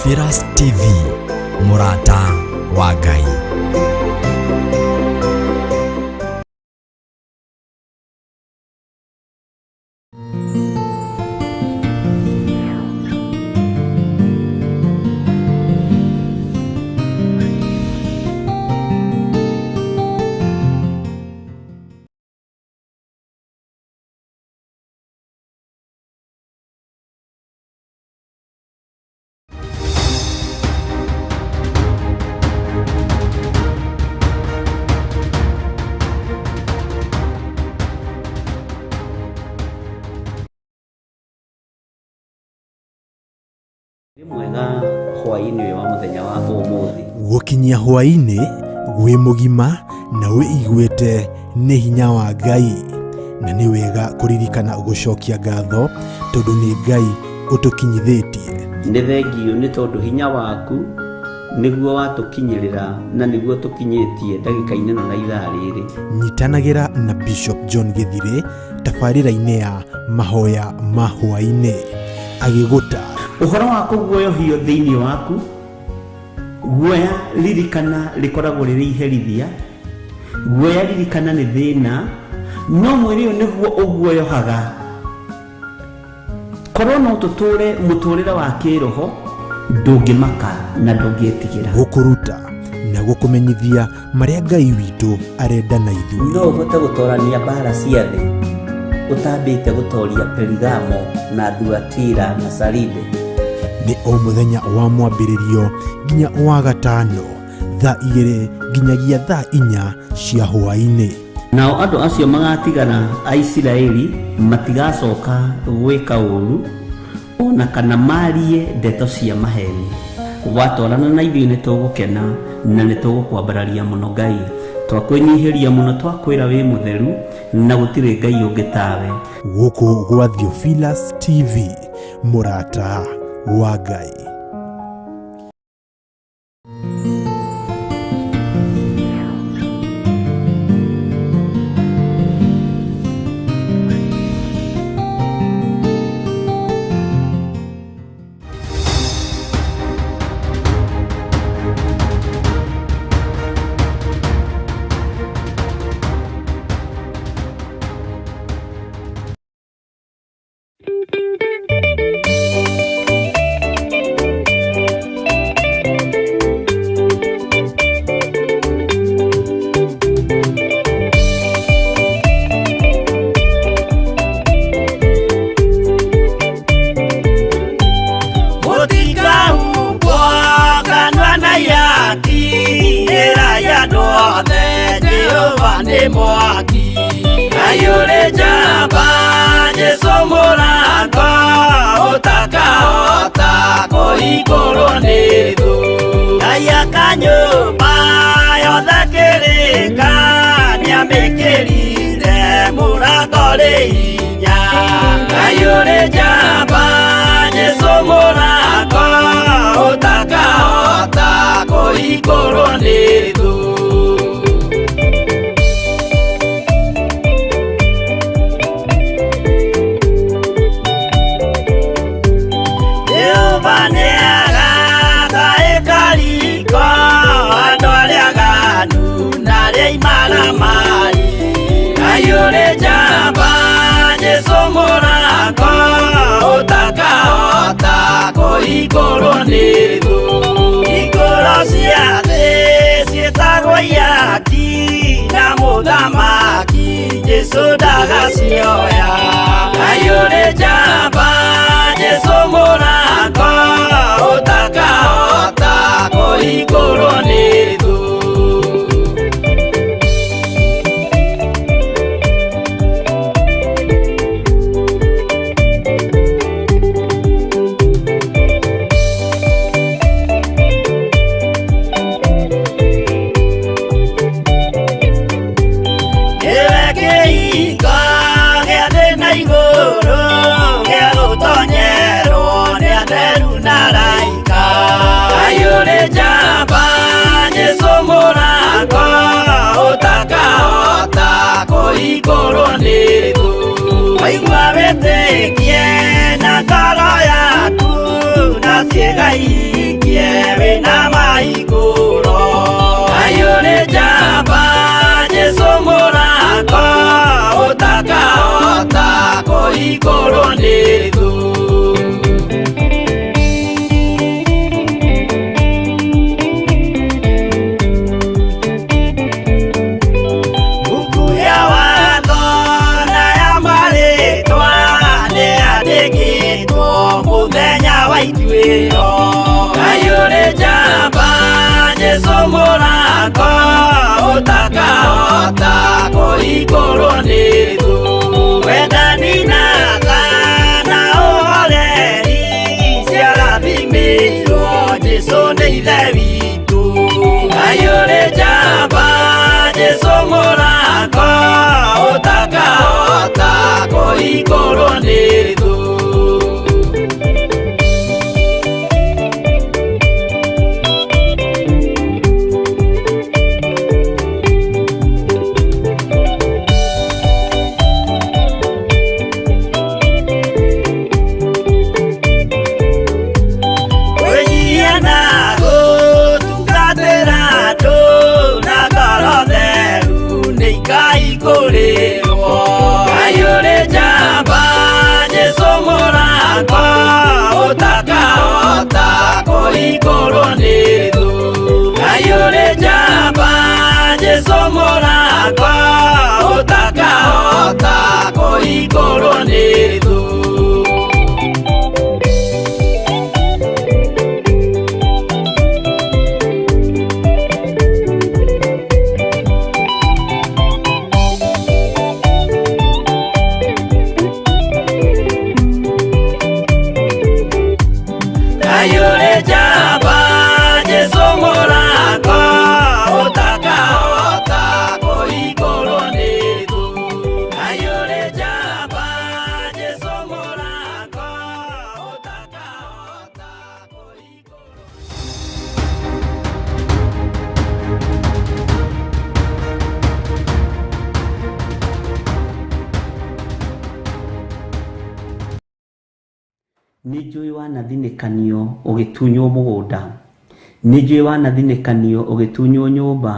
Theophilus TV, mũrata wa Ngai. Wĩ mwega hwaĩ-inĩ ũyũ wa mũthenya wa ũmũthĩ. Gũkinyia hwaĩ-inĩ wĩ mũgima na wĩiguĩte nĩ hinya wa Ngai, na nĩ wega kũririkana gũcokia ngatho tondũ nĩ Ngai ũtũkinyithĩtie. Nĩ thengiũ nĩ tondũ hinya waku nĩguo watũkinyĩrĩra na nĩguo tũkinyĩtie ndagĩka-inĩ ĩno na ithaa rĩrĩ. Nyitanagĩra na Bishop John Gĩthirĩ tabarĩra-inĩ ya mahoya ma hwaĩ-inĩ agĩgũta. Ũhoro wa kũguoyohio thĩinĩ waku, guoya ririkana rĩkoragwo rĩrĩ iherithia, guoya ririkana nĩ thĩna, no mwĩrĩ ũyũ nĩguo ũguoyohaga. Korwo no tũtũre mũtũrĩre wa kĩroho, ndũngĩmaka na ndũngĩtigĩra. Gũkũruta na gũkũmenyithia marĩa Ngai witũ arenda na ithuĩ. No ũhote gũtorania mbara cia thĩ ũtambĩte gũtoria Perigamo na Thuatira na Saride? Nĩ o mũthenya wa mwambĩrĩrio nginya wa gatano thaa 2 nginyagia thaa 4 cia hwaĩ-inĩ. Nao andũ acio magatigara a Isiraeli matigacoka gwĩka ũũru, o na kana maarie ndeto cia maheeni. Watwarana na ithuĩ nĩtũgũkena na nĩtũgũkwambararia mũno Ngai. Twakwĩnyihĩria mũno twakwĩra wĩ mũtheru na gũtirĩ Ngai ũngĩ tawe. Gũkũ gwa Theophilus TV, mũrata wa Ngai. Mũtikahumbwo kanua na ihaki, ĩrai andũ othe Jehova nĩ mwaki. Ngai ũrĩ njamba, Jesũ mũrango, ũtakahota kũhingũrwo nĩ thũ. Ngai aka nyũmba yothe kĩrĩka, nĩamĩkĩrire mũrango rĩ hinya. Ngai ũrĩ njamba, Jesũ mũrango, ũtakahota kũhingũrwo nĩ thũ. Jehova nĩagaka ĩkariko andũ arĩa aganu na arĩa imaramari. Ngai ũrĩ njamba, Jesũ mũrango, ũtakahota kũhingũrwo nĩ thũ. Hingũro cia thĩ ciĩtagwo ihaki, na mũthamaki Jesũ ndagacioya. Ngai ũrĩ njamba, Jesũ mũrango, ũtakahota kũhingũrwo nĩ thũ. Nĩwe kĩhingo gĩa thĩ na igũrũ, gĩa gũtonyerwo nĩ atheru na araika. Ngai ũrĩ njamba, Jesũ mũrango, ũtakahota kũhingũrwo nĩ thũ. Waigua wĩtĩkie na ngoro yaku, na ciĩga ingĩ kũhingũrwo nĩ thũ. Mbuku ya watho na ya marĩtwa nĩyandĩkĩtwo mũthenya wa ituĩro. Ngai ũrĩ njamba, Jesũ mũrango ũtakahota kũhingũrwo nĩ thũ. Wendani na tha na ũhoreri ciarathimĩirwo Jesũ nĩ Ithe witũ. Ngai ũrĩ njamba, Jesũ mũrango ũtakahota kũhingũrwo nĩ thũ. Kwĩnyihia na gũtungatĩra andũ na ngoro theru nĩ ikaihingũrĩrwo. Ngai ũrĩ njamba, Jesũ mũrango ũtakahota kũhingũrwo nĩ thũ. Ngai ũrĩ njamba, Jesũ mũrango ũtakahota kũhingũrwo nĩ thũ. Ngai ũrĩ njamba, Jesũ mũrango ũtakahota kũhingũrwo nĩ thũ. Ngai ũrĩ njamba, Jesũ mũrango ũtakahota kũhingũrwo. Nĩ njũĩ wanathinĩkanio ũgĩtunywo mũgũnda, nĩ njũĩ wanathinĩkanio ũgĩtunywo nyũmba,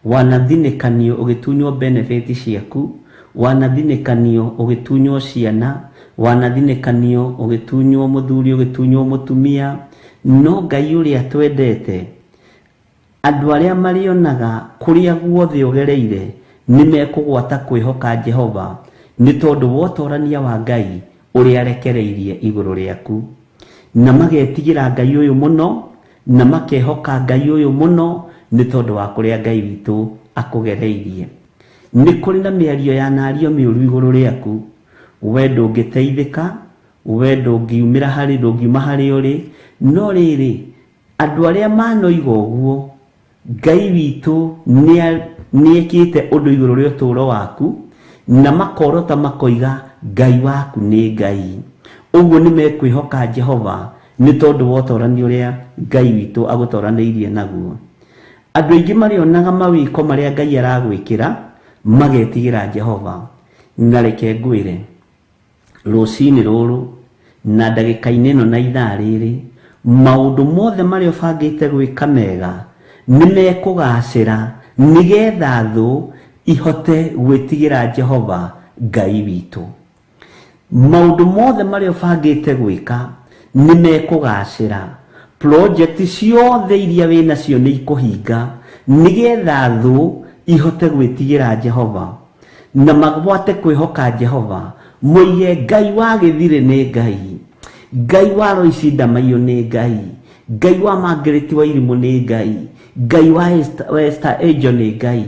wanathinĩkanio ũgĩtunywo benefit ciaku, wanathinĩkanio ũgĩtunywo ciana, wanathinĩkanio ũgĩtunywo mũthuri, ũgĩtunywo mũtumia. No Ngai ũrĩa twendete, andũ arĩa marĩonaga kũrĩa guothe ũgereire nĩ mekũgwata kwĩhoka Jehova nĩ tondũ wa ũtorania wa Ngai ũrĩa arekereirie igũrũ rĩaku. Na magetigĩra Ngai ũyũ mũno, na makehoka Ngai ũyũ mũno nĩ tondũ wa kũrĩa Ngai witũ akũgereirie. Nĩ kũrĩ na mĩario yanario mĩũru igũrũ rĩaku, we ndũngĩteithĩka, we ndũngiumĩra harĩ, ndũngiuma harĩa ũrĩ, no rĩrĩ, andũ arĩa manoiga ũguo, Ngai witũ nĩekĩte ũndũ igũrũ rĩa ũtũũro waku, na makorota makoiga Ngai waku nĩ Ngai. Ũguo nĩ mekwĩhoka Jehova nĩ tondũ wa ũtorani ũrĩa Ngai witũ agũtoranĩirie naguo. Andũ aingĩ marĩonaga mawĩko marĩa Ngai aragwĩkĩra, magetigĩra Jehova. Na reke ngwĩre, rũcinĩ rũrũ na ndagĩka-inĩ ĩno na ithaa rĩrĩ, maũndũ mothe marĩa ũbangĩte gwĩka mega nĩ mekũgacĩra nĩgetha thũ ihote gwĩtigĩra Jehova Ngai witũ. Maũndũ mothe marĩa ũbangĩte gwĩka nĩ mekũgacĩra. Project ciothe iria wĩ nacio nĩ ikũhinga nĩgetha thũ ihote gwĩtigĩra Jehova na magwate kwĩhoka Jehova, moige Ngai wa Gĩthirĩ nĩ Ngai, Ngai wa Loici Ndamaiyũ nĩ Ngai, Ngai wa Margaret Wairimũ nĩ Ngai, Ngai wa Esther Angel nĩ Ngai,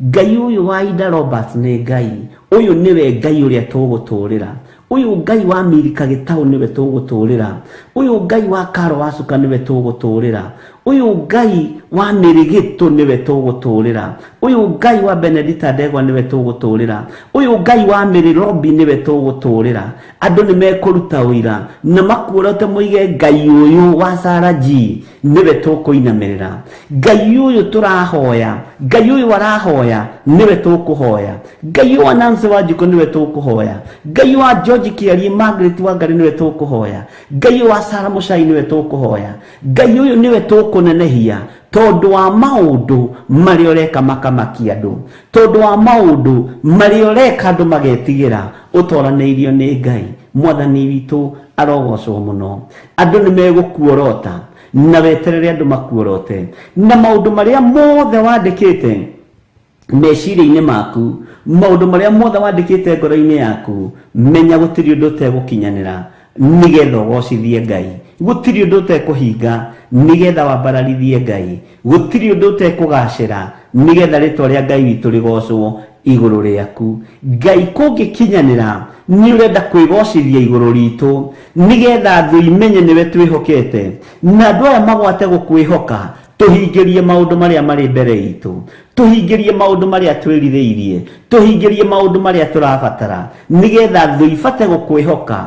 Ngai ũyũ wa Ida Roberts nĩ Ngai, ũyũ nĩwe Ngai ũrĩa tũgũtũrĩra, ũyũ Ngai wa Milika Gĩtaũ nĩwe tũgũtũrĩra, ũyũ Ngai wa Karo Wacuka nĩwe tũgũtũrĩra, ũyũ Ngai wa Mĩrĩgĩtũ nĩwe tũgũtũrĩra, ũyũ Ngai wa Benedita Ndegwa nĩwe tũgũtũrĩra, ũyũ Ngai wa Mary Robi nĩwe tũgũtũrĩra. Andũ nĩ mekũruta ũira na makuorote moige Ngai ũyũ wa Sarah G nĩwe tũkũinamĩrĩra, Ngai ũyũ tũrahoya, Ngai ũyũ arahoya nĩwe tũkũhoya, Ngai ũyũ wa Nancy Wanjikũ nĩwe tũkũhoya, Ngai wa George Kĩarie Margaret Wangari nĩwe tũkũhoya, Ngai ũyũ wa Sarah Mũcai nĩwe tũkũhoya, Ngai ũyũ nĩwe tũkũhoya. Nĩtũgũkũnenehia tondũ wa maũndũ marĩa ũreka makamakia andũ, tondũ wa maũndũ marĩa ũreka andũ magetigĩra. Ũtoranĩirio nĩ Ngai. Mwathani witũ arogocwo mũno. Andũ nĩ megũkuorota na weterere andũ makuorote, na maũndũ marĩa mothe wandĩkĩte meciria-inĩ maku, maũndũ marĩa mothe wandĩkĩte ngoro-inĩ yaku, menya gũtirĩ ũndũ ũtegũkinyanĩra nĩgetha ũgocithie Ngai, gũtirĩ ũndũ ũtekũhinga nĩgetha wambararithie Ngai, gũtirĩ ũndũ ũtekũgacĩra nĩgetha rĩtwa rĩa Ngai witũ rĩgocwo igũrũ rĩaku. Ngai kũngĩkinyanĩra nĩ ũrenda kwĩgocithia igũrũ ritũ nĩgetha thũ imenye nĩwe twĩhokete, na andũ aya magwate gũkwĩhoka. Tũhingĩrie maũndũ marĩa marĩ mbere itũ, tũhingĩrie maũndũ marĩa twĩrirĩirie, tũhingĩrie maũndũ marĩa tũrabatara, nĩgetha thũ ibate gũkwĩhoka,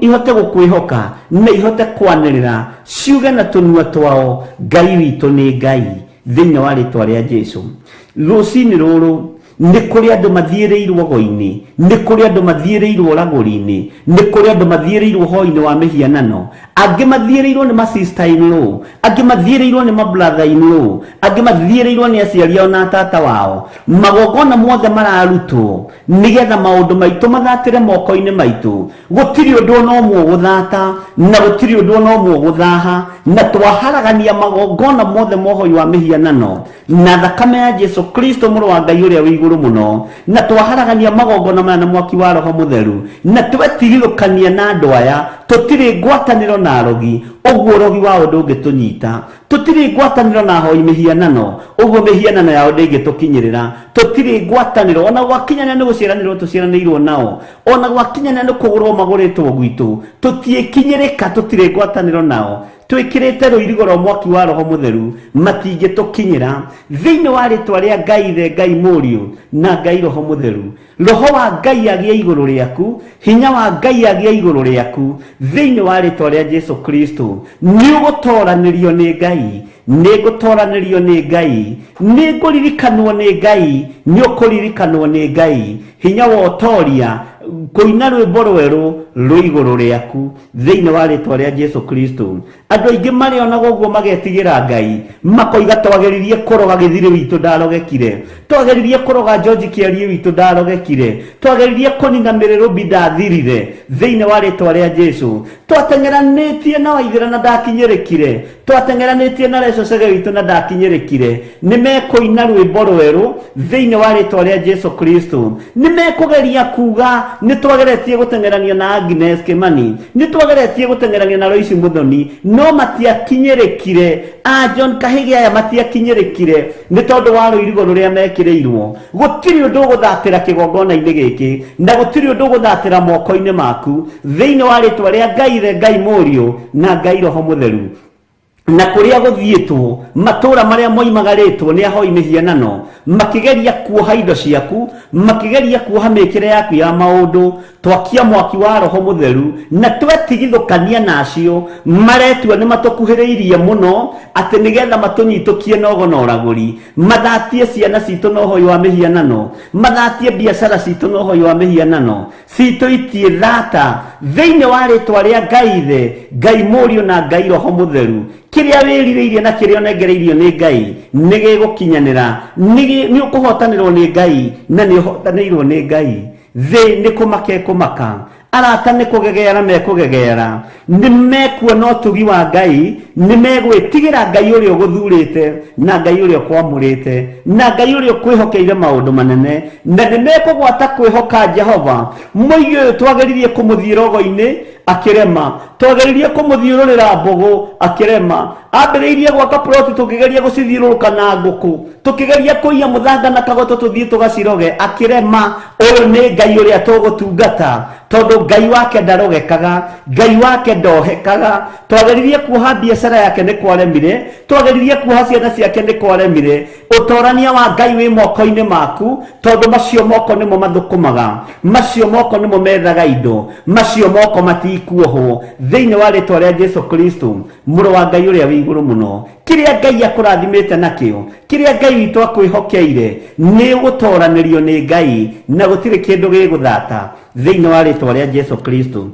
ihote gũkwĩhoka na ihote kwanĩrĩra ciuge na tũnua twao, Ngai witũ nĩ Ngai, thĩinĩ wa rĩtwa rĩa Jesu. Rũcinĩ rũrũ nĩ kũrĩ andũ mathiĩrĩirwo go-inĩ, nĩ kũrĩ andũ mathiĩrĩirwo ragũri-inĩ, nĩ kũrĩ andũ mathiĩrĩirwo hoi-inĩ wa mĩhianano, angĩ mathiĩrĩirwo nĩ ma sister in law, angĩ mathiĩrĩirwo nĩ ma brother in law, angĩ mathiĩrĩirwo nĩ aciari ao na tata wao. Magongona mothe mararutwo nĩgetha maũndũ maitũ mathatĩre moko-inĩ maitũ. Gũtirĩ ũndũ ona ũmwe ũgũthata na gũtirĩ ũndũ ona ũmwe ũgũthaha, na twaharagania magongona mothe mohoi wa mĩhianano na thakame ya Jesu Kristo mũrũ wa Ngai ũrĩa wĩ igũrũ mũno, na twaharagania magongona maya na mwaki wa Roho Mũtheru, na twetigithũkania na andũ aya. Tũtirĩ ngwatanĩro na arogi, ũguo ũrogi wao ndũngĩtũnyita. Tũtirĩ ngwatanĩro na ahoi mĩhianano, ũguo mĩhianano yao ndĩngĩtũkinyĩrĩra. Tũtirĩ ngwatanĩro ona gwakinyania nĩ gũciaranĩrwo tũciaranĩirwo nao, ona gwakinyania nĩ kũgũrwo magũrĩtwo gwitũ, tũtiĩkinyĩrĩka, tũtirĩ ngwatanĩro nao. Twĩkĩrĩte rũirigo rwa mwaki wa Roho Mũtheru, matingĩtũkinyĩra. Thĩinĩ wa rĩtwa rĩa Ngai Ithe, Ngai Mũriũ, na Ngai Roho Mũtheru, Roho wa Ngai agĩe igũrũ rĩaku, hinya wa Ngai agĩe igũrũ rĩaku, thĩinĩ wa rĩtwa rĩa Jesu Kristo. Nĩ ũgũtoranĩrio nĩ Ngai, nĩ ngũtoranĩrio nĩ Ngai, nĩ ngũririkanwo nĩ Ngai, nĩ ũkũririkanwo nĩ Ngai. Hinya wa ũtoria, kũina rwĩmbo rwerũ rwĩ igũrũ rĩaku, thĩinĩ wa rĩtwa rĩa Jesu Kristo. Andũ aingĩ marĩonaga ũguo magetigĩra Ngai, makoiga twageririe kũroga Gĩthirĩ witũ ndarogekire, twageririe kũroga George Kĩariĩ witũ ndarogekire, twageririe kũnina Mĩrĩrũmbi ndathirire, thĩinĩ wa rĩtwa rĩa Jesu. Twateng'eranĩtie na Waithĩra na ndakinyĩrĩkire, twateng'eranĩtie na Reco Chege witũ na ndakinyĩrĩkire. Nĩ mekũina rwĩmbo rwerũ thĩinĩ wa rĩtwa rĩa Jesu Kristo. Nĩ mekũgeria kuga nĩ twageretie gũteng'erania na Agnes Kimani, nĩ twageretie gũteng'erania na Lois Muthoni, no matiakinyĩrĩkire. A John Kahĩgĩ aya matiakinyĩrĩkire nĩ tondũ wa rũirigo rũrĩa mekĩrĩirwo. Gũtirĩ ũndũ ũgũthatĩra kĩgongona-inĩ gĩkĩ, na gũtirĩ ũndũ ũgũthatĩra moko-inĩ maku, thĩinĩ wa rĩtwa rĩa Ngai Ithe, Ngai Mũriũ, na Ngai Roho Mũtheru. Na kũrĩa gũthiĩtwo, matũũra marĩa moimagarĩtwo nĩ ahoi mĩhianano, makĩgeria kuoha indo ciaku, makĩgeria kuoha mĩkĩre yaku ya maũndũ, twakia mwaki wa Roho Mũtheru na twetigithũkania nacio, maretua nĩ matũkuhĩrĩirie mũno atĩ nĩgetha matũnyitũkie na ũgo na ũragũri, mathatie ciana citũ na ũhoi wa mĩhianano, mathatie biacara citũ na ũhoi wa mĩhianano. Citũ itiĩ thata thĩinĩ wa rĩtwa rĩa Ngai Ithe, Ngai Mũriũ na Ngai Roho Mũtheru. Kĩrĩa wĩrirĩirie na kĩrĩa ũnengereirio nĩ Ngai nĩ gĩgũkinyanĩra, nĩ ũkũhotanĩrwo nĩ Ngai na nĩ ũhotanĩirwo nĩ Ngai. Thĩ nĩ kũmaka ĩkũmaka, arata nĩ kũgegeara mekũgegeara, nĩ mekuona ũtugi wa Ngai, nĩ megwĩtigĩra Ngai ũrĩa ũgũthurĩte na Ngai ũrĩa ũkwamũrĩte na Ngai ũrĩa ũkwĩhokeire maũndũ manene, na nĩ mekũgwata kwĩhoka Jehova. Mũigi ũyũ twageririe kũmũthiĩ rogo-inĩ akĩrema, twageririe kũmũthiũrũrĩra mbũgũ akĩrema, ambĩrĩirie gwaka ploti tũkĩgeria gũcithiũrũrũka na ngũkũ, tũkĩgeria kũiya mũthanga na kagoto tũthiĩ tũgaciroge akĩrema. Ũyũ nĩ Ngai ũrĩa tũgũtungata, tondũ Ngai wake ndarogekaga, Ngai wake ndohekaga. Twageririe kuoha biacara yake nĩ kwaremire, twageririe kuoha ciana ciake nĩ kwaremire. Ũtorania wa Ngai wĩ moko-inĩ maku, tondũ macio moko nĩmo mathũkũmaga, macio moko nĩmo methaga indo, macio moko matikuohwo, thĩinĩ wa rĩtwa rĩa Jesu Kristo, mũrũ wa Ngai ũrĩa wĩ igũrũ mũno. Kĩrĩa Ngai akũrathimĩte nakĩo, kĩrĩa Ngai witũ akwĩhokeire, nĩ ũgũtoranĩrio nĩ Ngai, na gũtirĩ kĩndũ gĩgũthata, thĩinĩ wa rĩtwa rĩa Jesu Kristo.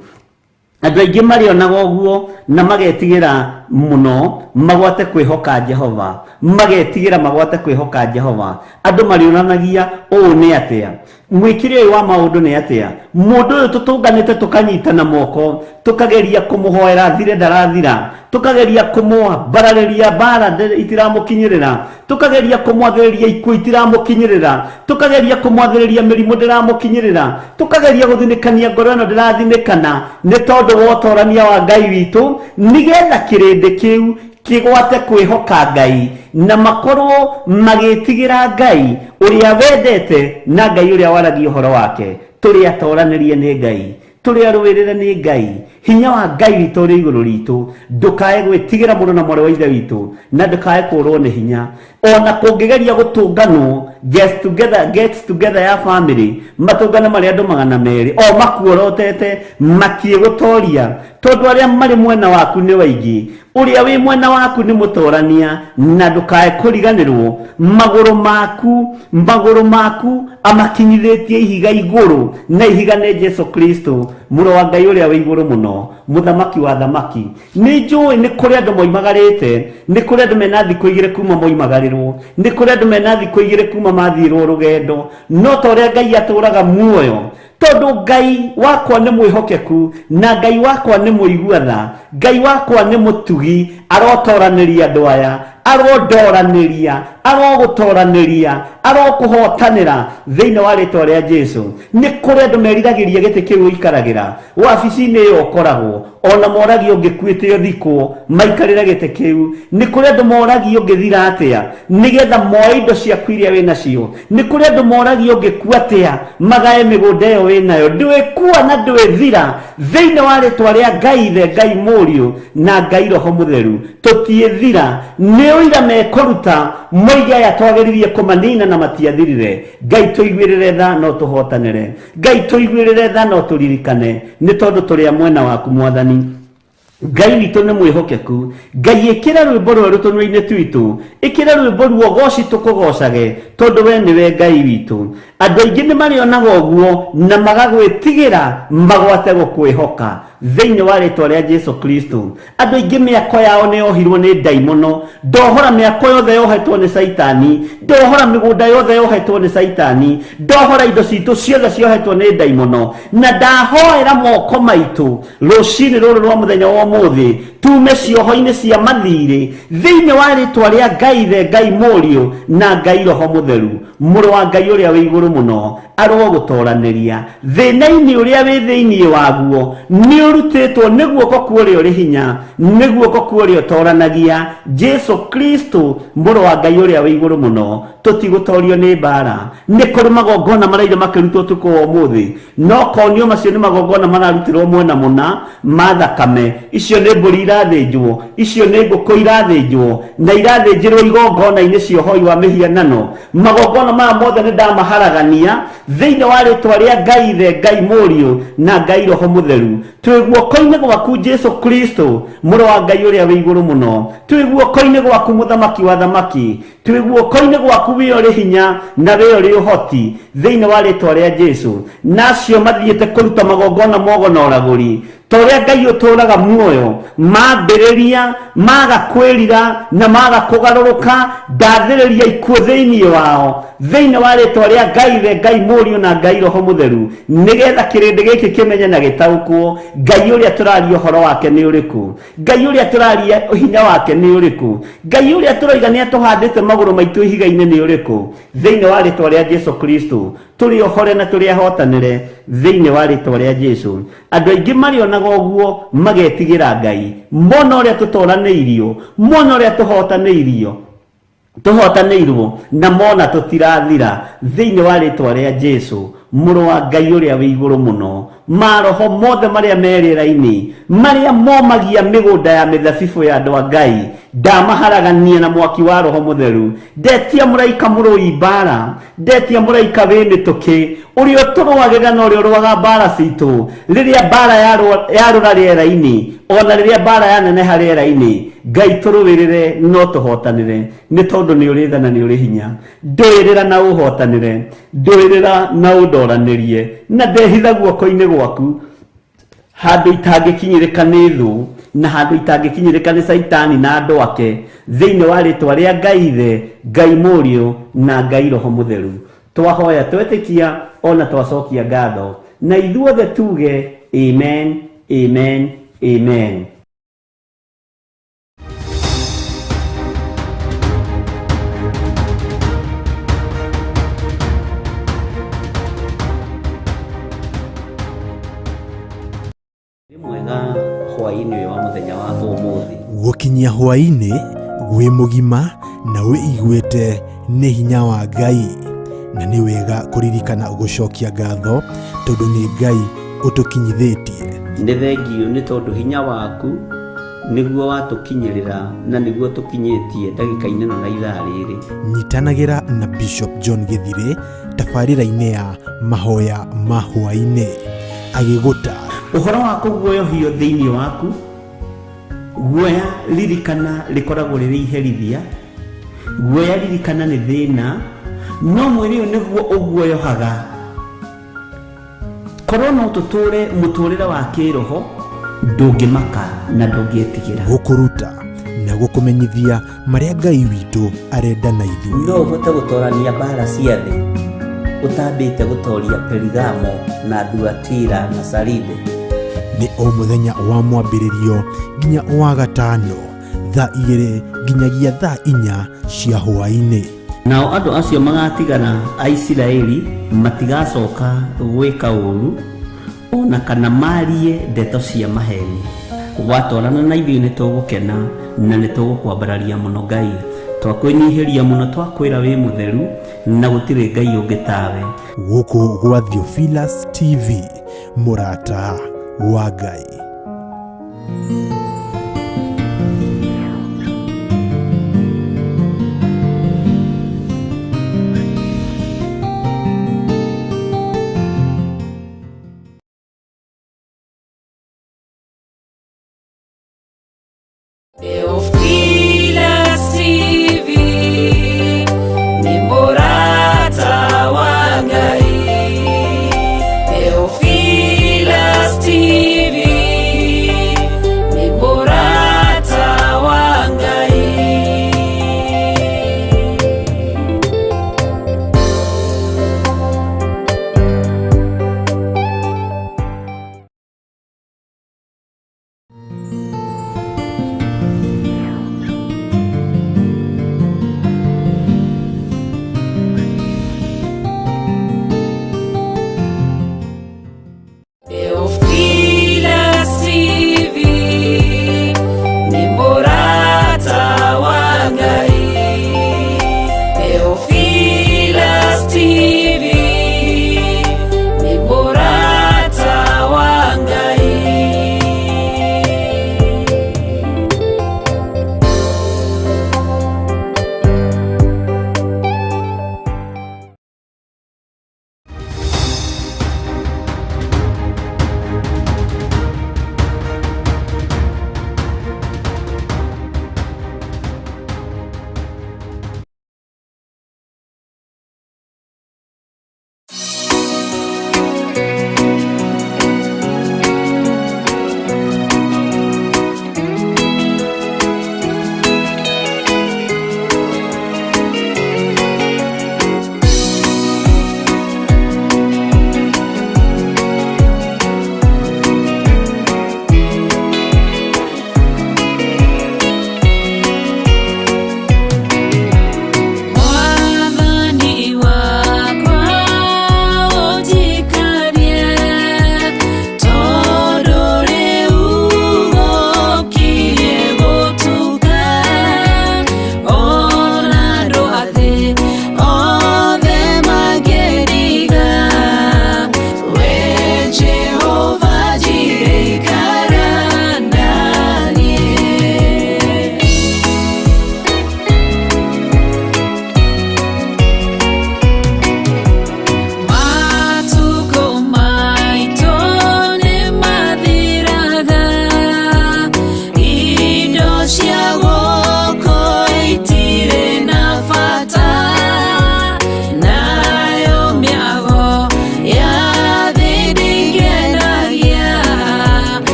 Andũ aingĩ marĩonaga ũguo na magetigĩra mũno magwate kwĩhoka Jehova, magetigĩra magwate kwĩhoka Jehova. Andũ marĩonanagia ũũ nĩ atĩa, mwĩkĩre ũyũ wa maũndũ nĩ atĩa, mũndũ ũyũ tũtũnganĩte tũkanyitana moko tũkageria kũmũhoera athire ndarathira, tũkageria kũmwambararĩria mbara itiramũkinyĩrĩra, tũkageria kũmwathĩrĩria ikuũ itiramũkinyĩrĩra, tũkageria kũmwathĩrĩria mĩrimũ ndĩramũkinyĩrĩra, tũkageria gũthinĩkania ngoro ĩno ndĩrathinĩkana nĩ tondũ wa ũtorania wa Ngai witũ, nĩgetha kĩrĩndĩ kĩu kĩgwate kwĩhoka Ngai na makorwo magĩtigĩra Ngai ũrĩa wendete na Ngai ũrĩa waragia ũhoro wake. Tũrĩ atoranĩrie nĩ Ngai, tũrĩ arũĩrĩre nĩ Ngai, hinya wa Ngai witũ ũrĩ igũrũ ritũ. Ndũkae gwĩtigĩra mũrũ na mwarĩ wa Ithe witũ, na ndũkae kũrwo nĩ hinya. Ona kũngĩgeria gũtũnganwo get together, get together ya family, matũngane marĩ andũ 200 o makuorotete, matiĩgũtoria, tondũ arĩa marĩ mwena waku nĩ waingĩ. Ũrĩa wĩ mwena waku nĩ mũtorania, na ndũkae kũriganĩrwo magũrũ maku, magũrũ maku amakinyithĩtie ihiga igũrũ, na ihiga nĩ Jesu Kristo, mũrũ wa Ngai ũrĩa wĩ igũrũ mũno, mũthamaki wa thamaki. Nĩ njũĩ nĩ kũrĩ andũ moimagarĩte, nĩ kũrĩ andũ mena thikũ igĩrĩ kuma moimagarĩrwo, nĩ kũrĩ andũ mena thikũ igĩrĩ kuma mathiĩrwo rũgendo, no ta ũrĩa Ngai atũraga muoyo, tondũ Ngai wakwa nĩ mwĩhokeku na Ngai wakwa nĩ mũigua tha, Ngai wakwa nĩ mũtugi, arotoranĩria andũ aya, arondoranĩria, arogũtoranĩria, arokũhotanĩra thĩinĩ wa rĩtwa rĩa Jesu. Nĩ kũrĩ andũ meriragĩria gĩtĩ kĩu ũikaragĩra, wabici-inĩ ĩyo ũkoragwo, ona moragio ũngĩkuĩte ũthikwo, maikarĩre gĩtĩ kĩu. Nĩ kũrĩ andũ moragio ũngĩthira atĩa, nĩgetha moe indo ciaku iria wĩnacio. Nĩ kũrĩ andũ moragio ũngĩkua atĩa, magae mĩgũnda ĩyo wĩnayo. Ndwĩkua na ndwĩthira thĩinĩ wa rĩtwa rĩa Ngai Ithe, Ngai Mũriũ na Ngai Roho Mũtheru. Tũtiĩthira. Nĩ ũira mekũruta moige aya twageririe kũmanina na matiathirire. Ngai tũiguĩrĩre tha no tũhotanĩre. Ngai tũiguĩrĩre tha no tũririkane, nĩ tondũ tũrĩ a mwena waku Mwathani. Ngai witũ nĩ mwĩhokeku. Ngai ĩkĩra rwĩmbo rwerũ tũnua-inĩ twitũ, ĩkĩra rwĩmbo ruogoci tũkũgocage, tondũ we nĩwe Ngai witũ. Andũ aingĩ nĩ marĩonaga ũguo na magagwĩtigĩra magwate gũkwĩhoka thĩinĩ wa rĩtwa rĩa Jesu Kristo. Andũ aingĩ mĩako yao nĩ yohirwo nĩ ndaimono. Ndohora mĩako yothe yohetwo nĩ Saitani, ndohora mĩgũnda yothe yohetwo nĩ Saitani, ndohora indo citũ ciothe ciohetwo nĩ ndaimono, na ndahoera moko maitũ rũcinĩ rũrũ rwa mũthenya wa ũmũthĩ tume cioho-inĩ cia mathirĩ thĩinĩ wa rĩtwa rĩa Ngai Ithe, Ngai Mũriũ na Ngai Roho Mũtheru. Mũrũ wa Ngai ũrĩa wĩ igũrũ mũno arogũtoranĩria thĩna-inĩ ũrĩa wĩ thĩinĩ waguo, nĩ ũrutĩtwo nĩ guoko kwa ũrĩa ũrĩ hinya, nĩ guoko kwa ũrĩa ũtoranagia, Jesu Kristo mũrũ wa Ngai ũrĩa wĩ igũrũ mũno. Tũtigũtorio nĩ mbara. Nĩ kũrĩ magongona maraire makĩrutwo ũtukũ wa ũmũthĩ, no konio macio nĩ magongona mararutĩrwo mwena mũna ma thakame. Icio nĩ mbũri irathĩnjwo, icio nĩ ngũkũ irathĩnjwo, na irathĩnjĩrwo igongona-inĩ cia ũhoi wa mĩhianano. Magongona maya mothe nĩ ndamaharagania thĩinĩ wa rĩtwa rĩa Ngai Ithe, Ngai Mũriũ na Ngai Roho Mũtheru. Twĩ guoko-inĩ gwaku Jesu Kristo, mũrũ wa Ngai ũrĩa wĩ igũrũ mũno. Twĩ guoko-inĩ gwaku mũthamaki wa thamaki. Twĩ guoko-inĩ gwaku wĩ ũrĩ hinya na wĩ ũrĩ ũhoti thĩinĩ wa rĩtwa rĩa Jesu. Na acio mathiĩte kũruta magongona mogo na ũragũri, ta ũrĩa Ngai ũtũũraga muoyo, mambĩrĩria maga kwĩrira na maga kũgarũrũka, ndathĩrĩria ikuũ thĩinĩ wao thĩinĩ wa rĩtwa rĩa Ngai Ithe, Ngai Mũriũ na Ngai Roho Mũtheru, nĩgetha kĩrĩndĩ gĩkĩ kĩmenye na gĩtaũkwo Ngai ũrĩa tũraria ũhoro wake nĩ ũrĩkũ, Ngai ũrĩa tũraria hinya wake nĩ ũrĩkũ, Ngai ũrĩa tũroiga nĩ atũhandĩte magũrũ maitũ ihiga-inĩ nĩ ũrĩkũ. Thĩinĩ wa rĩtwa rĩa Jesu Kristo tũrĩ ohore na tũrĩ ahotanĩre thĩinĩ wa rĩtwa rĩa Jesu. Andũ aingĩ marĩonaga ũguo magetigĩra Ngai, mona ũrĩa tũtoranĩirio, mona ũrĩa tũhotanĩirio, tũhotanĩirwo, na mona tũtirathira thĩinĩ wa rĩtwa rĩa Jesu, mũrũ wa Ngai ũrĩa wĩ igũrũ mũno. Maroho mothe marĩa me rĩera-inĩ, marĩa momagia mĩgũnda ya mĩthabibũ ya andũ a Ngai, ndamaharagania na mwaki wa Roho Mũtheru. Ndetia mũraika mũrũi mbara, ndetia mũraika wĩ mĩtũkĩ, ũrĩa ũtũrũagĩrĩra na ũrĩa ũrũaga mbara citũ, rĩrĩa mbara yarũra rĩera-inĩ, ona rĩrĩa mbara yaneneha rĩera-inĩ, Ngai tũrũĩrĩre no tũhotanĩre, nĩ tondũ nĩ ũrĩ tha na nĩ ũrĩ hinya. Ndũĩrĩra na ũhotanĩre, ndũĩrĩra na ũndoranĩrie, na ndehitha guoko-inĩ gwaku. Handũ itangĩkinyĩrĩka nĩ thũ na handũ itangĩkinyĩrĩka nĩ Caitani na andũ ake, thĩinĩ wa rĩtwa rĩa Ngai Ithe, Ngai Mũriũ na Ngai Roho Mũtheru, twahoya twetĩkia ona twacokia ngatho, na ithuothe tuge amen, amen, amen. Nĩ mwega hwaĩ-inĩ ũyũ wa mũthenya wa ũmũthĩ. Gũkinyia hwaĩ-inĩ wĩ mũgima na wĩiguĩte nĩ hinya wa Ngai, na nĩ wega kũririkana gũcokia ngatho tondũ nĩ Ngai ũtũkinyithĩtie. Nĩ thengiũ nĩ tondũ hinya waku nĩguo watũkinyĩrĩra na nĩguo tũkinyĩtie ndagĩka-inĩ ĩno na ithaa rĩrĩ. Nyitanagĩra na Bishop John Gĩthirĩ tabarĩra-inĩ ya mahoya ma hwaĩ-inĩ agĩgũtaara. Ũhoro wa kũguoyohio thĩinĩ waku, guoya ririkana rĩkoragwo rĩrĩ iherithia, guoya ririkana nĩ thĩna, no mwĩrĩ ũyũ nĩguo ũguoyohaga. Korwo no tũtũre mũtũrĩre wa kĩroho, ndũngĩmaka na ndũngĩtigĩra. Gũkũruta na gũkũmenyithia marĩa Ngai witũ arenda na ithuĩ. No ũhote gũtorania mbara cia thĩ ũtambĩte gũtoria Perigamo na Thuatira na Saride? Nĩ o mũthenya wa mwambĩrĩrio nginya wa gatano thaa 2 nginyagia thaa 4 cia hwaĩ-inĩ. Nao andũ acio magatigara a Isiraeli matigacoka gwĩka ũũru o na kana maarie ndeto cia maheeni. Watwarana na ithuĩ nĩ tũgũkena na nĩ tũgũkwambararia mũno Ngai. Twakwĩnyihĩria mũno twakwĩra wĩ mũtheru na gũtirĩ Ngai ũngĩ tawe. Gũkũ gwa Theophilus TV, mũrata wa Ngai. Theophilus TV nĩ mũrata wa Ngai. Theophilus TV nĩ mũrata wa Ngai. Theophilus TV nĩ mũrata wa Ngai. Theophilus TV nĩ mũrata wa Ngai.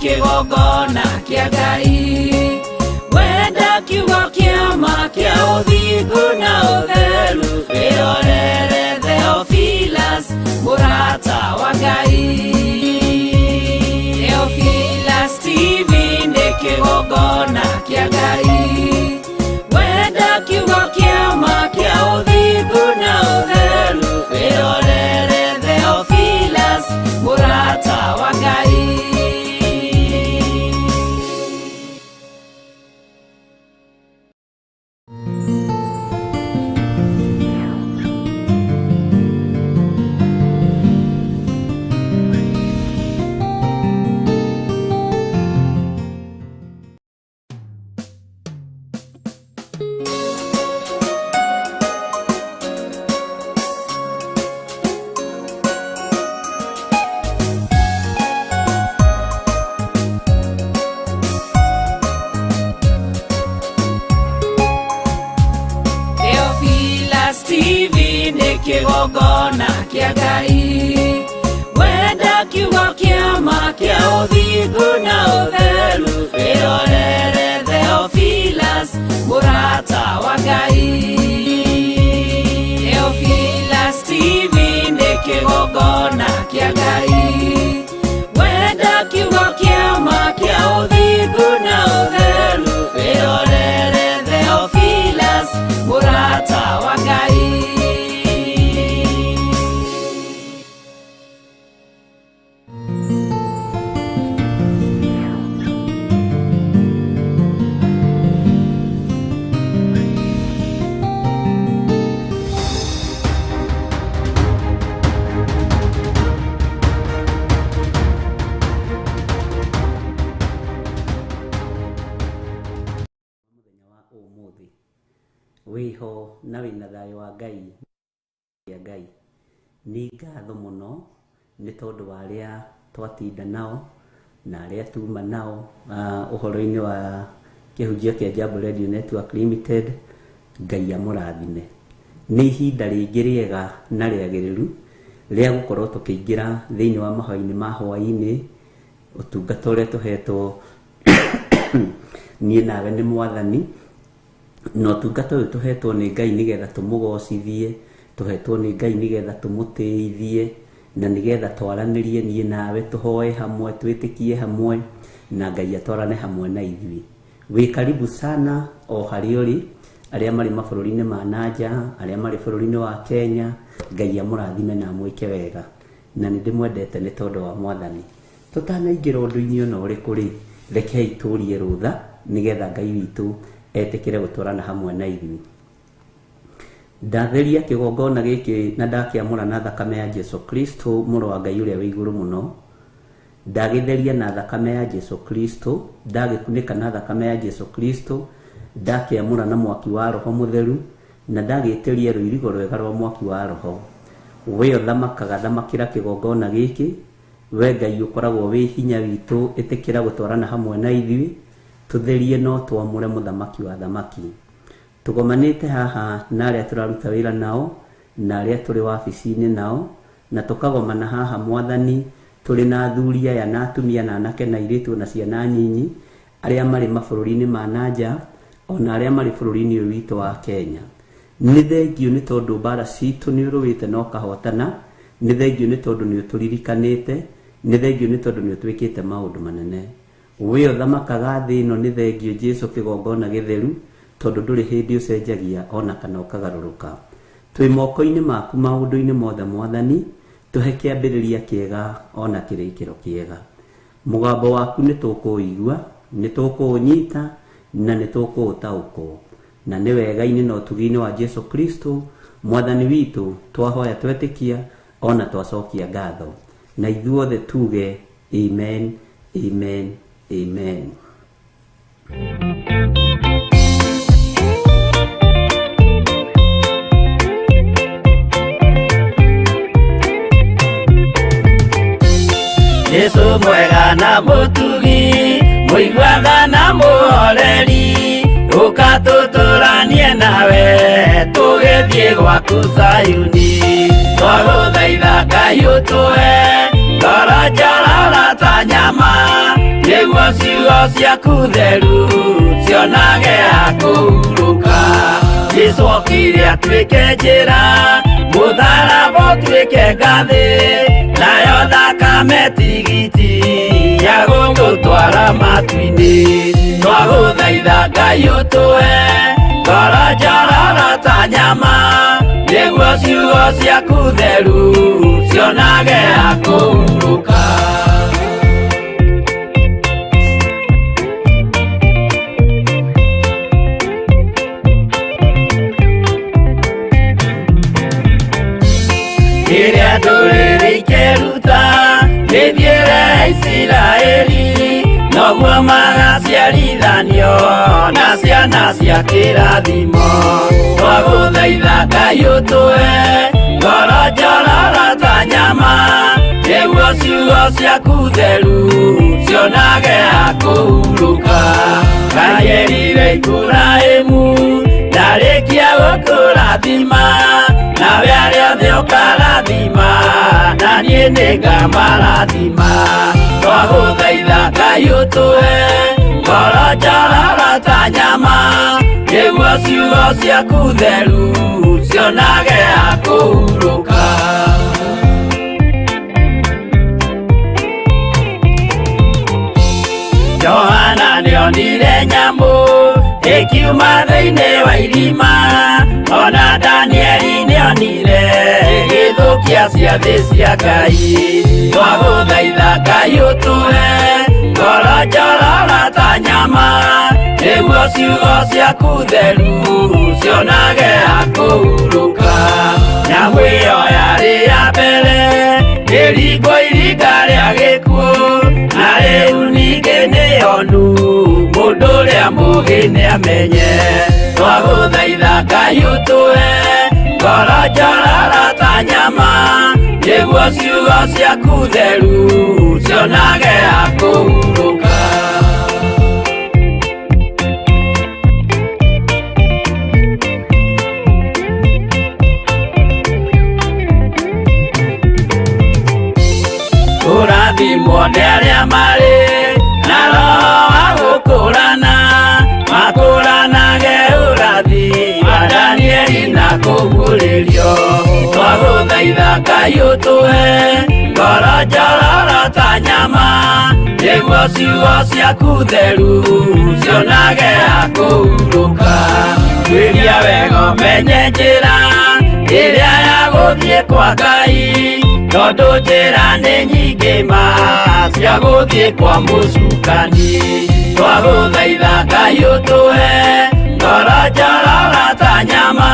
kĩgongona kĩa Ngai. Wenda kiugo kĩa ma kĩa ũthingu na ũtheru, wĩrorere Theophilus, mũrata wa Ngai. Theophilus TV nĩ kĩgongona kĩa Ngai. Wenda kiugo kĩa ma kĩa ũthingu na ũtheru, wĩrorere Theophilus, mũrata wa Ngai. Theophilus TV nĩ kĩgongona kĩa Ngai. Wenda kiugo kĩa ma kĩa ũthingu na ũtheru, wĩrorere Theophilus, mũrata wa Ngai. Theophilus TV nĩ kĩgongona kĩa Ngai. Wenda kiugo kĩa ma kĩa ũthingu na ũtheru, wĩrorere Theophilus, mũrata wa Ngai. Mũthenya wa ũmũthĩ wĩho na wĩna thayũ wa Ngai ya Ngai. Nĩ ngatho mũno nĩ tondũ wa arĩa twatinda nao na arĩa tuma nao ũhoro-inĩ wa kĩhunjio kĩa Jambo Radio Network Limited. Ngai amũrathime. Nĩ ihinda rĩngĩ rĩega na rĩagĩrĩru rĩa gũkorwo tũkĩingĩra thĩinĩ wa mahoya-inĩ ma hwaĩ-inĩ, ũtungata ũrĩa tũhetwo niĩ nawe nĩ Mwathani, na ũtungata ũyũ tũhetwo nĩ Ngai nĩgetha tũmũgocithie, tũhetwo nĩ Ngai nĩgetha tũmũtĩithie, na nĩgetha twaranĩrie niĩ nawe, tũhoe hamwe, twĩtĩkie hamwe, na Ngai atwarane hamwe na ithuĩ. Wĩ karibu sana o harĩa ũrĩ, arĩa marĩ mabũrũri-inĩ ma nanja, arĩa marĩ bũrũri-inĩ wa Kenya, Ngai amũrathime na amwĩke wega. Na nĩ ndĩmwendete nĩ tondũ wa Mwathani. Tũtanaingĩra ũndũ-inĩ ona ũrĩkũ rĩ, rekei tũrie rũtha nĩgetha Ngai witũ etĩkĩre gũtwarana hamwe na ithuĩ. Ndatheria kĩgongona gĩkĩ na ndakĩamũra na thakame ya Jesu Kristo, mũrũ wa Ngai ũrĩa wĩ igũrũ mũno. Ndagĩtheria na thakame ya Jesu Kristo, ndagĩkunĩka na thakame ya Jesu Kristo, ndakĩamũra na mwaki wa Roho Mũtheru, na ndagĩtĩria rũirigo rwega rwa mwaki wa Roho. We ũthamakaga, thamakĩra kĩgongona gĩkĩ. We Ngai ũkoragwo wĩ hinya witũ, ĩtĩkĩra gũtwarana hamwe na ithuĩ, tũtherie no twamũre mũthamaki wa thamaki. Tũgomanĩte haha na arĩa tũraruta wĩra nao, na arĩa tũrĩ wabici-inĩ nao, na tũkagomana haha Mwathani, tũrĩ na athuri aya na atumia na anake na airĩtu na ciana nyinyi, arĩa marĩ mabũrũri-inĩ ma nanja, ona arĩa marĩ bũrũri-inĩ ũyũ witũ wa Kenya. Nĩ thengio nĩ tondũ mbara citũ nĩ ũrũĩte na ũkahotana, nĩ thengio nĩ tondũ nĩ ũtũririkanĩte, nĩ thengio nĩ tondũ nĩ ũtwĩkĩte maũndũ manene. We ũthamakaga thĩ ĩno, nĩ thengio Jesu kĩgongona gĩtheru, tondũ ndũrĩ hĩndĩ ũcenjagia ona kana ũkagarũrũka. Twĩ moko-inĩ maku maũndũ-inĩ mothe Mwathani, tũhe kĩambĩrĩria kĩega ona kĩrĩkĩro kĩega. Mũgambo waku nĩ tũkũũigua, nĩ tũkũũnyita na nĩ tũkũũtaũkwo. Na nĩ wega-inĩ na ũtugi-inĩ wa Jesu Kristo Mwathani witũ twahoya twetĩkia ona twacokia ngatho. Na ithuothe tuge amen, amen, amen. Jesu mwega na mũtugi, mũiguaga na mũhoreri, ũka tũtũranie nawe, tũgĩthiĩ gwaku Zayuni. Twagũthaitha Ngai ũtũhe ngoro njororo ta nyama, nĩguo ciaku theru cionage akũhurũka. Jesũ okire atuĩke njĩra, mũtharaba ũtuĩke ngathĩ, nayo thakame tigiti ya gũtũtwara matu-inĩ. Twagũthaitha Ngai ũtũhe ngoro njororo ta nyama, nĩguo ciugo ciaku theru cionage akũhurũka. Rĩrĩa ndũrĩrĩ ikeruta mĩthiĩre ya Isiraeli, noguo magaciarithanio na ciana cia kĩrathimo. Twagũthaitha Ngai ũtũhe ngoro njororo ta nyama, nĩguo ciugo ciaku theru cionage akũhurũka. Ngai erire Iburahĩmu ndarĩkia gũkũrathima, nawe arĩa othe ũkarathima, na niĩ nĩngamarathima. Twagũthaitha Ngai ũtũhe ngoro njororo ta nyama, nĩguo ciugo ciaku theru cionage akũhurũka. Johana nĩonire nyamũ ĩkiuma thĩinĩ wa irima, ona Danieli nĩonire ĩgĩthũkia ciathĩ cia Ngai. Twagũthaitha Ngai ũtũhe ngoro njororo ta nyama, nĩguo ciugo ciaku theru cionage akũhurũka. Nyamũ ĩyo yarĩ ya mbere ĩringwo iringa rĩa gĩkuũ, na rĩu ningĩ nĩyonu mũndũ ũrĩa mũũgĩ nĩamenye. Twagũthaitha Ngai ũtũhe ngoro njororo ta nyama, nĩguo ciugo ciaku theru cionage akũhurũka. Kũrathimwo nĩ arĩa marĩ na roho wa gũkũrana, makũranage ũrathi wa Danieli na kũguũrĩrio. Twagũthaitha Ngai ũtũhe ngoro njororo ta nyama, nĩguo ciugo ciaku theru cionage akũhurũka. Tuĩria wega ũmenye njĩra ĩrĩa ya gũthiĩ kwa Ngai, tondũ njĩra nĩ nyingĩ ma cia gũthiĩ kwa mũcukani. Twagũthaitha Ngai ũtũhe ngoro njororo ta nyama,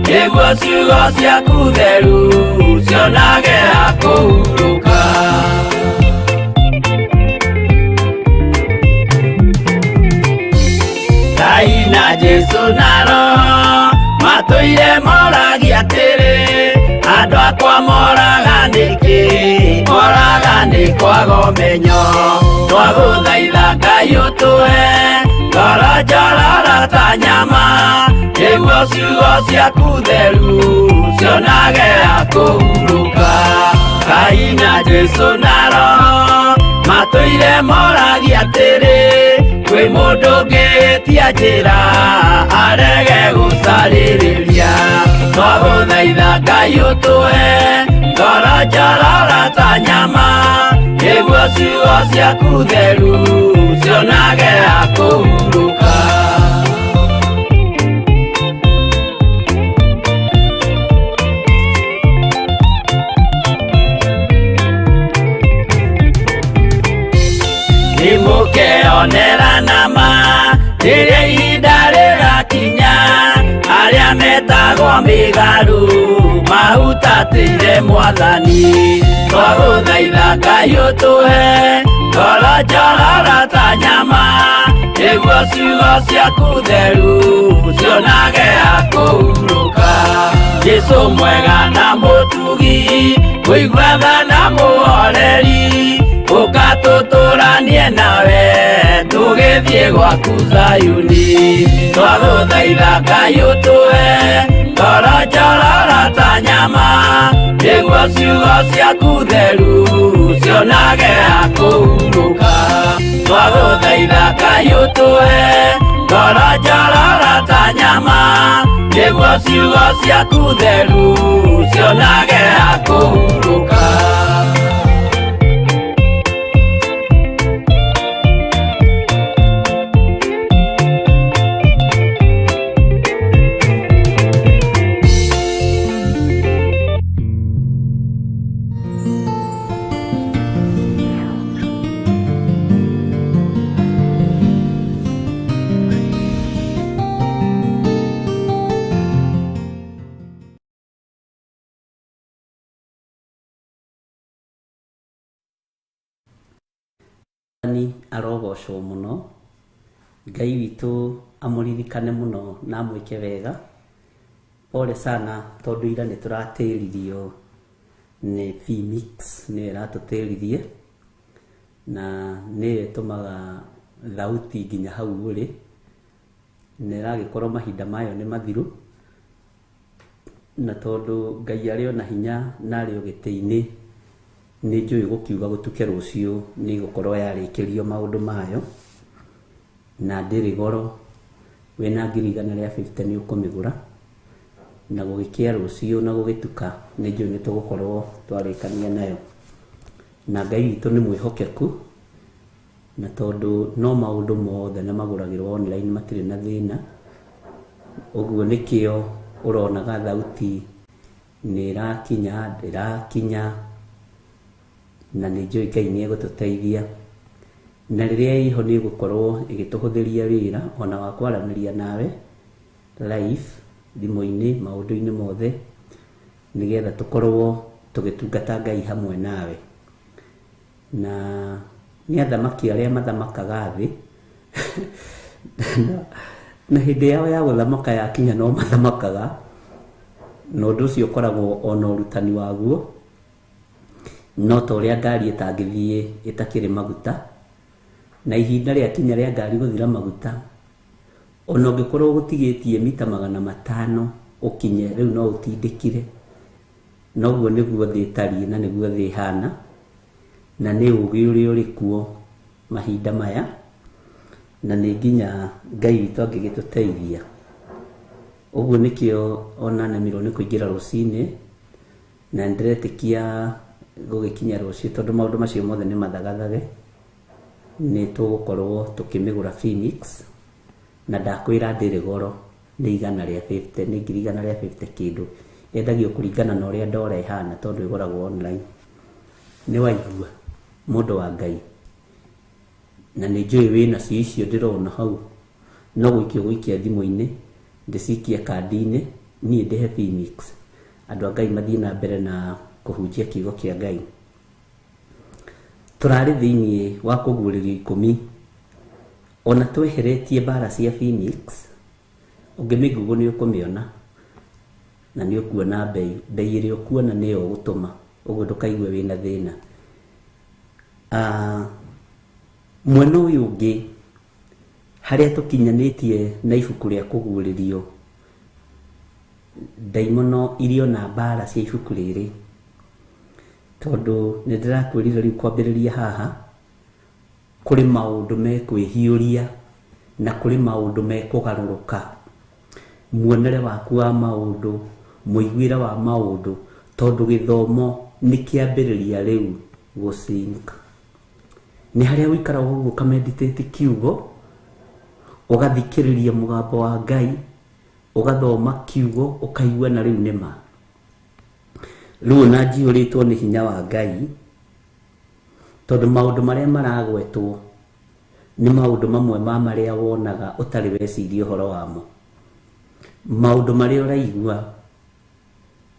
nĩguo ciugo ciaku theru cionage akũhurũka. Ngai na Jesũ na Roho matũire moragia atĩrĩ, andũ akwa moraga nĩkĩ? Moraga nĩ kwaga ũmenyo. Twagũthaitha Ngai ũtũhe ngoro njororo ta nyama, nĩguo ciugo ciaku theru cionage akũhurũka. Ngai na Jesũ na Roho matũire moragia atĩrĩ, kwĩ mũndũ ũngĩtia njĩra arege gũcarĩrĩria. Twagũthaitha Ngai ũtũhe ngoro njororo ta nyama, nĩguo ciugo ciaku theru cionage akũhurũka. Nĩmũkeonera nama rĩrĩa ihinda rĩgakinya, arĩa metagwo mĩgarũ mahutatĩire Mwathani. Twagũthaitha Ngai ũtũhe ngoro njororo ta nyama, nĩguo ciugo ciaku theru cionage akũhurũka. Jesũ mwega na mũtugi, mũigua tha na mũhoreri, ũka tũtũranie nawe tũgĩthiĩ gwaku Zayuni. Twagũthaitha Ngai ũtũhe ngoro njororo ta nyama, nĩguo ciugo ciaku theru cionage akũhurũka. Twagũthaitha Ngai ũtũhe ngoro njororo ta nyama, nĩguo ciugo ciaku theru cionage ha kũhurũka. Ni arogocwo mũno, Ngai witũ amũririkane mũno na amwĩke wega. Pole sana tondũ ira nĩ tũratĩririo nĩ Phoenix, nĩyo ĩratũtĩririe na nĩyo ĩtũmaga thauti nginya hau ũrĩ, na ĩragĩkorwo mahinda mayo nĩ mathiru, na tondũ Ngai arĩ o na hinya na arĩ o gĩtĩ-inĩ, nĩ njũĩ gũkiuga gũtuke rũciũ nĩ ĩgũkorwo yarĩkĩrio maũndũ mayo, na ndĩrĩ goro, wĩna 150,000 nĩ ũkũmĩgũra, na gũgĩkĩa rũciũ na gũgĩtuka nĩ njũĩ nĩ tũgũkorwo twarĩkania nayo. Na Ngai witũ nĩ mwĩhokeku, na tondũ no maũndũ mothe na magũragĩrwo online matirĩ na thĩna, ũguo nĩkĩo ũronaga thauti nĩ ĩrakinya, ndĩrakinya, na nĩ njũĩ Ngai nĩ egũtũteithia. Na rĩrĩa ĩho nĩ ĩgũkorwo ĩgĩtũhũthĩria wĩra ona wa kwaranĩria nawe live thimũ-inĩ, maũndũ-inĩ mothe, nĩgetha tũkorwo tũgĩtungata Ngai hamwe nawe. Na nĩ athamaki arĩa mathamakaga thĩ na hĩndĩ yao ya gũthamaka yakinya no mathamakaga, na ũndũ ũcio ũkoragwo ona ũrutani waguo, no ta ũrĩa ngari ĩtangĩthiĩ ĩtakĩrĩ maguta, na ihinda rĩakinya rĩa ngari gũthira maguta, ona ũngĩkorwo ũgũtigĩtie mita 500 ũkinye rĩu no ũtindĩkire. Noguo nĩguo thĩ ĩtariĩ na nĩguo thĩ ĩhana, na nĩ ũũgĩ ũrĩa ũrĩ kuo mahinda maya, na nĩ nginya Ngai witũ angĩgĩtũteithia. Ũguo nĩkĩo ona nemirwo nĩ kũingĩra rũcinĩ, na nĩndĩretĩkia gũgĩkinya rũciũ tondũ maũndũ macio mothe nĩ mathagathage, nĩ tũgũkorwo tũkĩmĩgũra Phoenix, na ndakwĩra ndĩrĩ goro, nĩ 150, nĩ 150,000 kĩndũ, yendagio kũringana na ũrĩa ndora ĩhana tondũ ĩgũragwo online. Nĩ waigua mũndũ wa Ngai, na nĩ njũĩ wĩnacio icio ndĩrona hau, no gũikia ũgũikia thimũ-inĩ, ndĩcikie kandi-inĩ, niĩ ndĩhe Phoenix, andũ a Ngai mathiĩ na mbere na kũhunjia kiugo kĩa Ngai. Tũrarĩ thĩinĩ wa kũguũrĩrio 10, ona tweheretie mbara cia Phoenix, ũngĩmĩngugu nĩ ũkũmĩona, na nĩ ũkuona bei, bei ĩrĩa ũkuona nĩyo ũgũtũma, ũguo ndũkaigue wĩna thĩna. Mwena ũyũ ũngĩ, harĩa tũkinyanĩtie na ibuku rĩa kũguũrĩrio, ndaimono irio na mbara cia ibuku rĩrĩ, tondũ nĩ ndĩrakwĩrire rĩu kwambĩrĩria haha, kũrĩ maũndũ mekwĩhiũria na kũrĩ maũndũ mekũgarũrũka. Muonere waku wa maũndũ, mũiguĩre wa maũndũ, tondũ gĩthomo nĩ kĩambĩrĩria rĩu gũsink. Nĩ harĩa ũikaraga ũguo ũkameditate kiugo, ũgathikĩrĩria mũgambo wa Ngai, ũgathoma kiugo, ũkaigua na rĩu nĩ ma. Rĩu ona njihũrĩtwo nĩ hinya wa Ngai, tondũ maũndũ marĩa maragwetwo nĩ maũndũ mamwe ma marĩa wonaga ũtarĩ weciria ũhoro wamo. Maũndũ marĩa ũraigua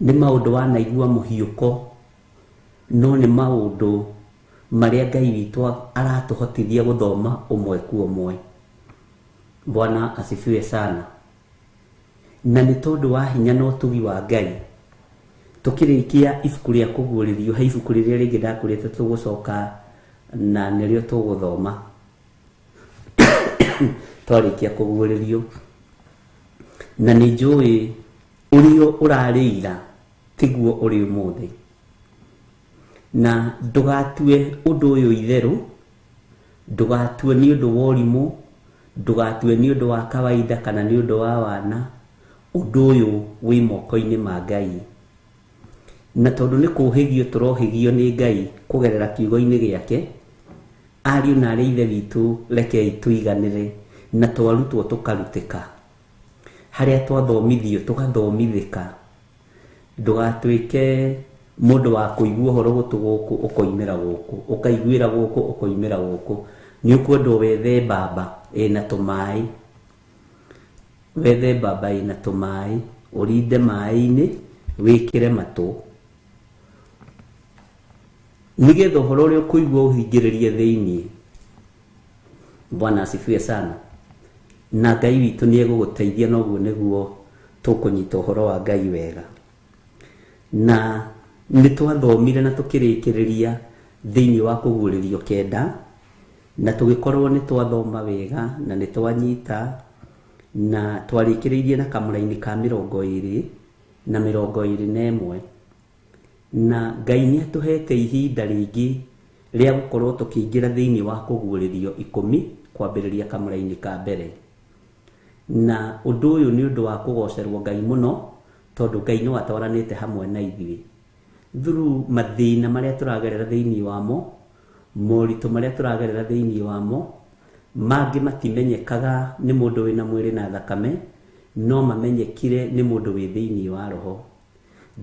nĩ maũndũ wanaigua mũhiũko, no nĩ maũndũ marĩa Ngai witũ aratũhotithia gũthoma ũmwe kwa ũmwe. Bwana asifiwe sana. Na nĩ tondũ wa hinya na ũtugi wa Ngai, tũkĩrĩkia ibuku rĩa kũguũrĩrio, he ibuku rĩrĩa rĩngĩ ndakwĩrĩte tũgũcoka na nĩrĩo tũgũthoma twarĩkia kũguũrĩrio. Na nĩ njũĩ ũrĩa ũrarĩ ira tiguo ũrĩ ũmũthĩ, na ndũgatue ũndũ ũyũ itherũ, ndũgatue nĩ ũndũ wa ũrimũ, Ndũgatue nĩ ũndũ wa kawaida kana nĩ ũndũ wa wana, ũndũ ũyũ wĩ moko-inĩ ma Ngai. Na tondũ nĩ kũhĩgio tũrohĩgio nĩ Ngai kũgerera kiugo-inĩ gĩake, ariũ na arĩ ithe witũ, rekei tũiganĩre na twarutwo tũkarutĩka, harĩa twathomithio tũgathomithĩka. Ndũgatuĩke mũndũ wa kũigua ũhoro gũtũ gũkũ ũkoimĩra gũkũ, ũkaiguĩra gũkũ ũkoimĩra gũkũ. Nĩ ũkwendwo wethe mbamba ĩna tũmaĩ, wethe mbamba ĩna tũmaĩ, ũrinde maĩ-inĩ, wĩkĩre matũ, nĩgetha ũhoro ũrĩa ũkũigua ũhingĩrĩrie thĩiniĩ. Bwana asifiwe sana. Na Ngai witũ nĩ egũgũteithia, na ũguo nĩguo tũkũnyita ũhoro wa Ngai wega. Na nĩ twathomire na tũkĩrĩkĩrĩria thĩiniĩ wa kũguũrĩrio 9, na tũgĩkorwo nĩ twathoma wega na nĩ twanyita, na twarĩkĩrĩirie na kamũraini ka 21 na 21. Na Ngai nĩ atũhete ihinda rĩngĩ rĩa gũkorwo tũkĩingĩra thĩiniĩ wa kũguũrĩrio 10 kwambĩrĩria kamũraini ka mbere. Na ũndũ ũyũ nĩ ũndũ wa kũgocerwo Ngai mũno, tondũ Ngai no atwaranĩte hamwe na ithuĩ through mathĩna marĩa tũragerera thĩiniĩ wamo, moritũ marĩa tũragerera thĩiniĩ wamo. Mangĩ matimenyekaga nĩ mũndũ wĩna mwĩrĩ na thakame, no mamenyekire nĩ mũndũ wĩ thĩiniĩ wa roho.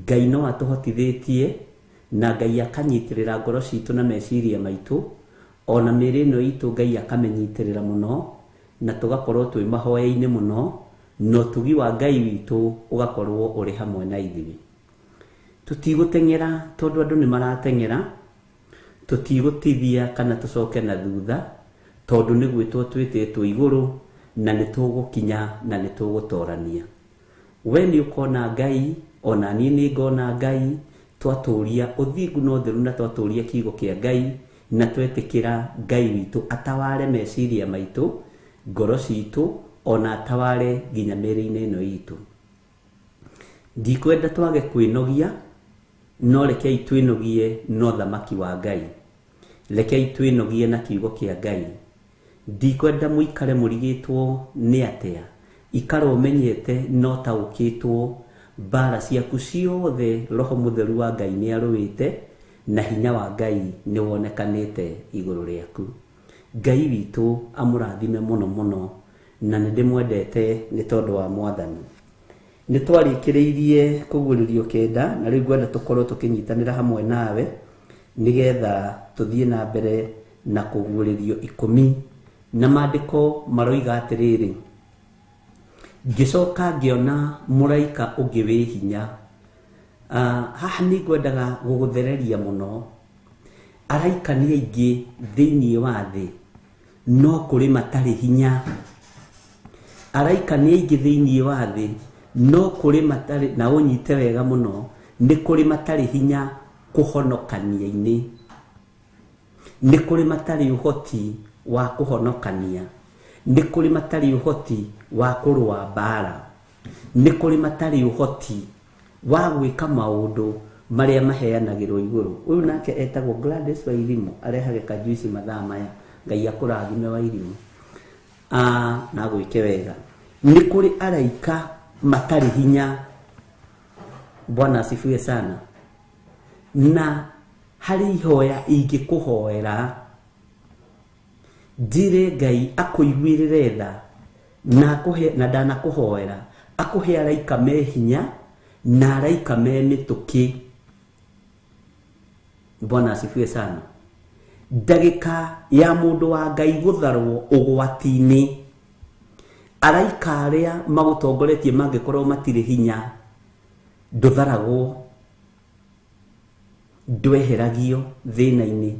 Ngai no atũhotithĩtie, na Ngai akanyitĩrĩra ngoro citũ na meciria maitũ, ona mĩĩrĩ ĩno itũ Ngai akamĩnyitĩrĩra mũno, na tũgakorwo twĩ mahoya-inĩ mũno, na ũtugi wa Ngai witũ ũgakorwo ũrĩ hamwe na ithuĩ. Tũtigũteng'era tondũ andũ nĩ marateng'era, tũtigũtithia kana tũcoke na thutha, tondũ nĩ gwĩtwo twĩtĩtwo igũrũ, na nĩ tũgũkinya na nĩ tũgũtorania. We nĩ ũkona Ngai, ona niĩ nĩ ngona Ngai, twatũria ũthingu na ũtheru, na twatũria kiugo kĩa Ngai, na twetĩkĩra Ngai witũ ataware meciria maitũ, ngoro citũ, ona ataware nginya mĩĩrĩ-inĩ ĩno itũ. Ndikwenda twage kwĩnogia, no rekei twĩnogie no thamaki wa Ngai. Rekei twĩnogie na kiugo kĩa Ngai. Ndikwenda mũikare mũrigĩtwo nĩ atĩa, ikara ũmenyete na ũtaũkĩtwo mbara ciaku ciothe. Roho Mũtheru wa Ngai nĩ arũĩte, na hinya wa Ngai nĩ wonekanĩte igũrũ rĩaku. Ngai witũ amũrathime mũno mũno, na nĩ ndĩmwendete nĩ tondũ wa Mwathani. Nĩ twarĩkĩrĩirie kũguũrĩrio 9, na rĩu ngwenda tũkorwo tũkĩnyitanĩra hamwe nawe nĩgetha tũthiĩ na mbere na kũguũrĩrio 10. Na maandĩko maroiga atĩrĩrĩ, ngĩcoka ngĩona mũraika ũngĩ wĩ hinya. Haha nĩ ngwendaga gũgũthereria mũno. Araika nĩ aingĩ thĩiniĩ wa thĩ, no kũrĩ matarĩ hinya. Araika nĩ aingĩ thĩiniĩ wa thĩ, no kũrĩ matarĩ, na ũnyite wega mũno, nĩ kũrĩ matarĩ hinya kũhonokania-inĩ. Nĩ kũrĩ matarĩ ũhoti wa kũhonokania, nĩ kũrĩ matarĩ ũhoti wa kũrũa mbara, nĩ kũrĩ matarĩ ũhoti wa gwĩka maũndũ marĩa maheanagĩrwo igũrũ. Ũyũ nake etagwo Gladys Wairimu, arehage kajuici mathaa maya. Ngai akũrathime Wairimu, na gwĩke wega. Nĩ kũrĩ araika matarĩ hinya. Bwana asifiwe sana. Na harĩ ihoya ingĩkũhoera, njĩre Ngai akũiguĩrĩre tha, na akũhe, na ndanakũhoera akũhe araika me hinya na araika me mĩtũkĩ. Bwana asifiwe sana. Ndagĩka ya mũndũ wa Ngai gũtharwo ũgwati-inĩ, araika arĩa magũtongoretie mangĩkorwo matirĩ hinya, ndũtharagwo, ndweheragio thĩna-inĩ.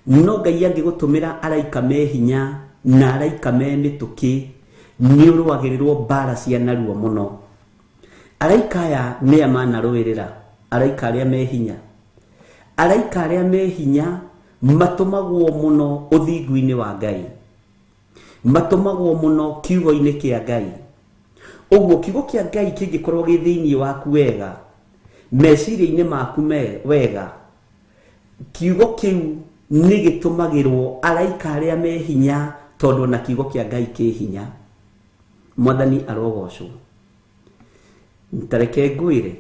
No Ngai angĩgũtũmĩra araika me hinya na araika me mĩtũkĩ, nĩ ũrũagĩrĩrwo mbara cia narua mũno. Araika aya nĩa manarũĩrĩra, araika arĩa me hinya. Araika arĩa me hinya matũmagwo mũno ũthingu-inĩ wa Ngai, matũmagwo mũno kiugo-inĩ kĩa Ngai. Ũguo kiugo kĩa Ngai kĩngĩkorwo gĩ thĩiniĩ waku wega, meciria-inĩ maku wega, kiugo kĩu nĩ gĩtũmagĩrwo araika arĩa me hinya Tondũ ona kiugo kĩa Ngai kĩ hinya. Mwathani arogocwo. Tareke ngwĩre,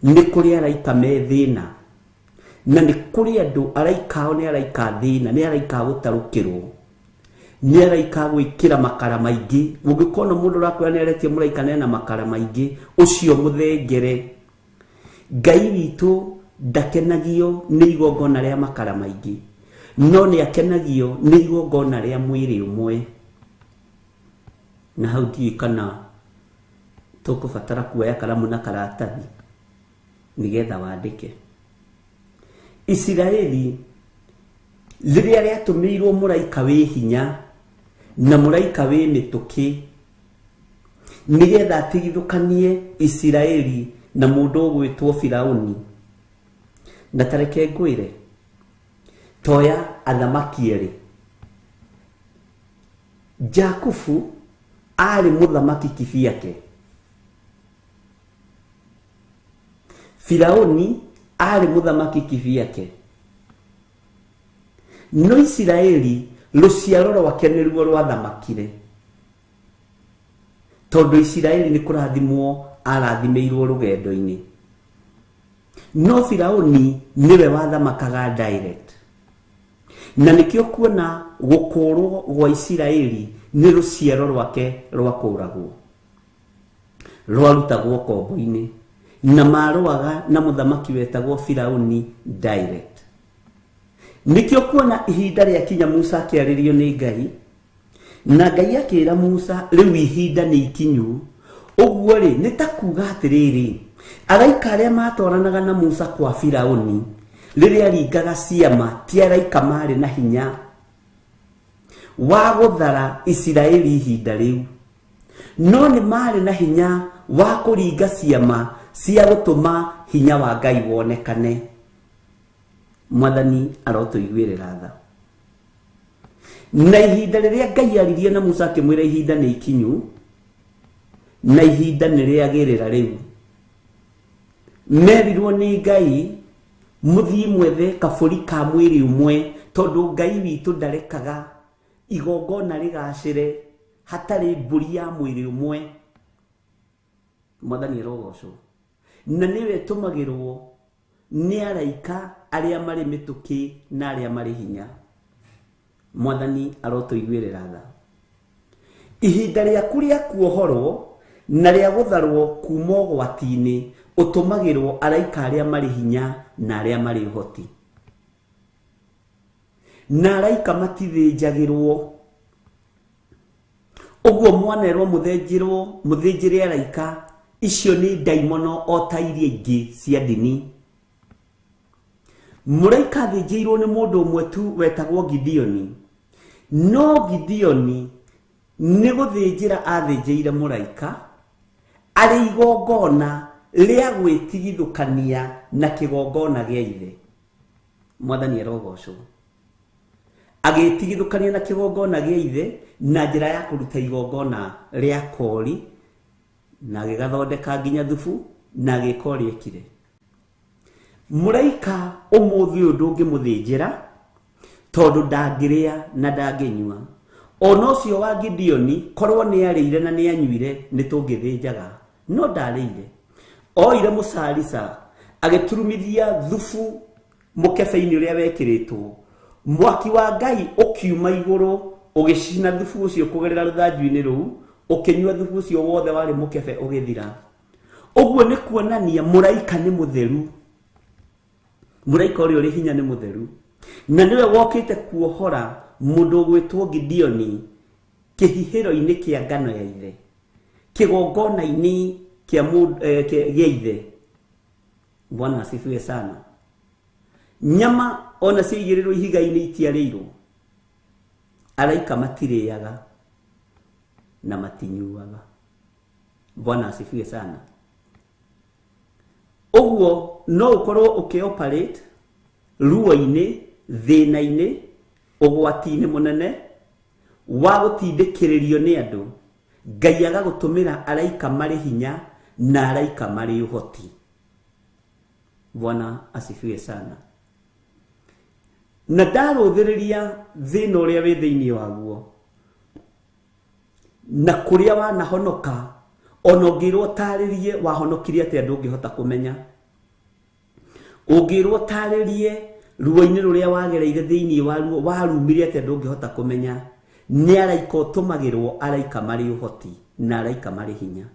nĩ kũrĩ araika me thĩna, na nĩ kũrĩ andũ araika ao nĩ araika thĩna, nĩ araika gũtarũkĩrwo, nĩ araika gwĩkĩra makara maingĩ. Ũngĩkona mũndũ ũrakwĩra nĩ aretie mũraika nena makara maingĩ, ũcio mũthengere. Ngai witũ ndakenagio nĩ igongona rĩa makara maingĩ, no nĩ akenagio nĩ igongona rĩa mwĩrĩ ũmwe. Na hau ndiũĩ kana tũkũbatara kuoya karamu na karatathi nĩgetha wandĩke. Isiraeli rĩrĩa rĩatũmĩirwo mũraika wĩ hinya na mũraika wĩ mĩtũkĩ nĩgetha atigithũkanie Isiraeli na mũndũ ũgwĩtwo Firauni. Na tareke ngwĩre, toya athamaki erĩ. Jakubu arĩ mũthamaki kibiake, Firauni arĩ mũthamaki kibiake, no Isiraeli rũciaro rwake nĩruo rwathamakire, tondũ Isiraeli nĩ kũrathimwo arathimĩirwo rũgendo-inĩ, no Firauni nĩwe wathamakaga direct. Na nĩkĩo kuona gũkũrwo gwa Isiraeli nĩ rũciaro rwake rwakũragwo, rwarutagwo kombo-inĩ, na marũaga na mũthamaki wetagwo Firauni direct. Nĩkĩo kuona ihinda rĩakinya Musa akĩarĩrio nĩ Ngai, na Ngai akĩra Musa rĩu ihinda nĩ ikinyu. Ũguo rĩ, nĩ ta kuga atĩrĩrĩ, araika arĩa matwaranaga na Musa kwa Firauni rĩrĩa aringaga ciama ti araika marĩ na hinya wa gũthara Isiraeli ihinda rĩu, no nĩ marĩ na hinya wa kũringa ciama cia gũtũma hinya wa Ngai wonekane. Mwathani arotũiguĩrĩra tha. Na ihinda rĩrĩa Ngai aririe na Musa akĩmwĩra ihinda nĩ ikinyu, na ihinda nĩ rĩagĩrĩra rĩu, merirwo nĩ Ngai mũthiĩ mwethe kabũri ka mwĩrĩ ũmwe, tondũ Ngai witũ ndarekaga igongona rĩgacĩre hatarĩ mbũri ya mwĩrĩ ũmwe. Mwathani arogocwo. Na nĩwe ĩtũmagĩrwo nĩ araika arĩa marĩ mĩtũkĩ na arĩa marĩ hinya. Mwathani arotũiguĩrĩra tha. Ihinda rĩaku rĩa kuohorwo na rĩa gũtharwo kuma ũgwati-inĩ ũtũmagĩrwo araika arĩa marĩ hinya na arĩa marĩ ũhoti. Na araika matithĩnjagĩrwo. Ũguo mwanerwo mũthĩnjĩrwo, mũthĩnjĩre araika, icio nĩ ndaimono o ta iria ingĩ cia ndini. Mũraika athĩnjĩirwo nĩ mũndũ ũmwe tu wetagwo Gideoni. No Gideoni nĩ gũthĩnjĩra athĩnjĩire mũraika arĩ igongona rĩa gwĩtigithũkania na kĩgongona gĩa ithe. Mwathani arogocwo. Agĩtigithũkania na kĩgongona gĩa ithe na njĩra ya kũruta igongona rĩa kori, na agĩgathondeka nginya thubu, na agĩka ũrĩa ekire. Mũraika ũmũthĩ ũyũ ndũngĩmũthĩnjĩra tondũ ndangĩrĩa na ndangĩnyua. Ona ũcio wa Gideoni korwo nĩ arĩire na nĩ anyuire nĩ tũngĩthĩnjaga, no ndarĩire. Oire mũcarica agĩturumithia thubu mũkebe-inĩ ũrĩa wekĩrĩtwo, mwaki wa Ngai ũkiuma igũrũ ũgĩcina thubu ũcio kũgerera rũthanju-inĩ rũu, ũkĩnyua thubu ũcio wothe warĩ mũkebe ũgĩthira. Ũguo nĩ kuonania mũraika nĩ mũtheru. Mũraika ũrĩa ũrĩ hinya nĩ mũtheru, na nĩwe wokĩte kuohora mũndũ ũgwĩtwo Gideoni kĩhihĩro-inĩ kĩa ngano ya ithe, kĩgongona-inĩ kĩa gĩa ithe. Bwana asifiwe sana. Nyama ona ciaigĩrĩrwo ihiga-inĩ itiarĩirwo. Araika matirĩaga na matinyuaga. Bwana asifiwe sana. Ũguo no ũkorwo ũkĩoperate ruo-inĩ, thĩna-inĩ, ũgwati-inĩ mũnene wa gũtindĩkĩrĩrio nĩ andũ. Ngai agagũtũmĩra araika marĩ hinya na araika marĩ ũhoti. Bwana asifiwe sana. Na ndarũthĩrĩria thĩna ũrĩa wĩ thĩinĩ waguo, Na kũrĩa wanahonoka, ona ũngĩrwo ũtarĩrie wahonokirie atĩa ndũngĩhota kũmenya. Ũngĩrwo ũtarĩrie ruo-inĩ rũrĩa wagereire thĩinĩ wa ruo warumire atĩa ndũngĩhota kũmenya. Nĩ araika ũtũmagĩrwo, araika marĩ ũhoti na araika marĩ hinya.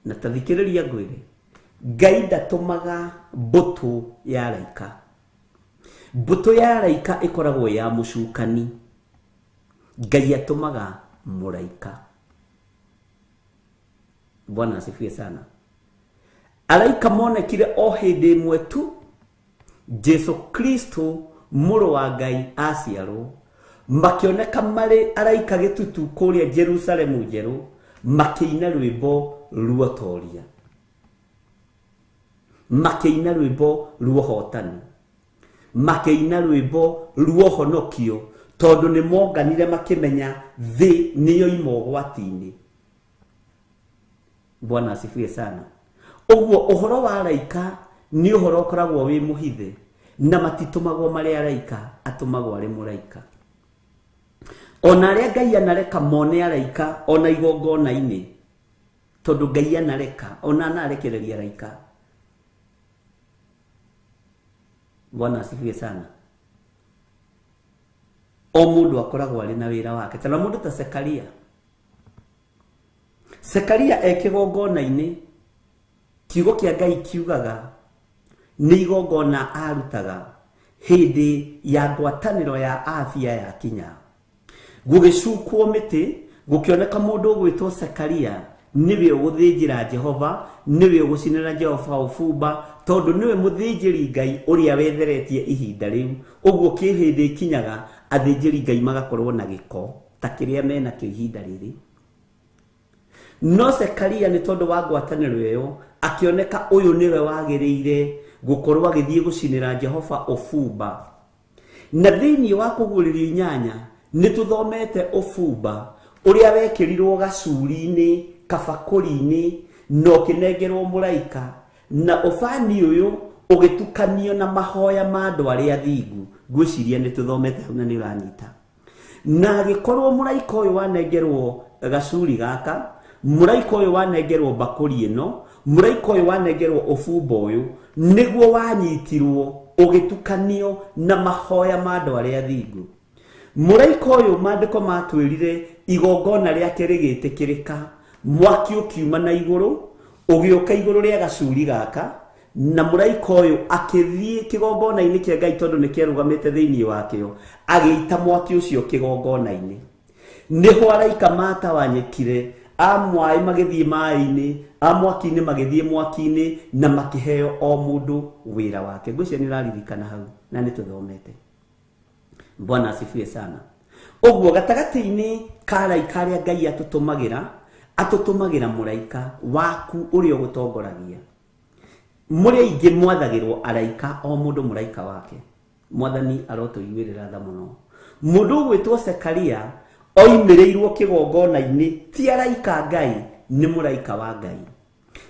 Na ta thikĩrĩria ngwĩre, Ngai ndatũmaga mbũtũ ya araika. Mbũtũ ya araika ĩkoragwo ya mũcukani. Ngai atũmaga mũraika. Bwana asifiwe sana. Araika monekire o hĩndĩ ĩmwe tu, Jesu Kristo mũrũ wa Ngai aciarwo, makĩoneka marĩ araika gĩtutu kũrĩa Jerusalemu njerũ, makĩina rwĩmbo ruotoria, makĩina rwĩmbo ruohotani, makĩina rwĩmbo ruohonokio, tondũ nĩ monganire makĩmenya thĩ nĩyo ima ũgwati-inĩ. Bwana asifiwe sana. Ũguo ũhoro wa araika nĩ ũhoro ũkoragwo wĩ mũhithe, na matitũmagwo marĩ araika, atũmagwo arĩ mũraika. Ona arĩa Ngai anareka mone araika ona igongona-inĩ, tondũ Ngai anareka ona anarekereria araika. Bwana asifiwe sana. O mũndũ akoragwo arĩ na wĩra wake. Tana mũndũ ta Sekaria. Sekaria e kĩgongona-inĩ, kiugo kĩa Ngai kiugaga nĩ igongona arutaga hĩndĩ ya ngwatanĩro ya afya ya kinya. Gũgĩcukwo mĩtĩ, gũkĩoneka mũndũ ũgwĩtwo Sekaria nĩwe ũgũthĩnjĩra Jehova, nĩwe ũgũcinĩra Jehova ũbumba, tondũ nĩwe mũthĩnjĩri Ngai ũrĩa wetheretie ihinda rĩu. Ũguo kĩhĩndĩ ikinyaga athĩnjĩri Ngai magakorwo na gĩko ta kĩrĩa menakĩo ihinda rĩrĩ. No Sekaria nĩ tondũ wa ngwatanĩro ĩyo akĩoneka ũyũ nĩwe wagĩrĩire gũkorwo agĩthiĩ gũcinĩra Jehova ũbumba. Na thĩinĩ wa kũguũrĩrio inyanya nĩ tũthomete ũbumba ũrĩa wekĩrirwo gacuri-inĩ, kabakũri-inĩ, na ũkĩnengerwo mũraika, na ũbani ũyũ ũgĩtukanio na mahoya ma andũ arĩa athingu. Ngwĩciria nĩ tũthomete hau na nĩ ũranyita. Na agĩkorwo mũraika ũyũ wanengerwo gacuri gaka, mũraika ũyũ wanengerwo mbakũri ĩno, mũraika ũyũ wanengerwo ũbumba ũyũ, nĩguo wanyitirwo ũgĩtukanio na mahoya ma andũ arĩa athingu. Mũraika ũyũ maandĩko matwĩrire igongona rĩake rĩgĩtĩkĩrĩka, mwaki ũkiuma na igũrũ, ũgĩũka igũrũ rĩa gacuri gaka, na mũraika ũyũ akĩthiĩ kĩgongona-inĩ kĩa Ngai tondũ nĩ kĩarũgamĩte thĩinĩ wakĩo, agĩita mwaki ũcio kĩgongona-inĩ. Nĩho araika matawanyĩkire, a mwaĩ magĩthiĩ maĩ-inĩ, a mwaki-inĩ magĩthiĩ mwaki-inĩ, na makĩheo o mũndũ wĩra wake. Ngwĩciria nĩ ũraririkana hau na nĩ tũthomete. Bwana asifiwe sana. Ũguo gatagatĩ-inĩ ka araika arĩa Ngai atũtũmagĩra, atũtũmagĩra mũraika waku ũrĩa ũgũtongoragia. Mũrĩ aingĩ mwathagĩrwo araika, o mũndũ mũraika wake. Mwathani arotũiguĩrĩra tha mũno. Mũndũ ũgwĩtwo Sekaria oimĩrĩirwo kĩgongona-inĩ ti araika Ngai, nĩ mũraika wa Ngai.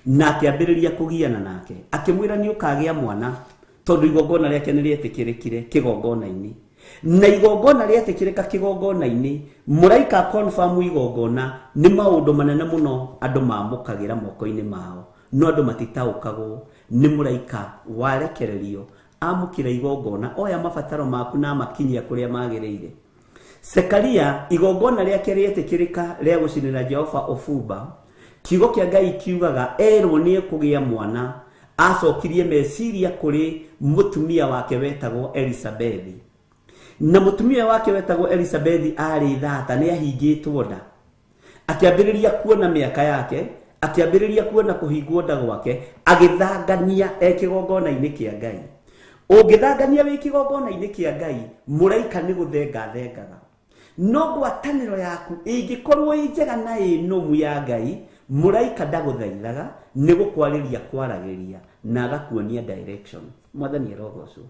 Na akĩambĩrĩria kũgiana nake, akĩmwĩra nĩ ũkagĩa mwana, tondũ igongona rĩake nĩ rĩetĩkĩrĩkire kĩgongona-inĩ. Na igongona rĩetĩkĩrĩka kĩgongona-inĩ, mũraika confirm igongona, nĩ maũndũ manene mũno andũ mamũkagĩra moko-inĩ mao, no andũ matitaũkagwo nĩ mũraika warekererio amũkĩra igongona, oya mabataro maku na amakinyia kũrĩa magĩrĩire. Sekaria igongona rĩake rĩetĩkĩrĩka rĩa gũcinĩra Jehova ũbumba, kiugo kĩa Ngai kiugaga erwo nĩ ekũgĩa mwana, acokirie meciria kũrĩ mũtumia wake wetagwo Elisabethi. Na mũtumia wake wetagwo Elisabethi arĩ thata, nĩ ahingĩtwo nda. Akĩambĩrĩria kuona mĩaka yake, akĩambĩrĩria kuona kũhingwo nda gwake, agĩthangania e kĩgongona-inĩ kĩa Ngai. Ũngĩthangania wĩ kĩgongona-inĩ kĩa Ngai, mũraika nĩ gũthenga thengaga. No ngwatanĩro yaku ĩngĩkorwo ĩ njega na ĩ nũmu ya Ngai, mũraika ndagũthaithaga, nĩ gũkwarĩria kwaragĩria na agakuonia direction. Mwathani arogocwo.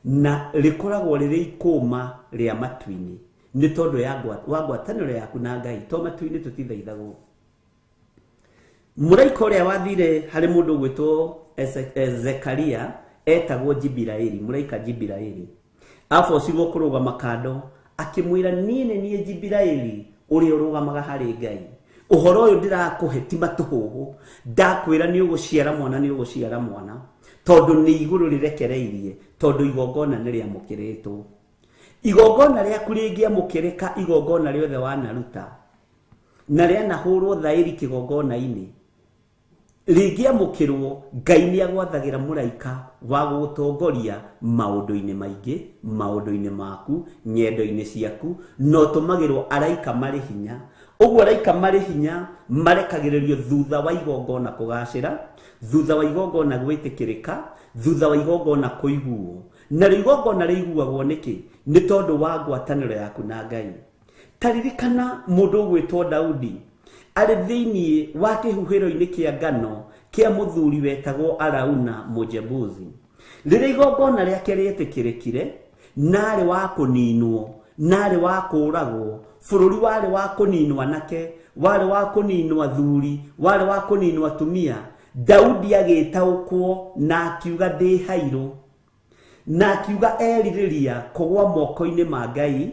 Na rĩkoragwo rĩrĩ ikũma rĩa matu-inĩ, nĩ tondũ ya wa ngwatanĩro yaku na Ngai, to matu-inĩ tũtithaithagwo. Mũraika ũrĩa wathire harĩ mũndũ ũgwĩtwo Zekaria etagwo Jibiraeli, mũraika Jibiraeli. Abocirwo kũrũgama kando, akĩmwĩra niĩ nĩ niĩ Jibiraeli Ũrĩa ũrũgamaga harĩ Ngai. Ũhoro ũyũ ndĩrakũhe ti matũhũhũ. Ndakwĩra nĩ ũgũciara mwana, nĩ ũgũciara mwana. Tondũ nĩ igũrũ rĩrekereirie, tondũ igongona nĩ rĩamũkĩrĩtwo. Igongona rĩaku rĩngĩamũkĩrĩka, igongona rĩothe wanaruta na rĩanahũrwo thaĩri kĩgongona-inĩ, rĩngĩamũkĩrwo, Ngai nĩ agwathagĩra mũraika wa gũgũtongoria maũndũ-inĩ maingĩ, maũndũ-inĩ maku, ng'endo-inĩ ciaku, na ũtũmagĩrwo araika marĩ hinya. Ũguo araika marĩ hinya marekagĩrĩrio thutha wa igongona kũgacĩra, thutha wa igongona gwĩtĩkĩrĩka, thutha wa igongona kũiguo. Na rĩo igongona rĩiguagwo nĩkĩ? Nĩ tondũ wa ngwatanĩro yaku na Ngai. Ta ririkana mũndũ ũgwĩtwo Daudi arĩ thĩinĩ wa kĩhuhĩro-inĩ kĩa ngano kĩa mũthuri wetagwo Arauna Mũjebusi. Rĩrĩa igongona rĩake rĩetĩkĩrĩkire, narĩ wa kũninwo, narĩ wa kũũragwo, bũrũri warĩ wa kũninwo anake, warĩ wa kũninwo athuri, warĩ wa kũninwo atumia, Daudi agĩtaũkwo na akiuga ndĩ hairũ, na akiuga erirĩria kũgwa moko-inĩ ma Ngai,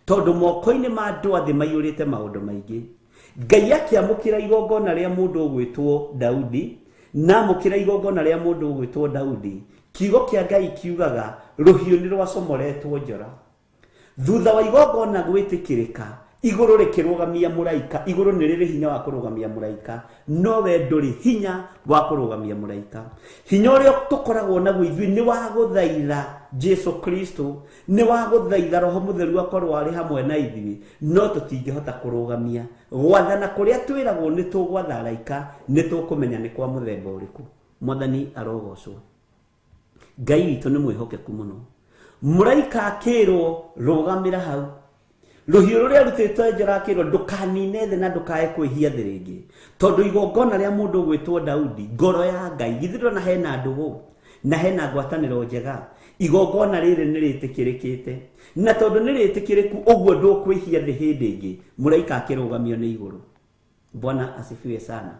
tondũ moko-inĩ ma andũ a thĩ maiyũrĩte maũndũ maingĩ. Ngai akĩamũkĩra igongona rĩa mũndũ ũgwĩtwo Daudi, na amũkĩra igongona rĩa mũndũ ũgwĩtwo Daudi, kiugo kĩa Ngai kiugaga rũhiũ nĩ rwacomoretwo njora. Thutha wa igongona gwĩtĩkĩrĩka, igũrũ rĩkĩrũgamia mũraika. Igũrũ nĩ rĩrĩ hinya wa kũrũgamia mũraika, no we ndũrĩ hinya wa kũrũgamia mũraika. Hinya ũrĩa tũkoragwo naguo ithuĩ nĩ wa gũthaitha Jesu Kristo, nĩ wa gũthaitha Roho Mũtheru akorwo arĩ hamwe na ithuĩ, no tũtingĩhota kũrũgamia. Gwathana kũrĩa twĩragwo nĩ tũgwatha araika, nĩ tũkũmenya nĩ kwa mũthemba ũrĩkũ. Mwathani arogocwo. Ngai witũ nĩ mwĩhokeku mũno. Mũraika akĩrwo rũgamĩra hau, rũhiũ rũrĩa rutĩtwo njora akĩrwo ndũkanine thĩ na ndũkae kwĩhia thĩ rĩngĩ, tondũ igongona rĩa mũndũ ũgwĩtwo Daudi, ngoro ya Ngai, githĩ ndũrona hena ndũgũ na hena ngwatanĩro njega, igongona rĩrĩ nĩ rĩtĩkĩrĩkĩte, na tondũ nĩ rĩtĩkĩrĩku ũguo ndũkwĩhia thĩ hĩndĩ ĩngĩ. Mũraika akĩrũgamio nĩ igũrũ. Bwana asifiwe sana.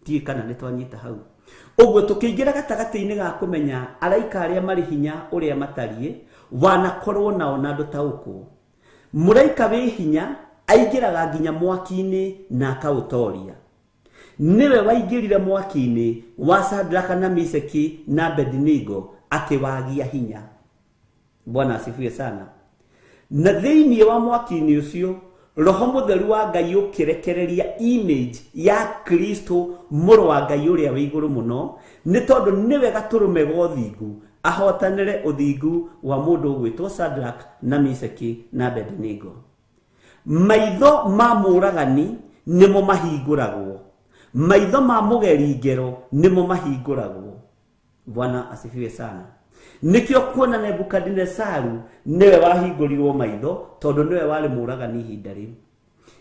Ndiũĩ kana nĩ twanyita hau. Ũguo tũkĩingĩra gatagatĩ-inĩ ga kũmenya araika arĩa marĩ hinya ũrĩa matariĩ, wanakorwo nao na ndũtaũkwo. Mũraika wĩ hinya aingĩraga nginya mwaki-inĩ na akaũtoria. Nĩwe waingĩrire mwaki-inĩ wa Sadraka na Miseki na Abednego akĩwagia hinya. Bwana asifiwe sana. Na thĩinĩ wa mwaki-inĩ ũcio Roho Mũtheru wa Ngai ũkĩrekereria image ya Kristo mũrũ wa Ngai ũrĩa wĩ igũrũ mũno, nĩ tondũ nĩwe gatũrũme ga ũthingu, ahotanĩre ũthingu wa mũndũ ũgwĩtwo Sadraka na Miseki na Abednego. Maitho ma mũragani nĩmo mahingũragwo, maitho ma mũgeri ngero nĩmo mahingũragwo. Bwana asifiwe sana. Nĩkĩo kuona Nebukadinesaru nĩwe wahingũrirwo maitho, tondũ nĩwe warĩ mũragani ihinda rĩu,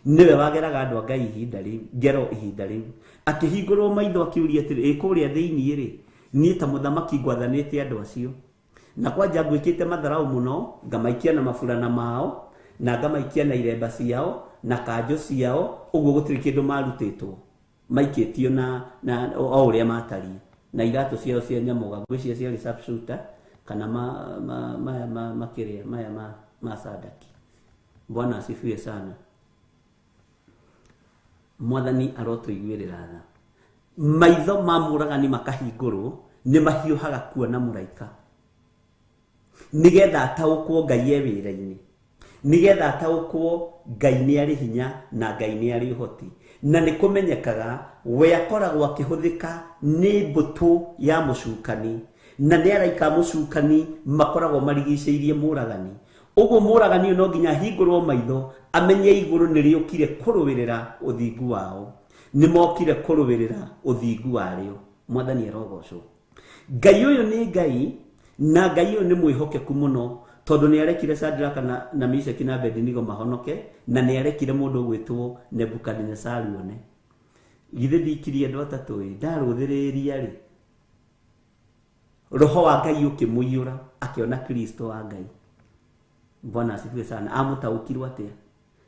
nĩwe wageraga andũ a Ngai ihinda rĩu, ngero ihinda rĩu. Akĩhingũrwo maitho akĩũria atĩrĩ, ĩ kũrĩa thĩinĩ rĩ, niĩ ta mũthamaki ngwathanĩte andũ acio, na kwanja ngwĩkĩte matharau mũno, ngamaikia na maburana mao, na ngamaikia na iremba ciao, na kanjũ ciao, ũguo gũtirĩ kĩndũ marutĩtwo, maikĩtio na o ũrĩa matariĩ, na iratũ ciao cia nyamũga, ngwĩciria ciarĩ sharpshooter kana maya makĩrĩa maya ma sadaki. Bwana asifiwe sana. Mwathani arotũiguĩrĩra tha. Maitho ma mũragani makahingũrwo, nĩ mahiũhaga kuona mũraika, nĩgetha ataũkwo Ngai e wĩra-inĩ, nĩgetha ataũkwo Ngai nĩ arĩ hinya na Ngai nĩ arĩ ũhoti. Na nĩ kũmenyekaga we akoragwo akĩhũthĩka nĩ mbũtũ ya mũcukani, na nĩ araika a mũcukani makoragwo marigicĩirie mũragani. Ũguo mũragani ũyũ no nginya ahingũrwo maitho amenye igũrũ nĩ rĩũkire kũrũĩrĩra ũthingu wao, nĩ mokire kũrũĩrĩra ũthingu warĩo. Mwathani arogocwo. Ngai ũyũ nĩ Ngai, na Ngai ũyũ nĩ mwĩhokeku mũno, tondũ nĩ arekire Sadraka na Meshaki na Abednego mahonoke, na nĩ arekire mũndũ ũgwĩtwo Nebukadinesaru one. Githĩ ndikirie andũ atatũ ĩ, ndarũthĩrĩria rĩ, Roho wa Ngai ũkĩmũiyũra, akĩona Kristo wa Ngai. Bwana asifiwe sana. Amũtaũkirwo atĩa?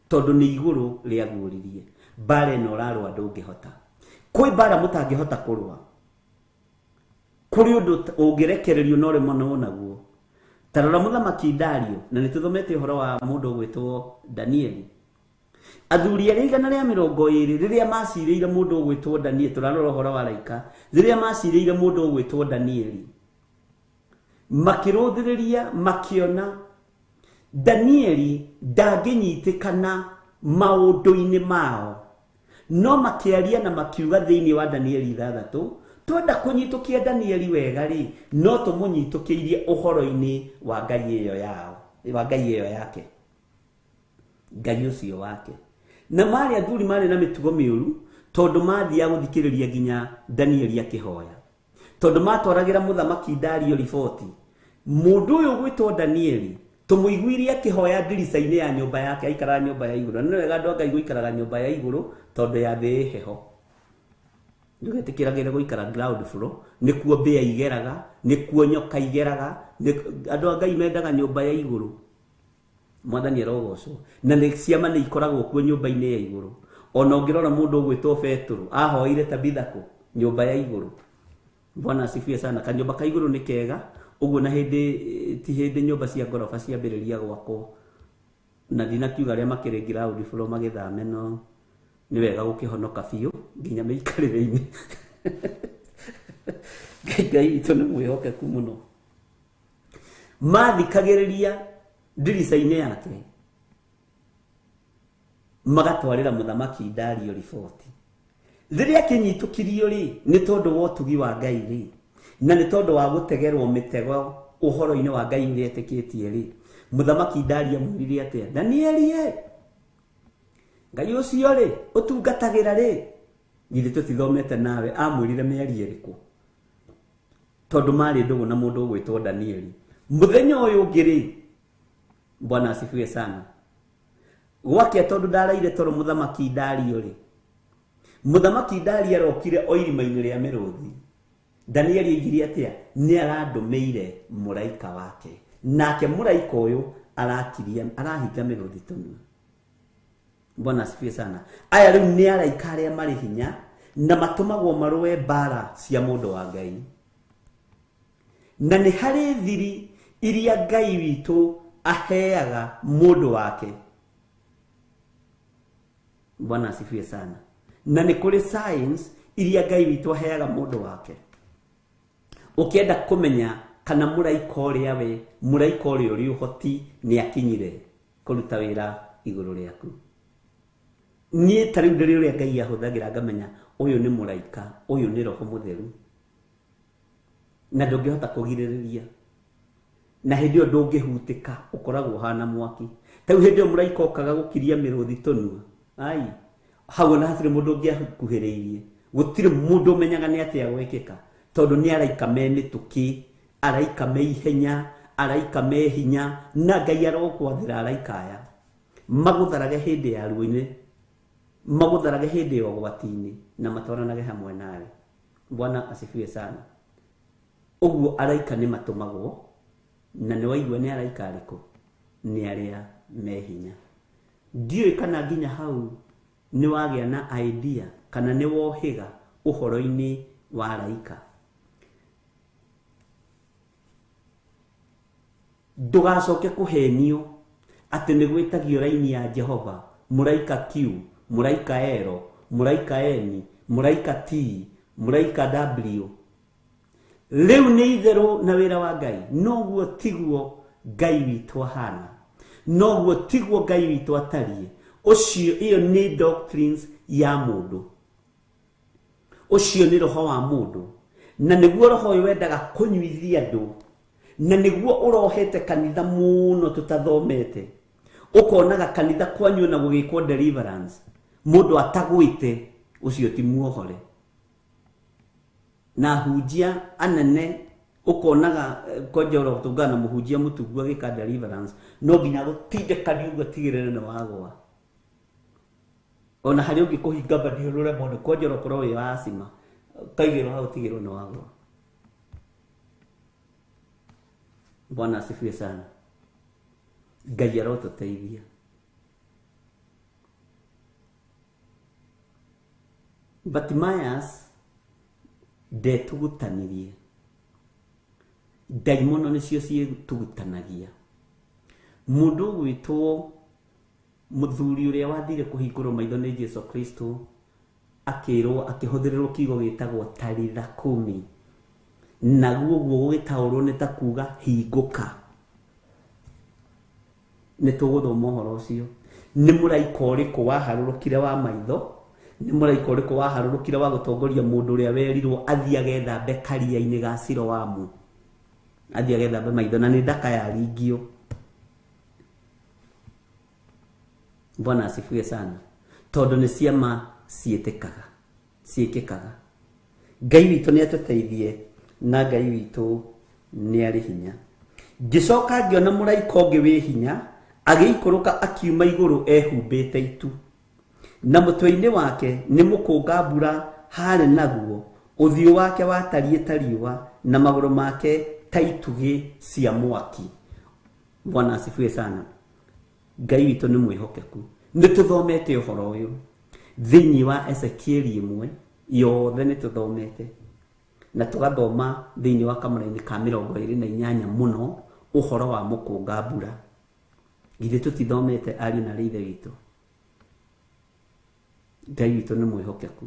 Tondũ nĩ igũrũ rĩaguũririe. Mbara ĩno ũrarũa ndũngĩhota. Kwĩ mbara mũtangĩhota kũrũa. Kũrĩ ũndũ ũngĩrekererio na ũremwo nĩ naguo. Ta rora mũthamaki Dario, na nĩ tũthomete ũhoro wa mũndũ ũgwĩtwo Danieli. Athuri arĩa 120 rĩrĩa macirĩire mũndũ ũgwĩtwo Danieli, tũrarora ũhoro wa araika, rĩrĩa macirĩire mũndũ ũgwĩtwo Danieli makĩrũthĩrĩria makĩona Danieli ndangĩnyitĩkana maũndũ-inĩ mao, no makĩaria na makiuga thĩinĩ wa Danieli 6 twenda kũnyitũkia Danieli wega rĩ, no tũmũnyitũkĩirie ũhoro-inĩ wa Ngai ĩyo yao, wa Ngai ĩyo yake, Ngai ũcio wake. Na marĩ athuri marĩ na mĩtugo mĩũru tondũ mathiaga gũthikĩrĩria nginya Danieli akĩhoya, tondũ matwaragĩra mũthamaki Dario riboti, mũndũ ũyũ ũgwĩtwo Danieli tũmũiguirie akĩhoya ndirica-inĩ ya nyũmba yake, aikaraga nyũmba ya igũrũ. Na nĩ wega andũ a Ngai gũikaraga nyũmba ya igũrũ tondũ ya thĩ ĩ heho. Ndũgetĩkĩragĩre gũikara ground floor, nĩkuo mbĩa igeraga, nĩkuo nyoka igeraga. Andũ a Ngai mendaga nyũmba ya igũrũ. Mwathani arogocwo. Na nĩ ciama nĩ ikoragwo kuo nyũmba-inĩ ya igũrũ. Ona ũngĩrora mũndũ ũgwĩtwo Petero ahoire Tabitha kũ nyũmba ya igũrũ. Bwana asifiwe sana. Kanyũmba ka igũrũ nĩ kega ũguo, na hĩndĩ ti hĩndĩ nyũmba cia ngoroba ciambĩrĩria gwakwo, na ndinakiuga arĩa makĩrĩ ground floor magĩthame, no nĩ wega gũkĩhonoka biũ nginya mĩikarĩre-inĩ. Ngai witũ nĩ mwĩhokeku mũno. Mathikagĩrĩria ndirica-inĩ yake magatwarĩra mũthamaki Dario riboti. Rĩrĩa akĩnyitũkirio rĩ, nĩ tondũ wa ũtugi wa Ngai rĩ, na nĩ tondũ wa gũtegerwo mĩtego ũhoro-inĩ wa Ngai ũrĩa etĩkĩtie rĩ, mũthamaki Dario amwĩrire atĩa? Danieli ĩ, Ngai ũcio rĩ ũtungatagĩra rĩ, githĩ tũtithomete nawe? Amwĩrire mĩario ĩrĩkũ? Tondũ marĩ ndũgũ na mũndũ ũgwĩtwo Danieli. Mũthenya ũyũ ũngĩ rĩ, Bwana asifiwe sana, gwakĩa tondũ ndaraire toro mũthamaki Dario rĩ, mũthamaki Dario arokire o irima-inĩ rĩa mĩrũthi. Danieli oigire atĩa? Nĩ arandũmĩire mũraika wake, nake mũraika ũyũ arakiria, arahinga mĩrũthi tũnua. Bwana asifiwe sana. Aya rĩu nĩ araika arĩa marĩ hinya na matũmagwo marũe mbara cia mũndũ wa Ngai. Na nĩ harĩ thiri iria Ngai witũ aheaga mũndũ wake. Bwana asifiwe sana. Na nĩ kũrĩ signs iria Ngai witũ aheaga mũndũ wake. Ũkĩenda kũmenya kana mũraika ũrĩa we, mũraika ũrĩa ũrĩ ũhoti nĩ akinyire kũruta wĩra igũrũ rĩaku. Niĩ ta rĩu ndĩrĩ ũrĩa Ngai ahũthagĩra ngamenya ũyũ nĩ mũraika, ũyũ nĩ Roho Mũtheru, na ndũngĩhota kũgirĩrĩria. Na hĩndĩ ĩyo ndũngĩhutĩka, ũkoragwo ũhana mwaki. Ta rĩu hĩndĩ ĩyo mũraika okaga gũkiria mĩrũthi tũnua, ai hau ona hatirĩ mũndũ ũngĩakuhĩrĩirie, gũtirĩ mũndũ ũmenyaga nĩ atĩa gwekĩka, tondũ nĩ araika me mĩtũkĩ, araika me ihenya, araika me hinya, na Ngai arokwathĩra araika aya magũtharage hĩndĩ ya ruo-inĩ, magũtharage hĩndĩ ya ũgwati-inĩ, na matwaranage hamwe nawe. Bwana asifiwe sana. Ũguo araika nĩ matũmagwo, na nĩ waigua nĩ araika arĩkũ? Nĩ arĩa me hinya. Ndiũĩ kana nginya hau nĩ wagĩa na idea kana nĩ wohĩga ũhoro-inĩ wa araika. Ndũgacoke kũhenio atĩ nĩ gwĩtagio raini ya Jehova, mũraika Q, mũraika L, mũraika N, mũraika T, mũraika W. Rĩu nĩ itherũ na wĩra wa Ngai. Noguo tiguo Ngai witũ ahana, noguo tiguo Ngai witũ atariĩ. Ũcio ĩyo nĩ doctrines ya mũndũ, ũcio nĩ roho wa mũndũ, na nĩguo roho ũyũ wendaga kũnyuithia andũ, na nĩguo ũrohete kanitha mũno tũtathomete. Ũkonaga kanitha kwanyu na gũgĩkwo deliverance, mũndũ atagwĩte, ũcio ti muohore. Na hunjia anene ũkonaga kwanja ũrotũngana na mũhunjia mũtungu agĩka deliverance, no nginya gũtindĩkania ũguo atigĩrĩre nĩ wagwa. Ona harĩa ũngĩkũhinga mbani ũremwo nĩ kwanja ũrokorwo wĩ wa acima, ũkaigĩrwo hau ũtigĩrwo nĩ wagwa. Bwana asifiwe sana. Ngai arotũteithia. Bartimaeus ndetugutanirie, ndaimono nĩcio ciĩtugutanagia. Mũndũ ũgwĩtwo Mũthuri ũrĩa wathire kũhingũrwo maitho nĩ Jesu Kristo akĩrwo akĩhũthĩrĩrwo kiugo gĩtagwo talitha kumi, naguo ũguo gũgĩtaũrwo nĩ ta kuga hingũka. Nĩ tũgũthoma ũhoro ũcio. Nĩ mũraika ũrĩkũ waharũrũkire wa maitho? Nĩ mũraika ũrĩkũ waharũrũkire wa gũtongoria mũndũ ũrĩa werirwo athiĩ agethambe karia-inĩ ga Siloamu, athiĩ agethambe maitho, na nĩ ndaka yaringio. Bwana asifiwe sana. Tondũ nĩ ciama ciĩtĩkaga, ciĩkĩkaga. Ngai witũ nĩ atũteithie, na Ngai witũ nĩ arĩ hinya. Ngĩcoka ngĩona mũraika ũngĩ wĩ hinya agĩikũrũka akiuma igũrũ ehumbĩte itu, na mũtwe-inĩ wake nĩ mũkũnga mbura harĩ naguo, ũthiũ wake watariĩ ta riũa, na magũrũ make ta itugĩ cia mwaki. Bwana asifiwe sana. Ngai witũ nĩ mwĩhokeku. Nĩ tũthomete ũhoro ũyũ thĩinĩ wa Ezekieli ĩmwe yothe, nĩ tũthomete na tũgathoma thĩinĩ wa kamũra-inĩ ka 28 mũno ũhoro wa mũkũnga mbura. Githĩ tũtithomete ariũ na ithe witũ? Ngai witũ nĩ mwĩhokeku,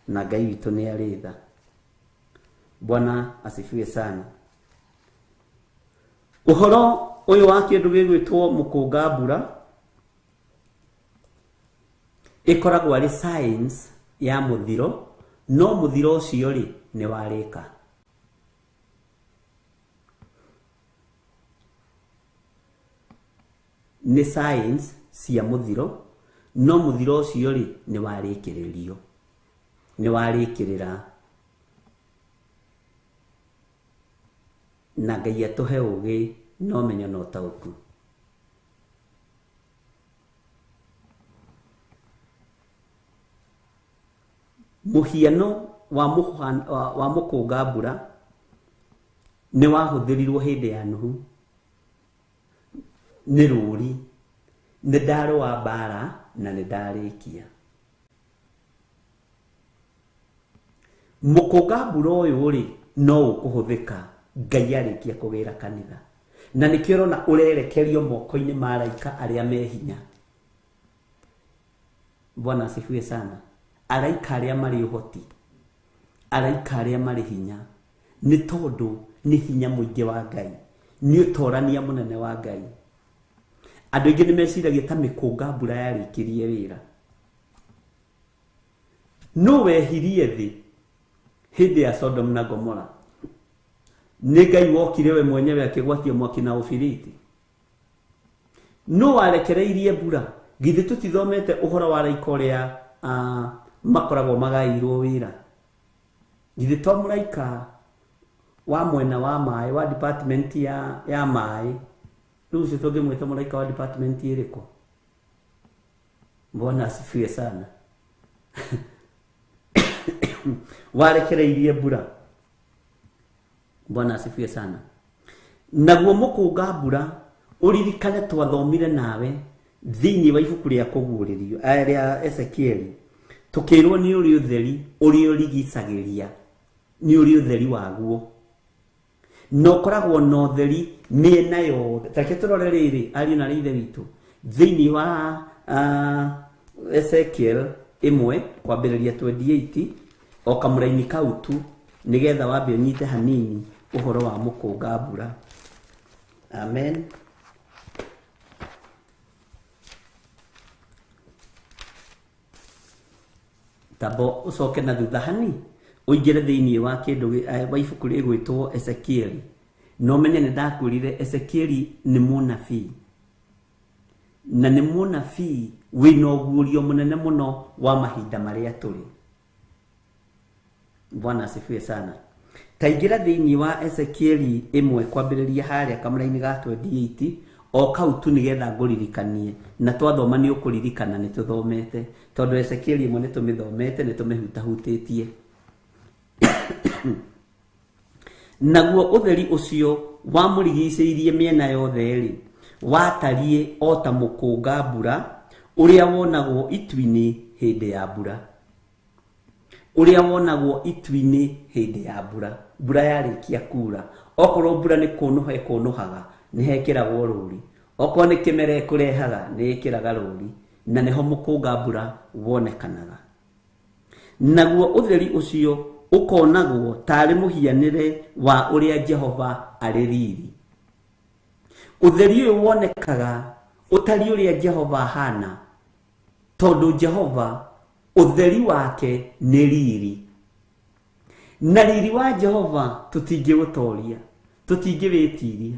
na Ngai witũ nĩ arĩ tha. Bwana asifiwe sana. Ũhoro ũyũ wa kĩndũ gĩgwĩtwo mũkũnga mbura ĩkoragwo arĩ science ya mũthiro, no mũthiro ũcio rĩ nĩ warĩka. Nĩ science cia mũthiro, no mũthiro ũcio rĩ nĩ warĩkĩrĩrio, nĩ warĩkĩrĩra. Na Ngai atũhe ũgĩ na ũmenyo na ũtaũku. Mũhiano wa mũkũnga mbura nĩ wahũthĩrirwo hĩndĩ ya Nuhu. Nĩ rũri, nĩ ndarũa mbara na nĩ ndarĩkia. Mũkũnga mbura ũyũ rĩ no ũkũhũthĩka Ngai arĩkia kũgĩra kanitha, na nĩkĩo ũrona ũrerekerio moko-inĩ ma araika arĩa me hinya. Bwana asifiwe sana. Araika arĩa marĩ ũhoti, araika arĩa marĩ hinya, nĩ tondũ nĩ hinya mũingĩ wa Ngai, nĩ ũtorania mũnene wa Ngai. Andũ aingĩ nĩ meciragia ta mĩkũnga mbura yarĩkirie wĩra. No wehirie thĩ hĩndĩ ya Sodom na Gomora. Nĩ Ngai wokire we mwenyewe akĩgwatia mwaki na ũbiriti. No warekereirie mbura. Githĩ tũtithomete ũhoro wa araika ũrĩa makoragwo magaĩirwo wĩra? Githĩ to mũraika wa mwena wa maĩ, wa department ya maĩ, rĩu ũcio tũngĩmwĩta mũraika wa department ĩrĩkũ? Bwana asifiwe sana. Warekereirie mbura. Bwana asifiwe sana. Naguo mũkũnga mbura ũririkane twathomire nawe thĩinĩ wa ibuku rĩa kũguũrĩrio rĩa Ezekieli, tũkĩrwo nĩ ũrĩ ũtheri ũrĩa ũrigicagĩria, nĩ ũrĩ ũtheri waguo, na ũkoragwo na ũtheri mĩena yothe. Tareke tũrore rĩrĩ ariũ na ithe witũ thĩinĩ wa Ezekiel ĩmwe kwambĩrĩria 28 o kamũraini kau tu, nĩgetha wambe ũnyite hanini ũhoro wa mũkũnga mbura. Amen. Tabo ũcoke na thutha hani ũingĩre thĩinĩ wa kĩndũ wa ibuku rĩgwĩtwo Ezekieli. No menye nĩ ndakwĩrire Ezekieli nĩ mũnabii, na nĩ mũnabii wĩna ũguũrio mũnene mũno wa mahinda marĩa tũrĩ. Bwana asifiwe sana. Taingĩra thĩinĩ wa Ezekieli ĩmwe kwambĩrĩria harĩa kamũra-inĩ ga 28 o kau tu nĩgetha ngũririkanie, na twathoma nĩ ũkũririkana nĩ tũthomete, tondũ Ezekieli ĩmwe nĩ tũmĩthomete, nĩ tũmĩhutahutĩtie. Naguo ũtheri ũcio wamũrigicĩirie mĩena yothe rĩ, watariĩ o ta mũkũnga mbura ũrĩa wonagwo itu-inĩ hĩndĩ ya mbura. Ũrĩa wonagwo itu-inĩ hĩndĩ ya mbura. Mbura yarĩkia kura, okorwo mbura nĩ kũnũha ĩkũnũhaga, nĩ hekĩragwo rũri. Okorwo nĩ kĩmera ĩkũrehaga nĩ ĩkĩraga rũri, na nĩho mũkũnga mbura wonekanaga. Naguo ũtheri ũcio ũkonagwo tarĩ mũhianĩre wa ũrĩa Jehova arĩ riri. Ũtheri ũyũ wonekaga ũtariĩ ũrĩa Jehova ahana, tondũ Jehova ũtheri wake nĩ riri. Na riri wa Jehova tũtingĩũtoria, tũtingĩwĩtiria.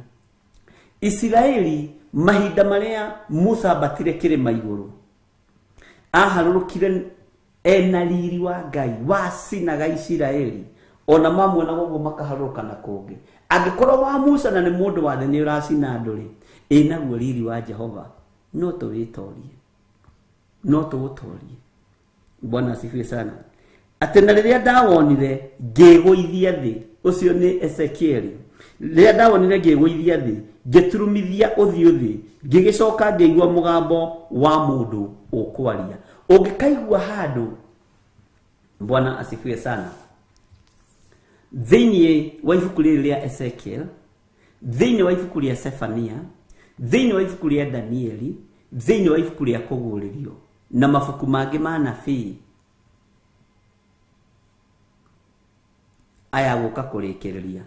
Isiraeli mahinda marĩa Musa ambatire kĩrĩma igũrũ, aharũrũkire ena riri wa Ngai wacinaga Isiraeli, ona mamuonaga ũguo makaharũrũka na kũngĩ. Angĩkorwo wa Musa na nĩ mũndũ wa thĩ nĩ ũracina andũ rĩ, ĩ naguo riri wa Jehova no tũwĩtorie, no tũũtorie. Bwana asifiwe sana. Atĩ na rĩrĩa ndawonire ngĩgũithia thĩ, ũcio nĩ Ezekieli. Rĩrĩa ndawonire ngĩgũithia thĩ, ngĩturumithia ũthiũ thĩ, ngĩgĩcoka ngĩigua mũgambo wa mũndũ ũkwaria. Ũngĩkaigua handũ, Bwana asifiwe sana, thĩinĩ wa ibuku rĩrĩ rĩa Ezekiel, thĩinĩ wa ibuku rĩa Sefania, thĩinĩ wa ibuku rĩa Danieli, thĩinĩ wa ibuku rĩa Kũguũrĩrio na mabuku mangĩ ma nabii aya gũka kũrĩkĩrĩria,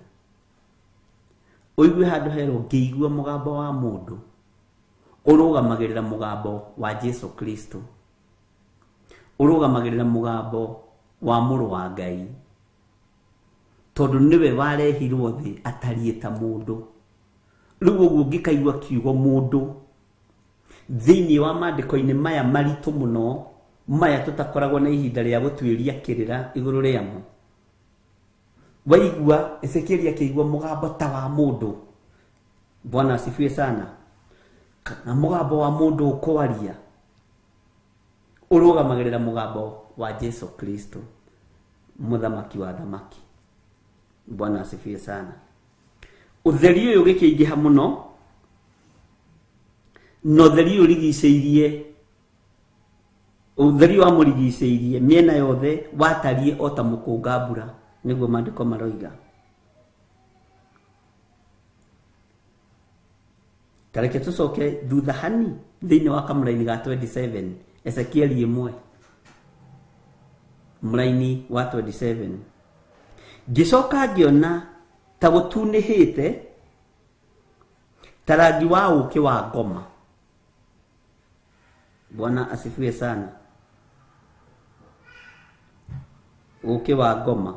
ũigue handũ herwo ngĩigua mũgambo wa mũndũ ũrũgamagĩrĩra mũgambo wa Jesu Kristo, ũrũgamagĩrĩra mũgambo wa mũrũ wa Ngai, tondũ nĩwe warehirwo thĩ atariĩ ta mũndũ. Rĩu ũguo ũngĩkaigua kiugo mũndũ thĩinĩ wa maandĩko-inĩ maya maritũ mũno, maya tũtakoragwo na ihinda rĩa gũtuĩria kĩrĩra igũrũ rĩamo, waigua Ezekieli akĩigua mũgambo ta wa mũndũ, Bwana asifiwe sana, kana mũgambo wa mũndũ ũkwaria, ũrũgamagĩrĩra mũgambo wa Jesu Kristo, mũthamaki wa thamaki. Bwana asifiwe sana. Ũtheri ũyũ ũgĩkĩingĩha mũno, na ũtheri ũyũ ũrigicĩirie, ũtheri wamũrigicĩirie mĩena yothe watariĩ o ta mũkũnga mbura, nĩguo maandĩko maroiga. Ta reke tũcoke thutha hani thĩinĩ wa kamũraini ga 27, Ezekieli 1 mũraini wa 27. Ngĩcoka ngĩona ta gũtunĩhĩte ta rangi wa ũũkĩ wa ngoma. Bwana asifiwe sana. Ũũkĩ wa ngoma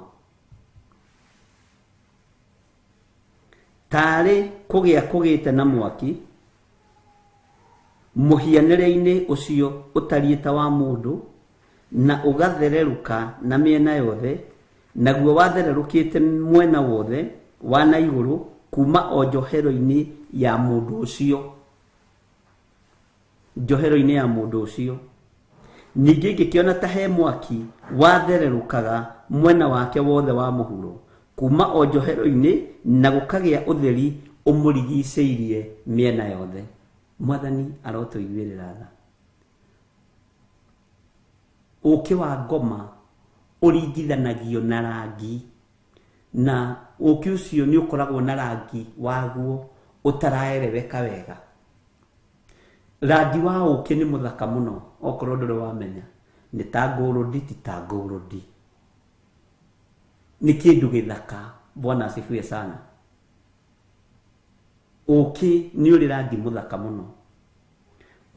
tarĩ kũgĩa kũgĩte na mwaki, mũhianĩre-inĩ ũcio ũtariĩ ta wa mũndũ, na ũgathererũka na mĩena yothe, naguo wathererũkĩte mwena wothe wa na igũrũ kuma o njohero-inĩ ya mũndũ ũcio, njohero-inĩ ya mũndũ ũcio. Ningĩ ngĩkĩona ta he mwaki wathererũkaga mwena wake wothe wa mũhuro kuma o njohero-inĩ, na gũkagĩa ũtheri ũmũrigicĩirie mĩena yothe. Mwathani arotũiguĩrĩra tha. Ũũkĩ wa ngoma ũringithanagio na rangi, na ũũkĩ ũcio nĩ ũkoragwo na rangi waguo ũtaraereweka wega. Rangi wa ũũkĩ nĩ mũthaka mũno, okorwo ndũrĩ wamenya, nĩ ta ngũrũndi, ti ta ngũrũndi, nĩ kĩndũ gĩthaka. Bwana asifiwe sana. Ũũkĩ nĩ ũrĩ rangi mũthaka mũno.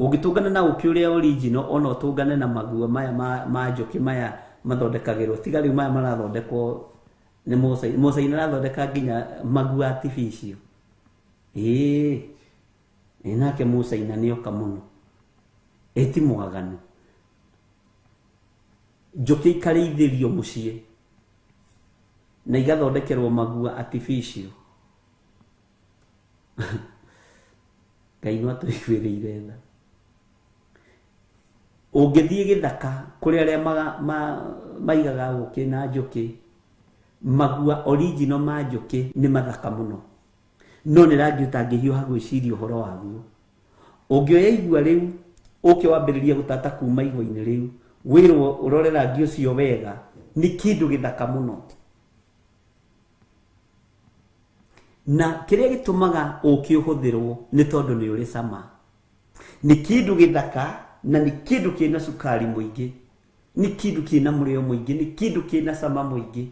Ũngĩtũngana na ũũkĩ ũrĩa original, ona ũtũngane na maguo maya ma njũkĩ maya mathondekagĩrwo, tiga rĩu maya marathondekwo nĩ Mũcaina. Mũcaina arathondeka nginya maguo artificial. Ĩĩ, ĩ nake Mũcaina nĩoka mũno, ĩ ti mwaganu. Njũkĩ ikarĩithĩrio mũciĩ na igathondekerwo maguo artificial. Ngai no atũiguĩrĩire tha. Ũngĩthiĩ gĩthaka kũrĩ arĩa maigaga ũũkĩ na njũkĩ, magua original ma njũkĩ nĩ mathaka mũno, no nĩ rangi ũtangĩhiũha gwĩciria ũhoro waguo. Ũngĩoya igua rĩu ũke wambĩrĩrie gũtata kuma igua-inĩ rĩu, wĩrwo ũrore rangi ũcio wega, nĩ kĩndũ gĩthaka mũno. Na kĩrĩa gĩtũmaga ũkĩ ũhũthĩrwo nĩ tondũ nĩ ũrĩ cama. Nĩ kĩndũ gĩthaka na nĩ kĩndũ kĩna cukari mũingĩ. Nĩ kĩndũ kĩna mũrĩo mũingĩ, nĩ kĩndũ kĩna cama mũingĩ.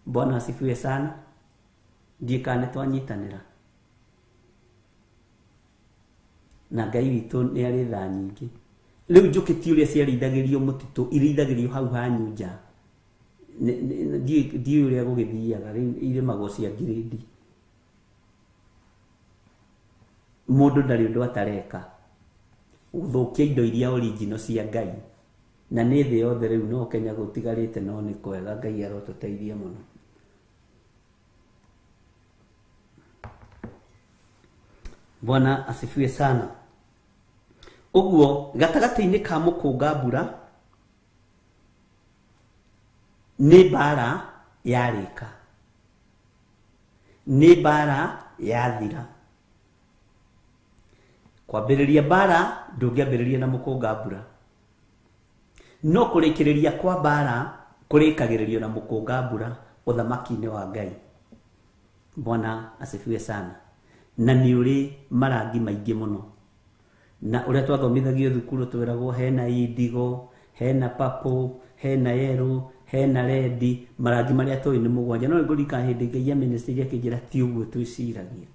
Bwana asifiwe sana. Ndiĩ kana nĩ twanyitanĩra. Na Ngai witũ nĩ arĩ tha nyingĩ. Rĩu njũkĩ ti ũrĩa ciarĩithagĩrio mũtitũ, irĩithagĩrio hau hanyu nja. Ndiũĩ ũrĩa gũgĩthiaga, rĩu irĩmagwo cia ngirĩndi. Mũndũ ndarĩ ũndũ atareka. Gũthũkia indo iria original cia Ngai. Na nĩ thĩ yothe rĩu no Kenya gũtigarĩte no nĩ kwega Ngai arotũteithia mũno. Bwana asifiwe sana. Ũguo gatagatĩ-inĩ ka mũkũnga mbura nĩ mbara yarĩka. Nĩ mbara yathira. Kwambĩrĩria mbara ndũngĩambĩrĩria na mũkũnga mbura. No kũrĩkĩrĩria kwa mbara kũrĩkagĩrĩrio na mũkũnga mbura ũthamaki-inĩ wa Ngai. Bwana asifiwe sana. Na nĩ ũrĩ marangi maingĩ mũno. Na ũrĩa twathomithagio thukuru twĩragwo hena indigo, hena purple, hena yellow, hena red, marangi marĩa tũĩ nĩ mũgwanja. No nĩngũririkana hĩndĩ Ngai amĩnĩstĩrie akĩnjĩra ti ũguo twĩciragia.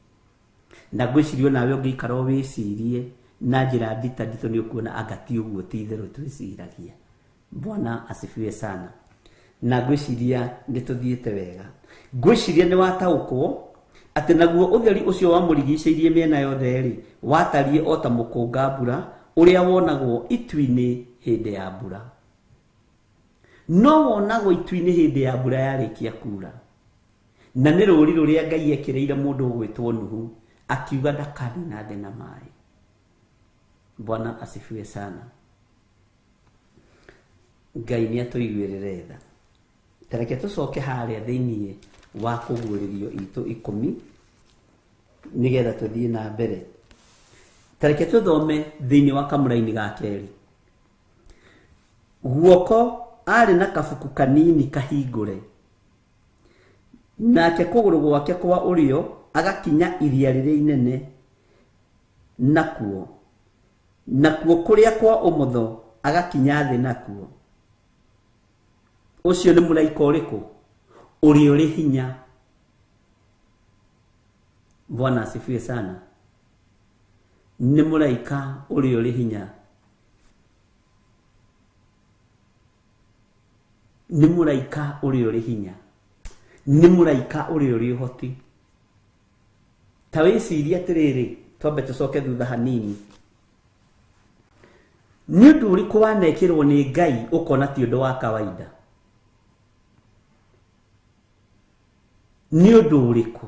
Na ngwĩciria onawe ũngĩikara wĩcirie na njĩra ndita nditũ nĩ ũkuona anga ti ũguo ti itherũ twĩciragia. Bwana asifiwe sana. Na ngwĩciria nĩ tũthiĩte wega. Ngwĩciria nĩ wataũkwo atĩ naguo ũtheri ũcio wamũrigicĩirie mĩena yothe rĩ, watariĩ o ta mũkũnga mbura ũrĩa wonagwo itu-inĩ hĩndĩ ya mbura. No wonagwo itu-inĩ hĩndĩ ya mbura yarĩkia kuura. Na nĩ rũri rũrĩa Ngai ekĩrĩire mũndũ ũgwĩtwo Nuhu, akiuga ndakanina thĩ na maĩ. Bwana asifiwe sana. Ngai nĩ atũiguĩrĩre tha. Ta reke tũcoke harĩa thĩiniĩ wa kũguũrĩrio itũ 10 nĩgetha tũthiĩ na mbere. Ta reke tũthome thĩiniĩ wa kamũraini ga kerĩ. Guoko arĩ na kabuku kanini kahingũre, nake kũgũrũ gwake kwa ũrĩo agakinya iria rĩrĩa inene nakuo, nakuo kũrĩa kwa ũmotho agakinya thĩ nakuo. Ũcio nĩ mũraika ũrĩkũ? Ũrĩa ũrĩ hinya. Bwana asifiwe sana. Nĩ mũraika ũrĩa ũrĩ hinya. Nĩ mũraika ũrĩa ũrĩ hinya. Nĩ mũraika ũrĩa ũrĩ ũhoti. Ta wĩcirie atĩrĩrĩ, twambe tũcoke thutha hanini. Nĩ ũndũ ũrĩkũ wanekĩrwo nĩ Ngai ũkona ti ũndũ wa kawaida? Nĩ ũndũ ũrĩkũ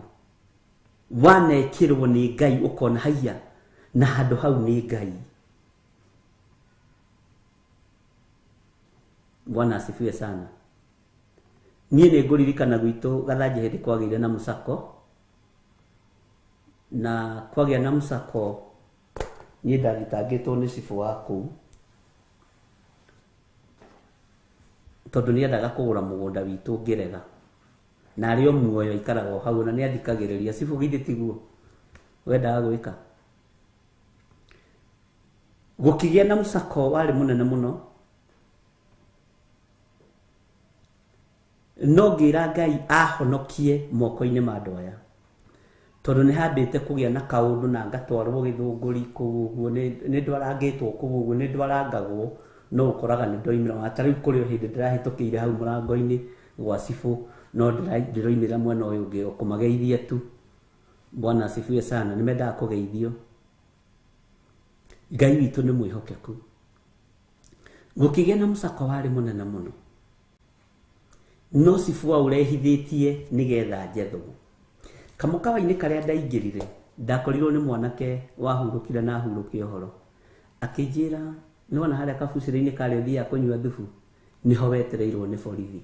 wanekĩrwo nĩ Ngai ũkona haiya na handũ hau nĩ Ngai? Bwana asifiwe sana. Niĩ nĩ ngũririkana gwitũ Gathanje hĩndĩ kwagĩire na mũcako. Na kwagĩa na mũcako niĩ ndathitangĩtwo nĩ cibũ wa kũu tondũ nĩendaga kũgũra mũgũnda witũ ngĩrega. Na arĩ o muoyo aikaraga o hau na nĩathikagĩrĩria. Cibũ githĩ tiguo wendaga gwĩka? Gũkĩgĩa na mũcako warĩ mũnene mũno. No ngĩra Ngai ahonokie moko-inĩ ma andũ aya. Tondũ nĩ hambĩte kũgĩa na kaũndũ na ngatwarwo gĩthũngũri kũu ũguo, nĩ ndwarangĩtwo kũu ũguo, nĩ ndwarangagwo, no ũkoraga nĩ ndoimĩra. Ta rĩu kũrĩ o hĩndĩ ndĩrahĩtũkĩire hau mũrango-inĩ gwa cibũ, no ndĩroimĩra mwena ũyũ ũngĩ o kũmageithia tu. Bwana asifiwe sana. Nĩ mendaga kũgeithio. Ngai witũ nĩ mwĩhokeku. Gũkĩgĩa na mũcako warĩ mũnene mũno. No cibũ aũrehithĩtie nĩgetha njethwo. Kamũkawa-inĩ karĩa ndaingĩrire, ndakorirwo nĩ mwanake wahurũkire na ahurũke ũhoro. Akĩnjĩra, nĩwona harĩa kabucĩrĩ-inĩ karĩa ũthiaga kũnyua thubu, nĩho wetereirwo nĩ borithi.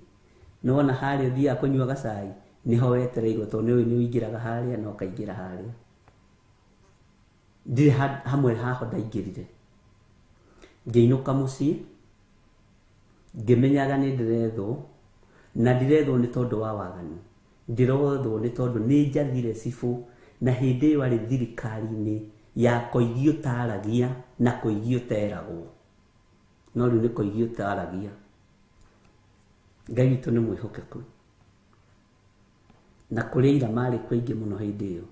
Nĩwona harĩa ũthiaga kũnyua gacai, nĩho wetereirwo tondũ nĩũĩ nĩũingĩraga harĩa na ũkaingĩra harĩa. Ndirĩ hamwe haho ndaingĩrire. Ngĩinũka mũciĩ, ngĩmenyaga nĩ ndĩrethwo, na ndirethwo nĩ tondũ wa waganu. Ndĩrothwo nĩ tondũ nĩ njathire cibũ na hĩndĩ ĩyo arĩ thirikari-inĩ ya koigi ũtaragia na koigi ũteragwo. No rĩu nĩ koigi ũtaragia. Ngai witũ nĩ mwĩhokeku. Na kũrĩ aira marĩ kuo aingĩ mũno hĩndĩ ĩyo.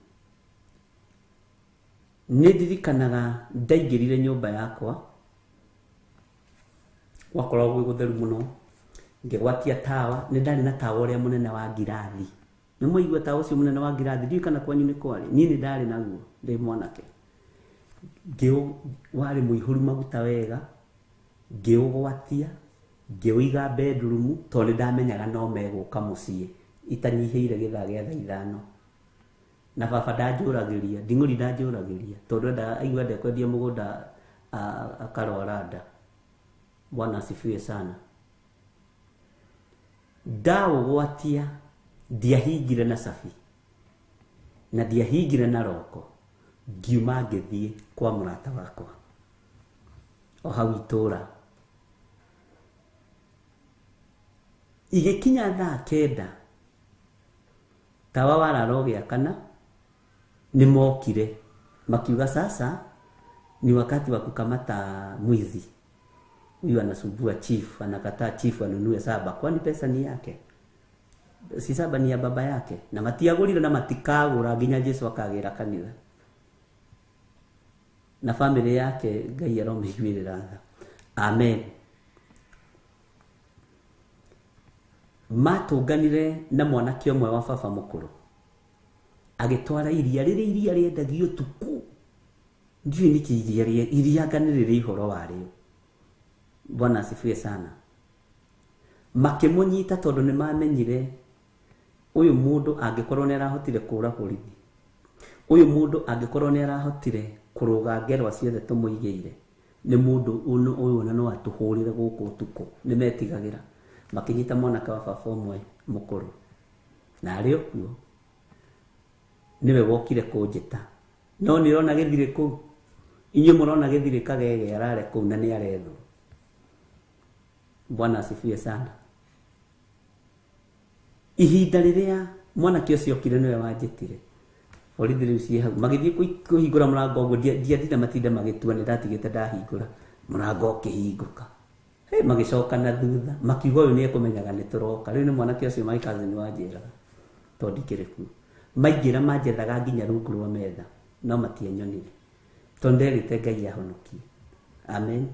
Nĩ ndirikanaga ndaingĩrire nyũmba yakwa, gwakoragwo gwĩ gũtheru mũno, ngĩgwatia tawa, nĩ ndarĩ na tawa ũrĩa mũnene wa ngirathi. Nĩ mwaigua tawa ũcio mũnene wa ngirathi, ndiũĩ kana kwanyu nĩ kwarĩ, niĩ nĩ ndarĩ naguo ndĩ mwanake. Warĩ mũihũru maguta wega, ngĩũgwatia, ngĩũiga bedroom, tondũ nĩ ndamenyaga no megũka mũciĩ itanyihĩire gĩthaa gĩa thaa ithano. Na baba ndanjũragĩria, nding'ũri ndanjũragĩria, tondũ endaga aigua ndekwendia mũgũnda akarwara nda. Bwana asifiwe sana. Ndaũgwatia, ndiahingire na cabi na ndiahingire na roko, ngiuma ngĩthiĩ kwa mũrata wakwa o hau itũra. Igĩkinya thaa 9, tawa warara ũgĩakana, nĩ mokire makiuga sasa ni wakati wa kukamata mwizi. Huyu anasumbua chief, anakataa chief anunue saba, kwani pesa ni yake? Si saba ni ya baba yake. Na matiagũrire na matikagũra nginya Jesu akagĩra kanitha. Na family yake Ngai aromĩiguĩrĩra tha. Amen. Matũnganire na mwanake ũmwe wa baba mũkũrũ, agĩtwara iria rĩrĩ, iria rĩendagio ũtukũ. Ndiũĩ nĩkĩ iria iria anga nĩ rĩrĩ ũhoro warĩo. Bwana asifiwe sana. Makĩmũnyita tondũ nĩ mamenyire ũyũ mũndũ angĩkorwo nĩ arahotire kũra borithi, ũyũ mũndũ angĩkorwo nĩ arahotire kũrũga ngerwa ciothe tũmũigĩire, nĩ mũndũ ũyũ ona no atũhũrĩre gũkũ ũtukũ. Nĩ metigagĩra. Makĩnyita mwanake wa baba ũmwe mũkũrũ, na arĩ o kuo nĩwe wokire kũnjĩta. No nĩ ũrona gĩthirĩ kũu, inyuĩ mũrona gĩthirĩ kagege arare kũu na nĩ arethwo. Bwana asifiwe sana. Ihinda rĩrĩa mwanake ũcio okire nĩwe wanjĩtire, borithi rĩu ciĩ hau, magĩthiĩ kũhingũra mũrango ũguo, ndiathire matinda magĩtua, nĩ ndatigĩte ndahingũra mũrango ũkĩhingũka. Hey, magĩcoka na thutha makiuga ũyũ nĩ ekũmenyaga nĩ tũroka. Rĩu nĩ mwanake ũcio my cousin wanjĩraga tondũ ndikĩrĩ kuo. Maingĩra manjethaga nginya rungu rwa metha, no matianyonire tondũ nderĩte Ngai ahonokie. Amen.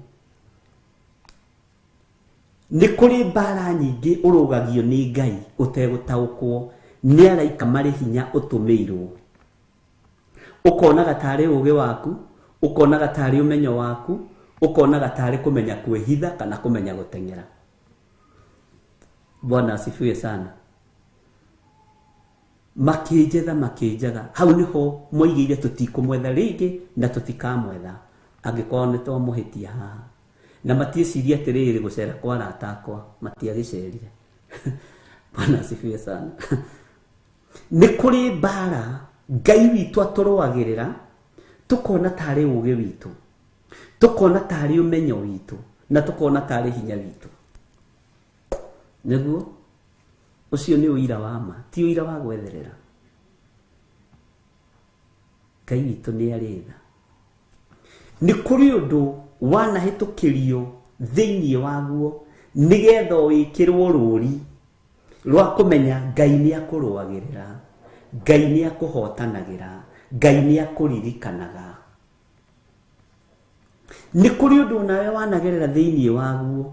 Nĩ kũrĩ mbara nyingĩ ũrũgagio nĩ Ngai ũtegũtaũkwo nĩ araika marĩ hinya ũtũmĩirwo. Ũkonaga tarĩ ũgĩ waku, ũkonaga tarĩ ũmenyo waku, ũkonaga tarĩ kũmenya kwĩhitha kana kũmenya gũteng'era. Bwana asifiwe sana. Makĩnjetha makĩnjaga, hau nĩho moigĩire tũtikũmwetha rĩngĩ na tũtikamwetha angĩkorwo nĩ twamũhĩtia haha. Na matiĩcirie atĩrĩrĩ gũcera kwa arata akwa, matiagĩcerire. Bwana asifiwe sana. Nĩ kũrĩ mbara Ngai witũ atũrũagĩrĩra, tũkona tarĩ ũgĩ witũ, tũkona tarĩ ũmenyo witũ, na tũkona tarĩ hinya witũ. Nĩguo ũcio nĩ ũira wa ma, ti ũira wa gwetherera. Ngai witũ nĩ arĩ tha. Nĩ kũrĩ ũndũ wanahĩtũkĩrio thĩinĩ waguo nĩgetha wĩkĩrwo rũri rwa kũmenya Ngai nĩ akũrũagĩrĩra, Ngai nĩ akũhotanagĩra, Ngai nĩ akũririkanaga. Nĩ kũrĩ ũndũ nawe wanagerera thĩinĩ waguo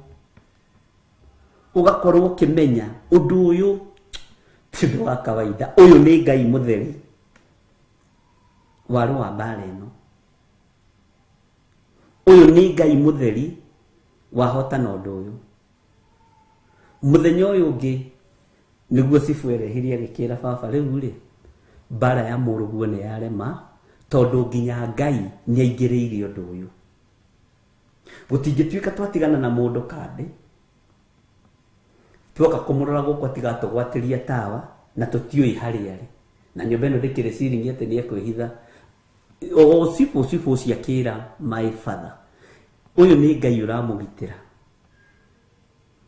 ũgakorwo ũkĩmenya ũndũ ũyũ ti ũndũ wa kawaida, ũyũ nĩ Ngai mũtheri warũa mbara ĩno, ũyũ nĩ Ngai mũtheri wahotana ũndũ ũyũ. Mũthenya ũyũ ũngĩ nĩguo cibũ erehirie agĩkĩra baba, rĩu rĩ mbara ya mũrũguo nĩ yarema tondũ nginya Ngai nĩ aingĩrĩire ũndũ ũyũ. Gũtingĩtuĩka twatigana na mũndũ kambĩ, tuoka kũmũrora gũkũ atigatũgwatĩria tawa na tũtiũĩ harĩa arĩ, na nyũmba ĩno ndĩkĩrĩ ciringi atĩ nĩ ekwĩhitha. O cibũ cibũ ũcio akĩra my father, ũyũ nĩ Ngai ũramũgitĩra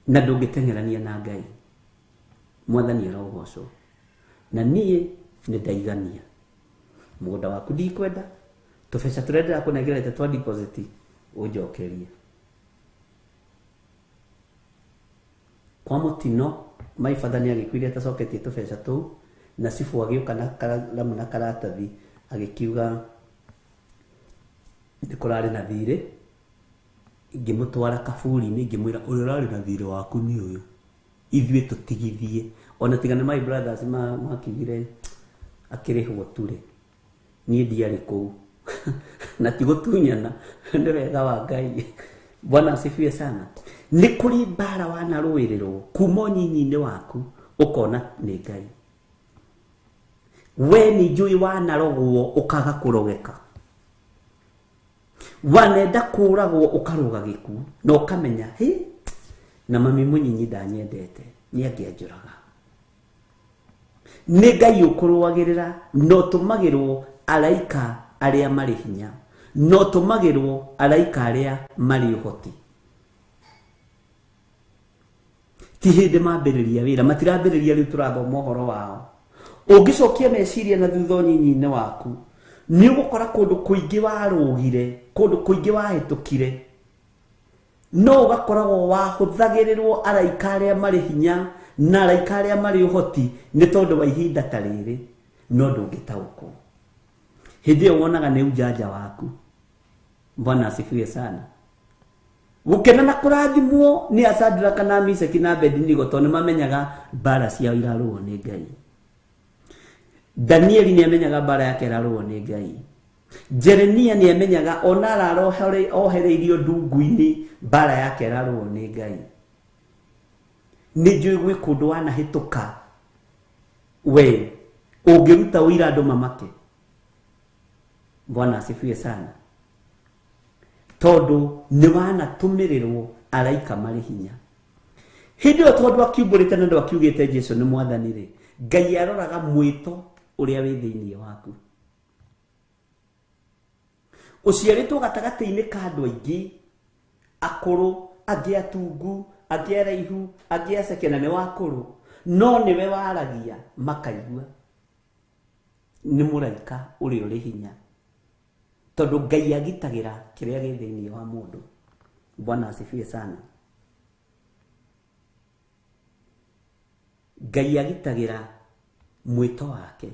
na ndũngĩteng'erania na Ngai. Mwathani arogocwo. Na niĩ nĩ ndaigania. Mũgũnda waku ndikwenda, tũbeca tũrĩa ndĩrakũnengerete twa deposit ũnjokerie. Kwa mũtino my father nĩ agĩkuire atacoketie tũbeca tũu, na cibũ agĩũka na karamu na karatathi agĩkiuga nĩ kũrarĩ na thirĩ. Ngĩmũtwara kaburi-inĩ ngĩmwĩra ũrĩa ũrarĩ na thirĩ waku nĩ ũyũ, ithuĩ tũtigithie. Ona tiga nĩ my brothers makiugire akĩrĩhwo ture, niĩ ndiarĩ kũu na ti gũtunyana, nĩ wega wa Ngai. Bwana asifiwe sana. Nĩ kũrĩ mbara wanarũĩrĩrwo kuma ũnyinyi-inĩ waku ũkona nĩ Ngai. We nĩ njũĩ wanarogwo ũkaga kũrogeka, wanenda kũragwo ũkarũga gĩkuũ na ũkamenya hĩ na mami mũnyinyi ndanyendete nĩ angĩanjũraga. Nĩ Ngai ũkũrũagĩrĩra na ũtũmagĩrwo araika arĩa marĩ hinya, na ũtũmagĩrwo araika arĩa marĩ ũhoti. Ti hĩndĩ mambĩrĩria wĩra, matirambĩrĩria rĩu tũrathoma ũhoro wao. Ũngĩcokia meciria na thutha ũnyinyi-inĩ waku, nĩ ũgũkora kũndũ kũingĩ warũgire, kũndũ kũingĩ wahĩtũkire, no ũgakoragwo wahũthagĩrĩrwo araika arĩa marĩ hinya na araika arĩa marĩ ũhoti nĩ tondũ wa ihinda ta rĩrĩ, no ndũngĩtaũkwo. Hĩndĩ ĩyo wonaga nĩ ujanja waku. Bwana asifiwe sana. Gũkena na kũrathimwo nĩ Asadraka na Meshaki na Abednego tondũ nĩ mamenyaga mbara ciao irarũo nĩ Ngai. Danieli nĩ amenyaga mbara yake ĩrarũo nĩ Ngai. Jeremia nĩ amenyaga ona ararohereirio ndungu-inĩ mbara yake ĩrarũo nĩ Ngai. Nĩ njũĩ gwĩ kũndũ wanahĩtũka we ũngĩruta ũira andũ mamake. Bwana asifiwe sana. Tondũ nĩ wanatũmĩrĩrwo araika marĩ hinya. Hĩndĩ ĩyo tondũ akiumbũrĩte na andũ akiugĩte Jesu nĩ mwathani rĩ, Ngai aroraga mwĩto ũrĩa wĩ thĩinĩ waku. Ũciarĩtwo gatagatĩ-inĩ ka andũ aingĩ akũrũ, angĩ atungu, angĩ araihu, angĩ aceke, na nĩ wakũrũ, no nĩwe waragia makaigua. Nĩ mũraika ũrĩa ũrĩ hinya, tondũ Ngai agitagĩra kĩrĩa gĩ thĩinĩ wa mũndũ. Bwana asifiwe sana. Ngai agitagĩra mwĩto wake,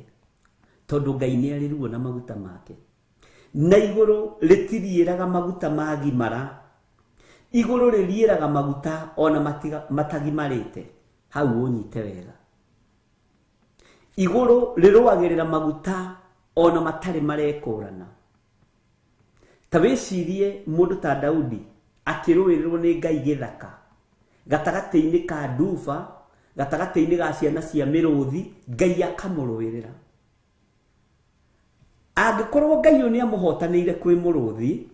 tondũ Ngai nĩ arĩ ruo na maguta make. Na igũrũ rĩtiriĩraga maguta magimara, igũrũ rĩriĩraga maguta ona matagimarĩte. Hau ũnyite wega. Igũrũ rĩrũagĩrĩra maguta ona matarĩ marekũrana. Ta wĩcirie mũndũ ta Daudi akĩrũĩrĩrwo nĩ Ngai gĩthaka, gatagatĩ-inĩ ka nduba, gatagatĩ-inĩ ga ciana cia mĩrũthi, Ngai akamũrũĩrĩra. Angĩkorwo Ngai ũyũ nĩamũhotanĩire kwĩ mũrũthi,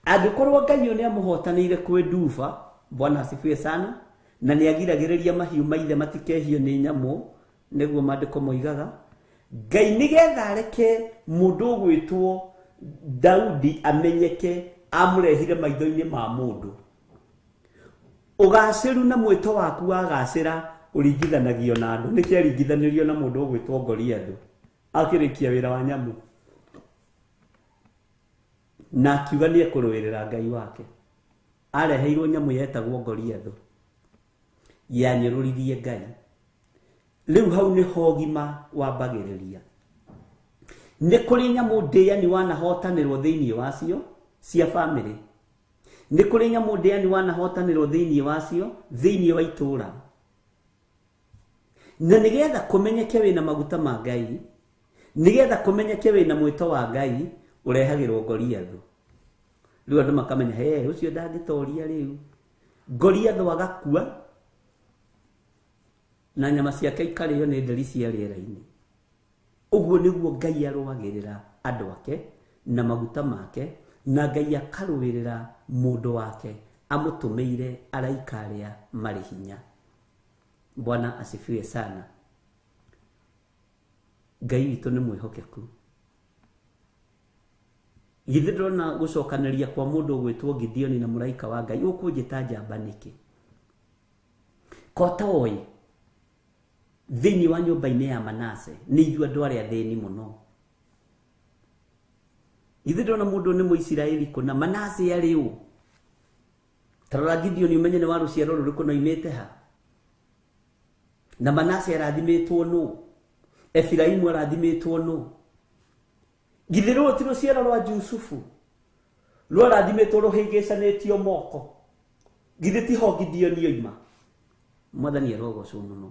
angĩkorwo Ngai ũyũ nĩamũhotanĩire kwĩ nduba, Bwana asifiwe sana, na nĩagiragĩrĩria mahiũ maithe matikehio nĩ nyamũ, nĩguo maandĩko moigaga. Ngai nĩgetha areke mũndũ ũgwĩtwo Daudi amenyeke, amũrehire maitho-inĩ ma mũndũ. Ũgacĩru na mwĩto waku wagacĩra ũringithanagio na andũ. Nĩkĩo aringithanirio na mũndũ ũgwĩtwo Goliathũ akĩrĩkia wĩra wa nyamũ, na akiuga nĩ ekũrũĩrĩra Ngai wake. Areheirwo nyamũ yetagwo Goliathũ yanyũrũririe Ngai. Rĩu hau nĩho ũgima wambagĩrĩria. Nĩ kũrĩ nyamũ ndĩani wanahotanĩrwo thĩinĩ wacio cia bamĩrĩ, nĩ kũrĩ nyamũ ndĩani wanahotanĩrwo thĩinĩ wacio thĩinĩ wa itũũra. Na nĩgetha kũmenyeke wĩna maguta ma Ngai, nĩgetha kũmenyeke wĩna mwĩto wa Ngai, ũrehagĩrwo Goliathũ. Rĩu andũ makamenya, he ũcio ndangĩtoria rĩu. Goliathũ agakua na nyama ciake ikarĩo nĩ nderi cia rĩera-inĩ. Ũguo nĩguo Ngai arũagĩrĩra andũ ake na maguta make, na Ngai akarũĩrĩra mũndũ wake amũtũmĩire araika arĩa marĩ hinya. Bwana asifiwe sana. Ngai witũ nĩ mwĩhokeku. Githĩ ndũrona gũcokanĩria kwa mũndũ ũgwĩtwo Gideoni na mũraika wa Ngai, ũkũnjĩta njamba nĩkĩ? Ko toĩ? Thĩinĩ wa nyũmba-inĩ ya Manase nĩ ithuĩ andũ arĩa athĩni mũno. Githĩ ndona mũndũ nĩ Mũisiraeli kũna? Manase arĩ ũ? Ta rora Gideoni ũmenye nĩ wa rũciaro rũrĩkũ na oimĩte ha. Na Manase arathimĩtwo nũ? Efiraimu arathimĩtwo nũ? Githĩ rũrũ ti rũciaro rwa Jusufu rwarathimĩtwo rũhĩngĩcanĩtio moko? Githĩ tiho Gideoni oima? Mwathani arogocwo mũno.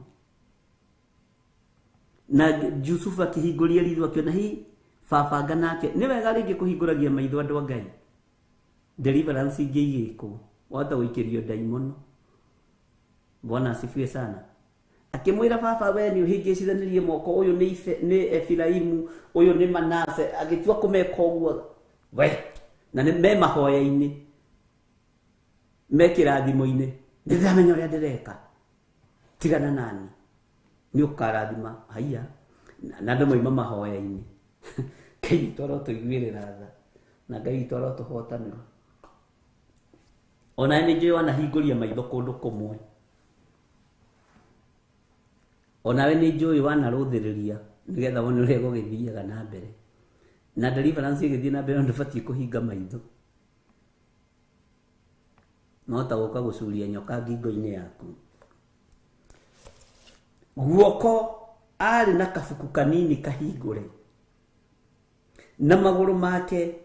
Na Jusufu akĩhingũria ritho akĩona hi babanga nake. Nĩ wega rĩngĩ kũhingũragia maitho andũ a Ngai. Deliverance ingĩ igĩkwo wahota gũikĩrio ndaimono. Bwana asifiwe sana. Akĩmwĩra baba we nĩ ũhĩngĩcithanirie moko, ũyũ nĩ Efiraimu, ũyũ nĩ Manase. Agĩtua kũmeka ũguo we na nĩ me mahoya-inĩ, me kĩrathimo-inĩ, nĩndĩramenya ũrĩa ndĩreka, tigana nani, nĩ ũkarathima. Haiya, na andũ moima mahoya-inĩ. Ngai witũ arotũiguĩrĩra tha na Ngai witũ arotũhotanĩra. Ona nĩ njũĩ wanahingũria maitho kũndũ kũmwe, onawe nĩ njũĩ wanarũthĩrĩria nĩgetha wone ũrĩa gũgĩthiaga na mbere. Na deliverance ĩgĩthiĩ na mbere ndũbatiĩ kũhinga maitho, no ta gũka gũcuria nyoka ngingo-inĩ yaku. Guoko arĩ na kabuku kanini kahingũre, na magũrũ make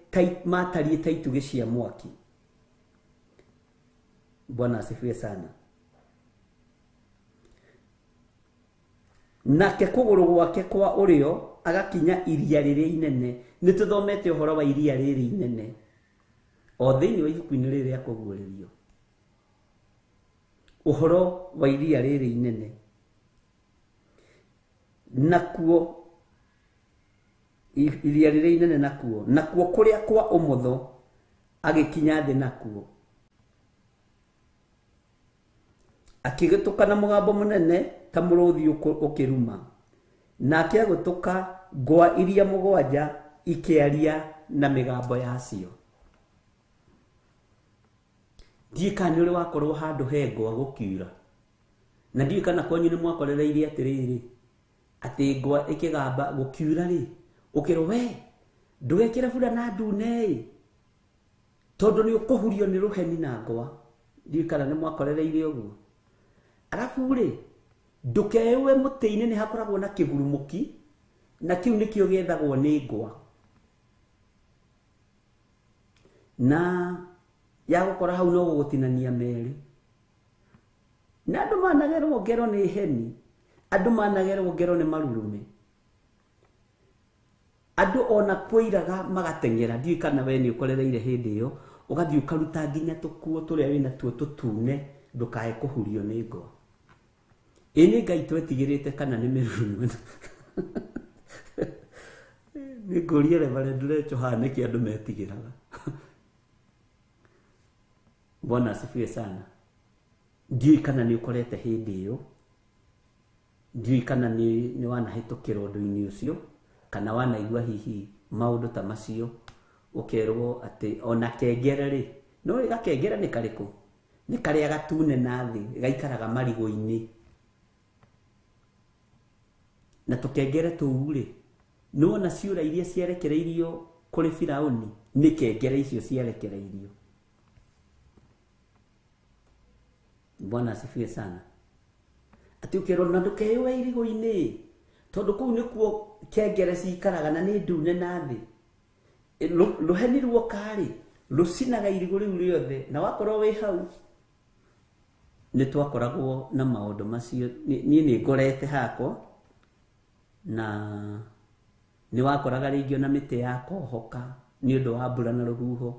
matariĩ ta itugĩ cia mwaki. Bwana asifiwe sana. Nake kũgũrũ gwake kwa ũrĩo agakinya iria rĩrĩa inene. Nĩ tũthomete ũhoro wa iria rĩrĩ inene o thĩinĩ wa ibuku-inĩ rĩrĩ rĩa kũguũrĩrio, ũhoro wa iria rĩrĩ inene. Nakuo iria rĩrĩa inene, nakuo kũrĩa kwa ũmotho agĩkinya thĩ nakuo, akĩgĩtũka na mũgambo mũnene ta mũrũthi ũkĩruma. Nake agĩtũka ngwa iria mũgwanja ikĩaria na mĩgambo yacio. Ndiũĩ kana nĩ ũrĩ wakorwo handũ he ngwa gũkiura, na ndiũĩ kana kwanyu nĩ mwakorereirie atĩrĩrĩ, atĩ ngwa ĩkĩgamba gũkiura rĩ, ũkĩrwo we ndũgekĩre burana ndune ĩ, tondũ nĩ ũkũhurio nĩ rũheni na ngwa. Ndiũĩ kana nĩ mwakorereire ũguo. Arabu rĩ, ndũkeyũe mũtĩ-inĩ nĩ hakoragwo na kĩgurumũki, na kĩu nĩkĩo gĩethagwo nĩ ngwa. Na ya gũkora hau no gũgũtinania merĩ. Na andũ managerwo ngero nĩ heni, andũ managerwo ngero nĩ marurume, andũ ona kũiraga magateng'era. Ndiũĩ kana we nĩ ũkorereire hĩndĩ ĩyo, ũgathiĩ ũkaruta nginya tũkuo tũrĩa wĩna tuo tũtune, ndũkae kũhurio nĩ ngwa. Ĩ nĩ Ngai twetigĩrĩte kana nĩ mĩrurume? Nĩ ngũrie Reverend Rachel haha nĩkĩ andũ metigĩraga. Bwana asifiwe sana. Ndiũĩ kana nĩ ũkorete hĩndĩ ĩyo, ndiũĩ kana nĩ wanahĩtũkĩra ũndũ-inĩ ũcio, kana wanaigua hihi maũndũ ta macio, ũkerwo atĩ ona kengere rĩ, no gakengere nĩ karĩkũ? Nĩ karĩa gatune na thĩ, gaikaraga marigũ-inĩ. Na tũkengere tũu rĩ, nĩ wona ciũra iria ciarekereirio kũrĩ Firaũni, nĩ kengere icio ciarekereirio. Bwana asifiwe sana. Atĩ ũkerwo na ndũkeyũe irigũ-inĩ, tondũ kũu nĩkuo kengere cikaraga na nĩ ndune na thĩ. Rũheni ruoka rĩ, rũcinaga irigũ rĩu rĩothe, na wakorwo wĩ hau. Nĩ twakoragwo na maũndũ macio. Niĩ nĩ ngorete hakwa, na nĩ wakoraga rĩngĩ ona mĩtĩ yakohoka nĩ ũndũ wa mbura na rũhuho,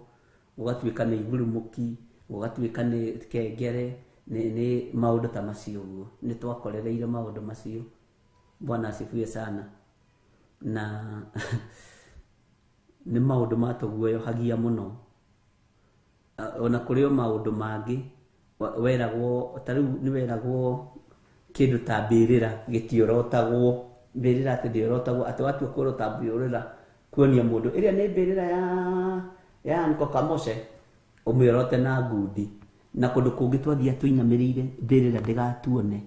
gũgatuĩka nĩ igurumũki, gũgatuĩka nĩ kengere, nĩ maũndũ ta macio ũguo. Nĩ twakorereire maũndũ macio. Bwana asifiwe sana. Na nĩ maũndũ matũguoyohagia mũno. Ona kũrĩ o maũndũ mangĩ weragwo, ta rĩu nĩ weragwo kĩndũ ta mbĩrĩra gĩtiorotagwo, mbĩrĩra atĩ ndĩorotagwo, atĩ watua kũrota mbĩrĩra kuonia mũndũ ĩrĩa nĩ mbĩrĩra ya Uncle Kamoshe, ũmĩorote na ngundi. Na kũndũ kũngĩ twathiĩ tũinamĩrĩire mbĩrĩra ndĩgatuone.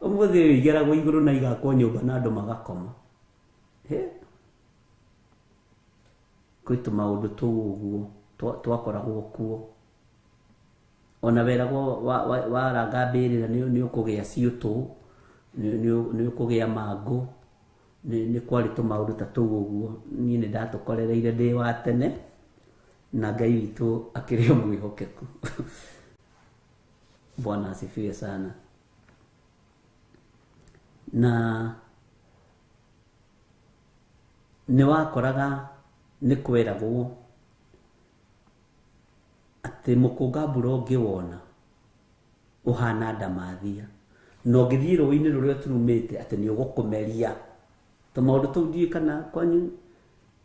Ũmũthĩ ũyũ igeragwo igũrũ na igakwo nyũmba na andũ magakoma. Kwĩ tũmaũndũ tũu ũguo twakoragwo kuo. Ona weragwo waranga mbĩrĩra nĩ ũkũgĩa ciũtũ, nĩ ũkũgĩa mangũ, nĩ kwarĩ tũmaũndũ ta tũu ũguo. Niĩ nĩ ndatũkorereire ndĩ wa tene, na Ngai witũ akĩrĩ o mwĩhokeku. Bwana asifiwe sana. Na nĩ wakoraga nĩ kweragwo atĩ mũkũnga mbura ũngĩwona ũhana ndamathia, na ũngĩthiĩ rũĩ-inĩ rũrĩa ũturumĩte atĩ nĩ ũgũkũmeria. Tũmaũndũ tũu ndiũĩ kana kwanyu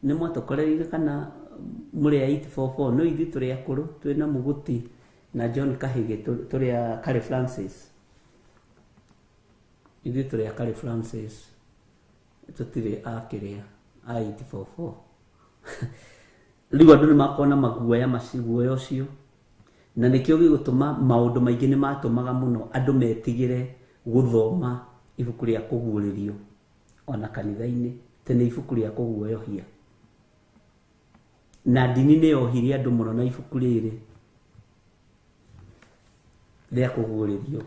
nĩ mwatũkorereire kana mũrĩ a 844, no ithuĩ tũrĩ akũrũ, twĩna Mũguti na John Kahĩgĩ, tũrĩ a Curry Francis. Ithuĩ tũrĩ a Curry Francis, tũtirĩ a kĩrĩa a 844. Rĩu andũ nĩ makoragwo na maguoya macio, guoya ũcio, na nĩkĩo gĩgũtũma maũndũ maingĩ nĩ matũmaga mũno andũ metigĩre gũthoma ibuku rĩa kũguũrĩrio ona kanitha-inĩ, atĩ nĩ ibuku rĩa kũguoyohia. Na ndini nĩ yohirie andũ mũno na ibuku rĩrĩ rĩa kũguũrĩrio.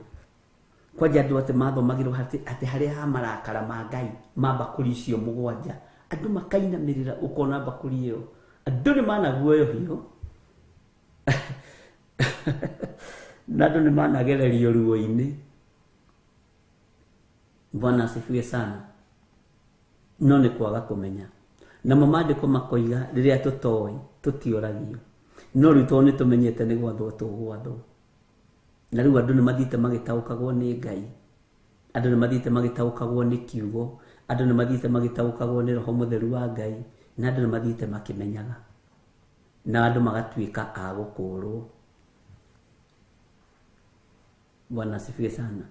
Kwanja andũ atĩ mathomagĩrwo atĩ harĩa ha marakara ma Ngai ma mbakũri icio mũgwanja, andũ makainamĩrĩra ũkona mbakũri ĩyo, andũ nĩ managuoyohio na andũ nĩ managererio ruo-inĩ. Bwana asifiwe sana. No nĩ kwaga kũmenya. Namo maandĩko makoiga rĩrĩa tũtoĩ tũtioragio, no rĩu tondũ nĩ tũmenyete nĩ gwathwo tũgwathwo. Na rĩu andũ nĩ mathiĩte magĩtaũkagwo nĩ Ngai, andũ nĩ mathiĩte magĩtaũkagwo nĩ kiugo, andũ nĩ mathiĩte magĩtaũkagwo nĩ Roho Mũtheru wa Ngai, na andũ nĩ mathiĩte makĩmenyaga, na andũ magatuĩka a gũkũrwo. Bwana asifiwe sana.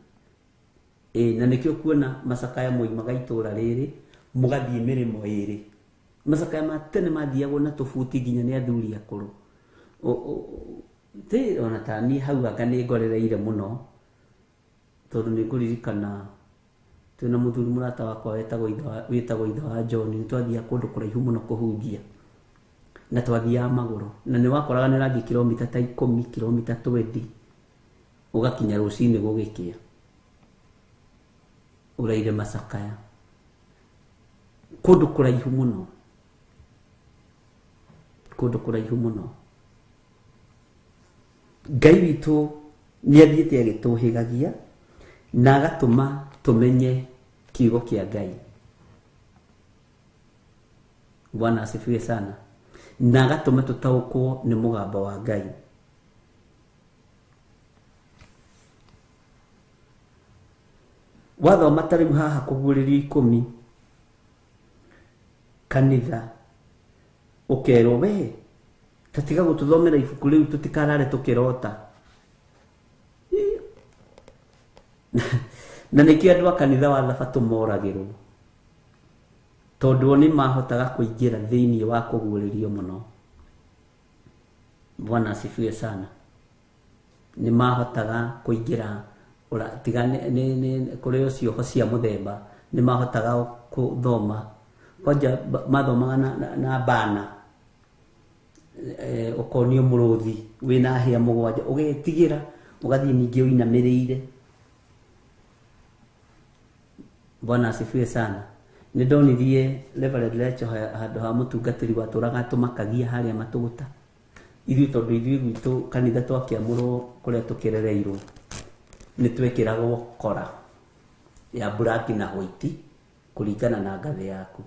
Ĩ, na nĩkĩo kuona macakaya moimaga itũra rĩrĩ mũgathiĩ mĩrĩmo ĩrĩ. Macakaya ma tene mathiagwo na tũbuti nginya nĩ athuri akũrũ. Ti ona ta niĩ hau anga nĩ ngorereire mũno, tondũ nĩ ngũririkana twĩna mũthuri mũrata wakwa wĩtagwo ithe wa John, nĩ twathiaga kũndũ kũraihu mũno kũhunjia, na twathiaga magũrũ, na nĩ wakoraga nĩ ũrathiĩ kilomita ta ikũmi, kilomita 20, ũgakinya rũcinĩ gũgĩkĩa, ũraire macakaya kũndũ kũraihu mũno, kũndũ kũraihu mũno. Ngai witũ nĩ athiĩte agĩtũhĩgagia na agatũma tũmenye kiugo kĩa Ngai. Bwana asifiwe sana. Na agatũma tũtaũkwo nĩ mũgambo wa Ngai. Wathoma ta rĩu haha kũguũrĩrio ikũmi, kanitha ũkerwo we ta tiga gũtũthomera ibuku rĩu tũtikarare tũkĩrota. Na nĩkĩo andũ a kanitha wa Thabatũ moragĩrwo, tondũ o nĩ mahotaga kũingĩra thĩinĩ wa kũguũrĩrio mũno. Bwana asifiwe sana. Nĩ mahotaga kũingĩra tiga nĩ kũrĩ o cioho cia mũthemba, nĩ mahotaga gũthoma. Kwanja mathomaga na bana, ũkonio mũrũthi wĩna hĩa mũgwanja, ũgetigĩra ũgathiĩ ningĩ ũinamĩrĩire. Bwana asifiwe sana. Nĩ ndonirie Reverend Lecho handũ ha mũtungatĩri watũraga atũmakagia harĩa matũgũta. Ithuĩ tondũ ithuĩ gwitũ kanitha twakĩamũrwo kũrĩa tũkĩrereirwo, nĩ twekĩragwo kora ya black na white kũringana na ngathĩ yaku.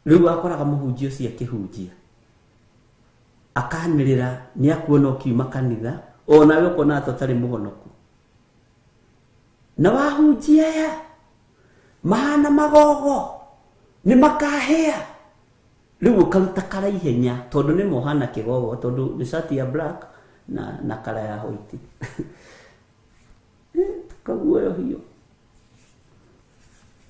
Rĩu wakoraga mũhunjia ũcio akĩhunjia akanĩrĩra nĩ akuona ũkiuma kanitha, onawe ũkona ta ũtarĩ mũhonoku. Na wahunjia aya mahana magogo nĩ makahĩa. Rĩu ũkaruta kara ihenya tondũ nĩ mohana kĩgogo, tondũ nĩ cati ya black na kara ya white. Tukaguoyohio.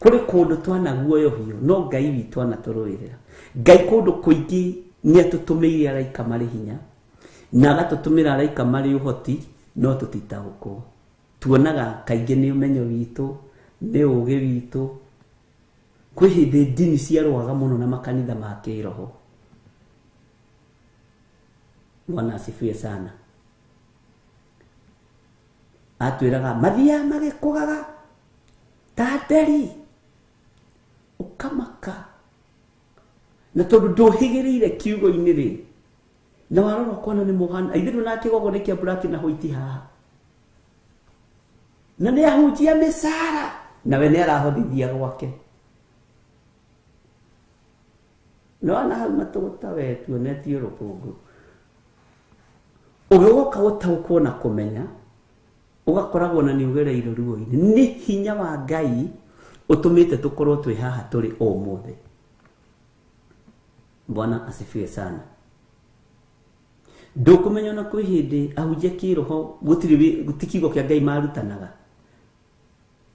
Kũrĩ kũndũ twanaguoyohio, no Ngai witũ anatũrũĩrĩra. Ngai kũndũ kũingĩ nĩ atũtũmĩire araika marĩ hinya, Na agatũtũmĩra araika marĩ ũhoti no tũtitaũkwo. Tuonaga kaingĩ nĩ ũmenyo witũ, nĩ ũũgĩ witũ. Kwĩ hĩndĩ ndini ciarũaga mũno na makanitha ma kĩroho. Bwana asifiwe sana. Atwĩraga mathiaga magĩkũgaga ta nderi, ũkamaka. Na tondũ ndũhĩgĩrĩire kiugo-inĩ rĩ, na warora ũkona nĩ mũhana ithuĩ ndũna kĩgogo nĩ kĩa black na white haha, na nĩ ahunjia mĩcara nawe nĩ arahothithia gwake. No ana hau matũgũta we tuonetie rũkũngũ. Ũgĩgoka gũtaũkwo na kũmenya, ũgakoragwo na nĩ ũgereire ruo-inĩ. Nĩ hinya wa Ngai ũtũmĩte tũkorwo twĩ haha tũrĩ ũmũthĩ. Bwana asifiwe sana. Ndũkũmenya ona kwĩ hĩndĩ ahunjia kĩroho gũtirĩ ti kiugo kĩa Ngai marutanaga,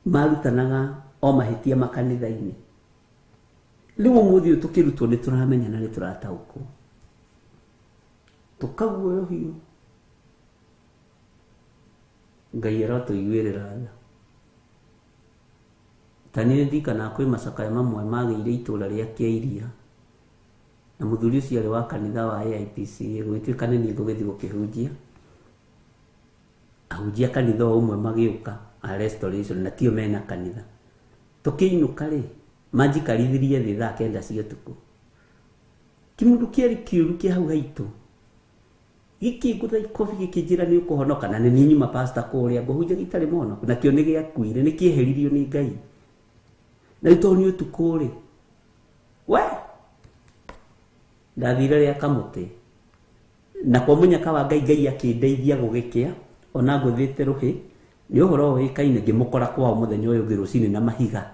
marutanaga o mahĩtia makanitha-inĩ. Rĩu ũmũthĩ ũyũ tũkĩrutwo nĩ tũramenya na nĩ tũrataũkwo, tũkaguoyohio. Ngai arotũiguĩrĩra tha. Ta niĩ ndirikanaga kwĩ macakaya mamwe magĩire itũra rĩa Kĩairia, na mũthuri ũcio arĩ wa kanitha wa AIPCA, gũgĩtuĩka nĩ niĩ ngũgĩthiĩ gũkĩhunjia. Ahunjia kanitha o ũmwe magĩũka a Restoration, na tio mena kanitha. Tũkĩinũka rĩ, manjikarithirie thĩ thaa 9 cia ũtukũ. Kĩmũndũ kĩarĩ kĩũru kĩa hau haitũ gĩkĩngũtha ikobi gĩkĩnjĩra nĩ ũkũhonoka, na nĩ niĩ nyuma pastor kũrĩa ngũhunjia gĩtarĩ mũhonoku, nakĩo nĩ gĩakuire, nĩ kĩeheririo nĩ Ngai. Na rĩu tondũ nĩ ũtukũ rĩ, we ndathire rĩa kamũtĩ, na kwa mũnyaka wa Ngai, Ngai akĩndeithia gũgĩkĩa, ona ngũthĩte rũhĩ nĩ ũhoro ũĩkaine, ngĩmũkora kwao mũthenya ũyũ ũngĩ rũcinĩ na mahiga.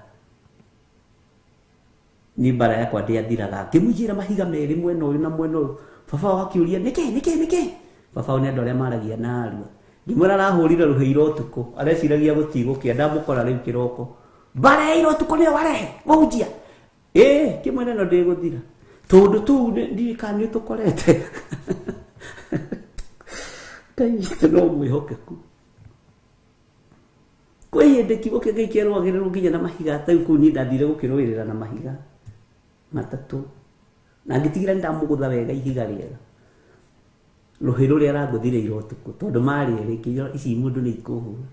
Niĩ mbara yakwa ndĩathiraga, ngĩmũigĩra mahiga merĩ mwena ũyũ na mwena ũyũ. Baba wao akĩũria nĩkĩ nĩkĩ nĩkĩ. Baba wao nĩ andũ arĩa maragia na arua. Ngĩmwĩra arahũrire rũhĩ ira ũtukũ, areciragia gũtigũkĩa, ndamũkora rĩu kĩroko. Mbara ya ira ũtukũ nĩyo warehe mũhunjia. Ĩĩ, kĩmwĩra ĩno ndĩgũthira, tondũ tũu ndiũĩ kana nĩ tũkorete. Ngai witũ no mwĩhokeku. Kwĩ hĩndĩ kiugo kĩa Ngai kĩarũagĩrĩrwo nginya na mahiga, ta rĩu kũu niĩ ndathire gũkĩrũĩrĩra na mahiga matatũ, na ngĩtigĩra nĩ ndamũgũtha wega ihiga rĩega, rũhĩ rũrĩa arangũthire ira ũtukũ, tondũ marĩ erĩ, ngĩiga ici mũndũ nĩ ikũhũra.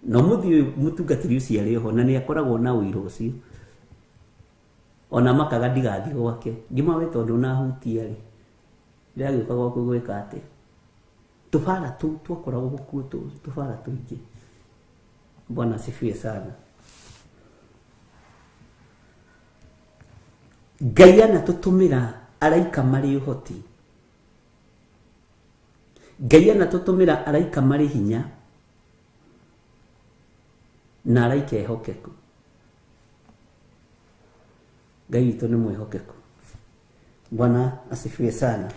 Na ũmũthĩ ũyũ mũtungatĩri ũcio arĩ oho, na nĩ akoragwo na ũira ũcio. Ona makaga ndigathiĩ gwake, ngĩmwĩra we tondũ ũnahutia rĩ, ndĩragĩũka gwaku gwĩka atĩa? Tũbara tũu twakoragwo kuo, tũbara tũingĩ. Bwana asifiwe sana. Ngai anatũtũmĩra araika marĩ ũhoti, Ngai anatũtũmĩra araika marĩ hinya, na araika ehokeku. Ngai witũ nĩ mwĩhokeku. Bwana asifiwe sana.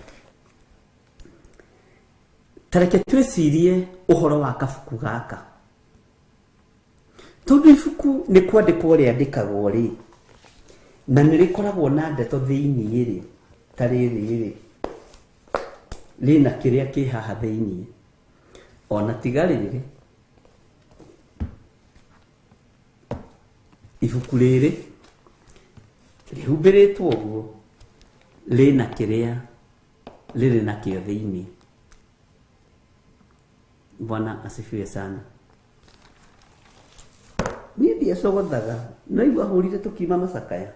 Ta reke twĩcirie ũhoro wa kabuku gaka, tondũ ibuku nĩ kwandĩkwo rĩandĩkagwo rĩ, na nĩ rĩkoragwo na ndeto thĩiniĩ rĩ, ta rĩrĩ rĩ, rĩna kĩrĩa kĩ haha thĩiniĩ. Ona tiga rĩrĩ, ibuku rĩrĩ rĩhumbĩrĩtwo ũguo, rĩna kĩrĩa rĩrĩ nakĩo thĩiniĩ. Bwana asifiwe sana. Niĩ ndiecogothaga, no igua hũrire tũkiuma macakaya.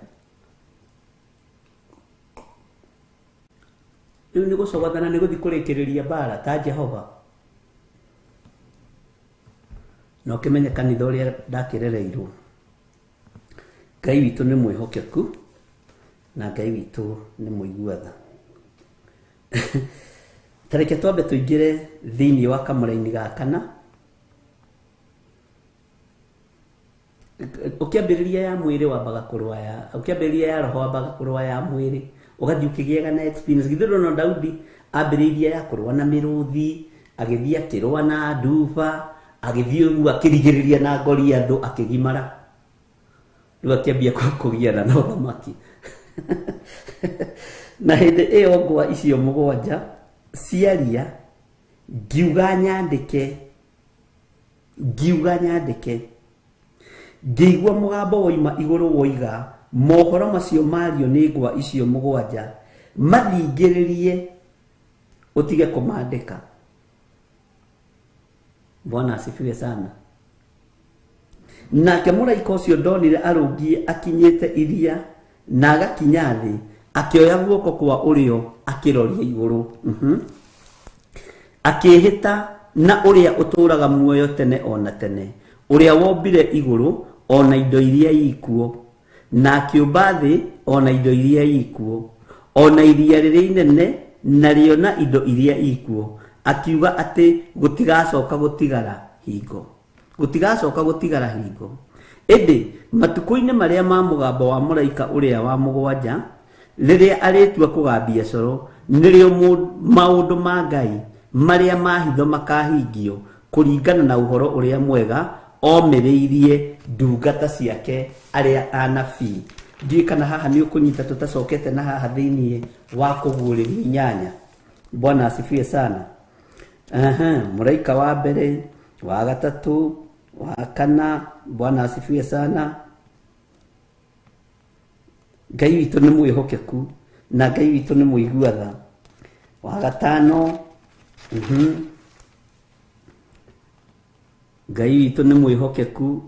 Rĩu nĩ gũcogothana, nĩ gũthiĩ kũrĩkĩrĩria mbara ta Jehova. Na ũkĩmenye kanitha ũrĩa ndakĩrereirwo. Ngai witũ nĩ mwĩhokeku, na Ngai witũ nĩ mũigua tha. Ta reke twambe tũingĩre thĩiniĩ wa kamũraini ga kana. Ũkĩambĩrĩria ya mwĩrĩ wambaga kũrũa ya, ũkĩambĩrĩria ya roho wambaga kũrũa ya mwĩrĩ, ũgathiĩ ũkĩgĩaga na experience. Githĩ ndũrona Daudi ambĩrĩirie ya kũrũa na mĩrũthi, agĩthiĩ akĩrũa na nduba, agĩthiĩ ũguo akĩrigĩrĩria na Goliathũ akĩgimara. Rĩu akĩambia kũgiana na ũthamaki. Na hĩndĩ ĩyo ngwa icio mũgwanja ciaria, Ngiuga nyandĩke, ngiuga nyandĩke, ngĩigua mũgambo woima igũrũ woiga, mohoro macio mario nĩ ngwa icio mũgwanja mathingĩrĩrie ũtige kũmandĩka. Bwana asifiwe sana. Nake mũraika ũcio ndonire arũngiĩ akinyĩte iria na agakinya thĩ, akĩoya guoko kwa ũrĩo akĩroria igũrũ. Akĩĩhĩta na ũrĩa ũtũũraga muoyo tene o na tene, ũrĩa wombire igũrũ o na indo iria ikuo, na akĩũmba thĩ o na indo iria ikuo, o na iria rĩrĩa inene narĩo na indo iria ikuo, akiuga atĩ gũtigacoka gũtigara hingo, gũtigacoka gũtigara hingo. Ĩndĩ matukũ-inĩ marĩa ma mũgambo wa mũraika ũrĩa wa mũgwanja, rĩrĩa arĩtua kũgambia coro, nĩrĩo maũndũ ma Ngai marĩa ma hitho makahingio kũringana na ũhoro ũrĩa mwega omĩrĩirie ndungata ciake arĩa anabii. Ndiũĩ kana haha nĩ ũkũnyita tũtacokete na haha thĩinĩ wa kũguũrĩrio inyanya. Bwana asifiwe sana. Aha, mũraika wa mbere, wa gatatũ, wa kana. Bwana asifiwe sana. Ngai witũ nĩ mwĩhokeku na Ngai witũ nĩ mũigua tha. Wa gatano, Ngai witũ nĩ mwĩhokeku.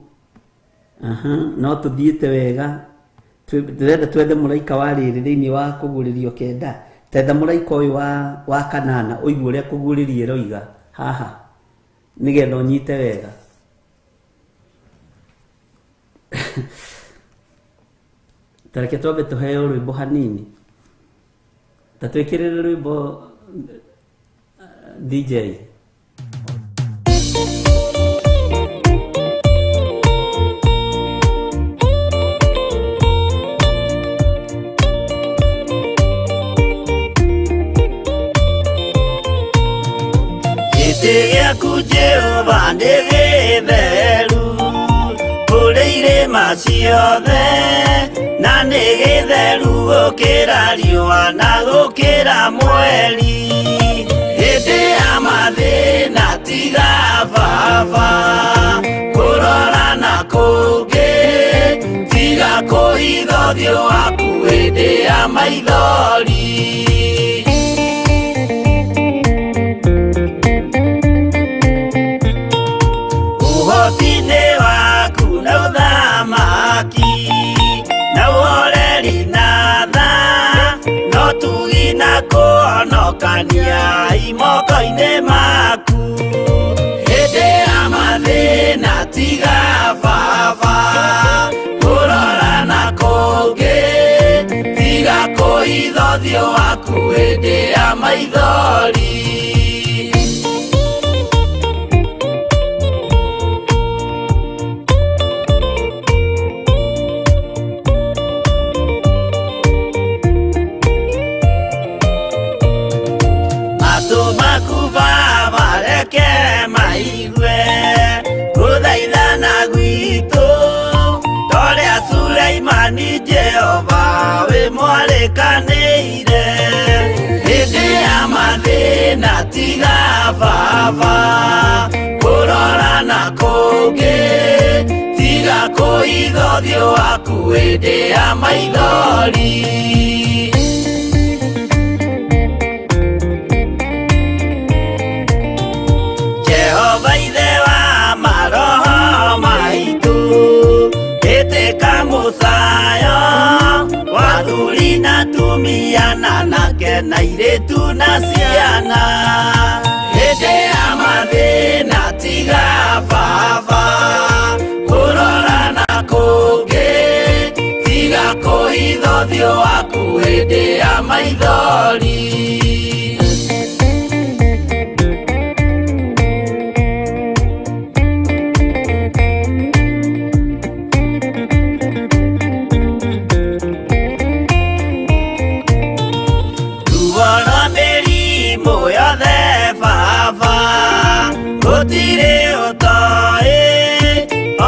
Aha, no tũthiĩte wega. Ndĩrenda twethe mũraika wa rĩrĩ thĩinĩ wa kũguũrĩrio kenda. Tetha mũraika ũyũ wa kanana ũigue ũrĩa kũguũrĩrio ĩroiga haha nĩgetha ũnyite wega. Ta reke twambe tũheo rwĩmbo hanini. Ta twĩkĩrĩre rwĩmbo DJ. Gĩtĩ gĩaku Jehova nĩ gĩtheru kũrĩ irĩma ciothe, na nĩ gĩtheru gũkĩra riũa na gũkĩra mweri. Hĩndĩ ya mathĩna tiga baba kũrora na kũngĩ, tiga kũhitha ũthiũ waku hĩndĩ ya maithori. Ũhoti-inĩ waku na ũthamaki na ũhoreri na tha, no tugi na kũhonokania imoko-inĩ maku. Hĩndĩ ya mathĩna tiga baba kũrora na kũngĩ, tiga kũhitha ũthiũ waku hĩndĩ ya maithori. Matũ maku baba reke maigue gũthaithana gwitũ, torĩa Suleimani Jehova wĩ mwarĩkanĩire. Hĩndĩ ya mathĩna tiga baba kũrora na kũngĩ, tiga kũhitha ũthiũ waku hĩndĩ ya maithori. Jehova ithe wa maroho maitũ, ĩtĩka mũcayo wa athuri na atumia na anake na airĩtu na ciana. Hĩndĩ ya mathĩna tiga baba kũrora na kũngĩ, tiga kũhitha ũthiũ waku hĩndĩ ya maithori. Ruo rwa mĩrimũ yothe baba gũtirĩ ũtoĩ,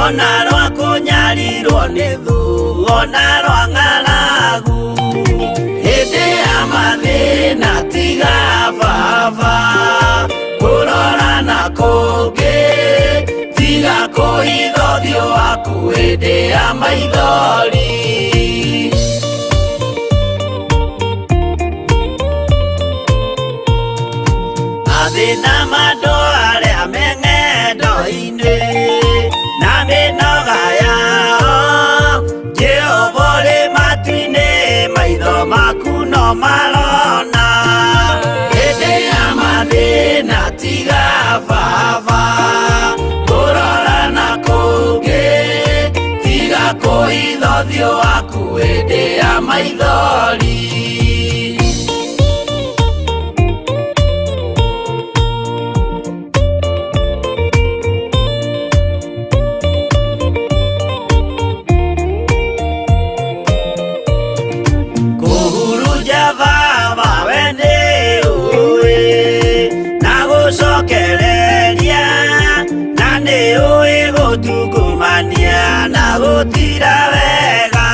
ona rwa kũnyarirwo nĩ thũ, ona rwa ng'aragu. Hĩndĩ ya mathĩna tiga baba kũrora kũngĩ tiga kũhitha ũthiũ waku hĩndĩ ya maithori. Mathĩna ma andũ arĩa me ng'endo-inĩ na mĩnoga yao, Jehova ũrĩ matu-inĩ, maitho maku no marona. Hĩndĩ ya mathĩna tiga baba kũrora na kũngĩ, tiga kũhitha ũthiũ waku hĩndĩ ya maithori. Kũhurunja baba we nĩ ũĩ na gũcokereria, na nĩ ũĩ gũtungumania na gũtira wega.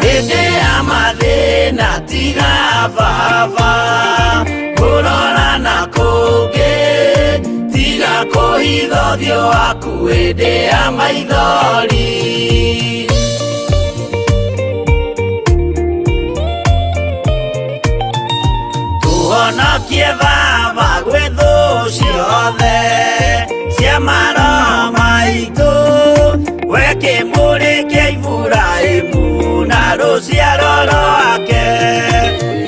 Hĩndĩ ya mathĩna tiga baba kũrora na kũngĩ, tiga kũhitha ũthiũ waku hĩndĩ ya maithori. Tũhonokie baba gwĩ thũ ciothe cia maroho maitũ, we kĩmũrĩ kĩa Iburahĩmu na rũciaro rwake.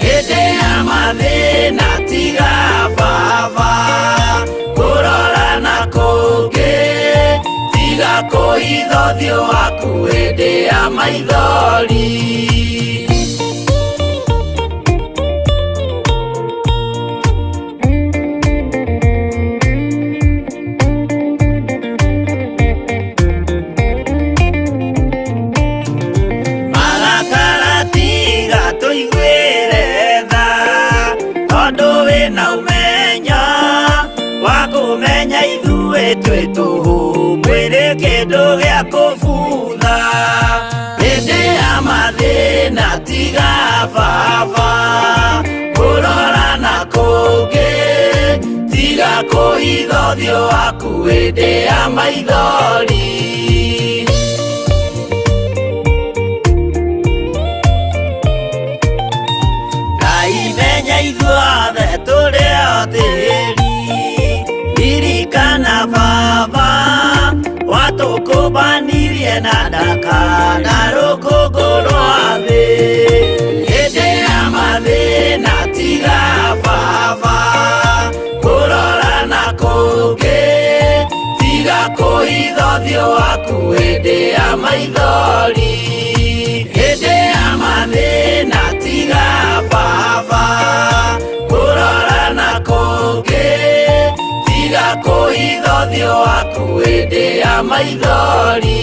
Hĩndĩ ya mathĩna tiga baba kũrora na kũngĩ, tiga kũhitha ũthiũ waku hĩndĩ ya maithori. Marakara tiga tũiguĩre tha, tondũ wĩna ũmenyo wa kũmenya ithuĩ twĩ tũhũ, mwĩrĩ kĩndũ gĩa kũbutha. Hĩndĩ ya mathĩna tiga baba kũrora na kũngĩ, tiga kũhitha ũthiũ waku hĩndĩ ya maithori. Ngai menya ithuothe tũrĩ o tĩri, ririkana baba watũkũmbanirie na ndaka na rũkũngũ rwa thĩ. Hĩndĩ ya mathĩna tiga baba kũrora na kũngĩ, tiga kũhitha ũthiũ waku hĩndĩ ya maithori. Hĩndĩ ya mathĩna tiga baba kũrora na kũngĩ, tiga kũhitha ũthiũ waku hĩndĩ ya maithori.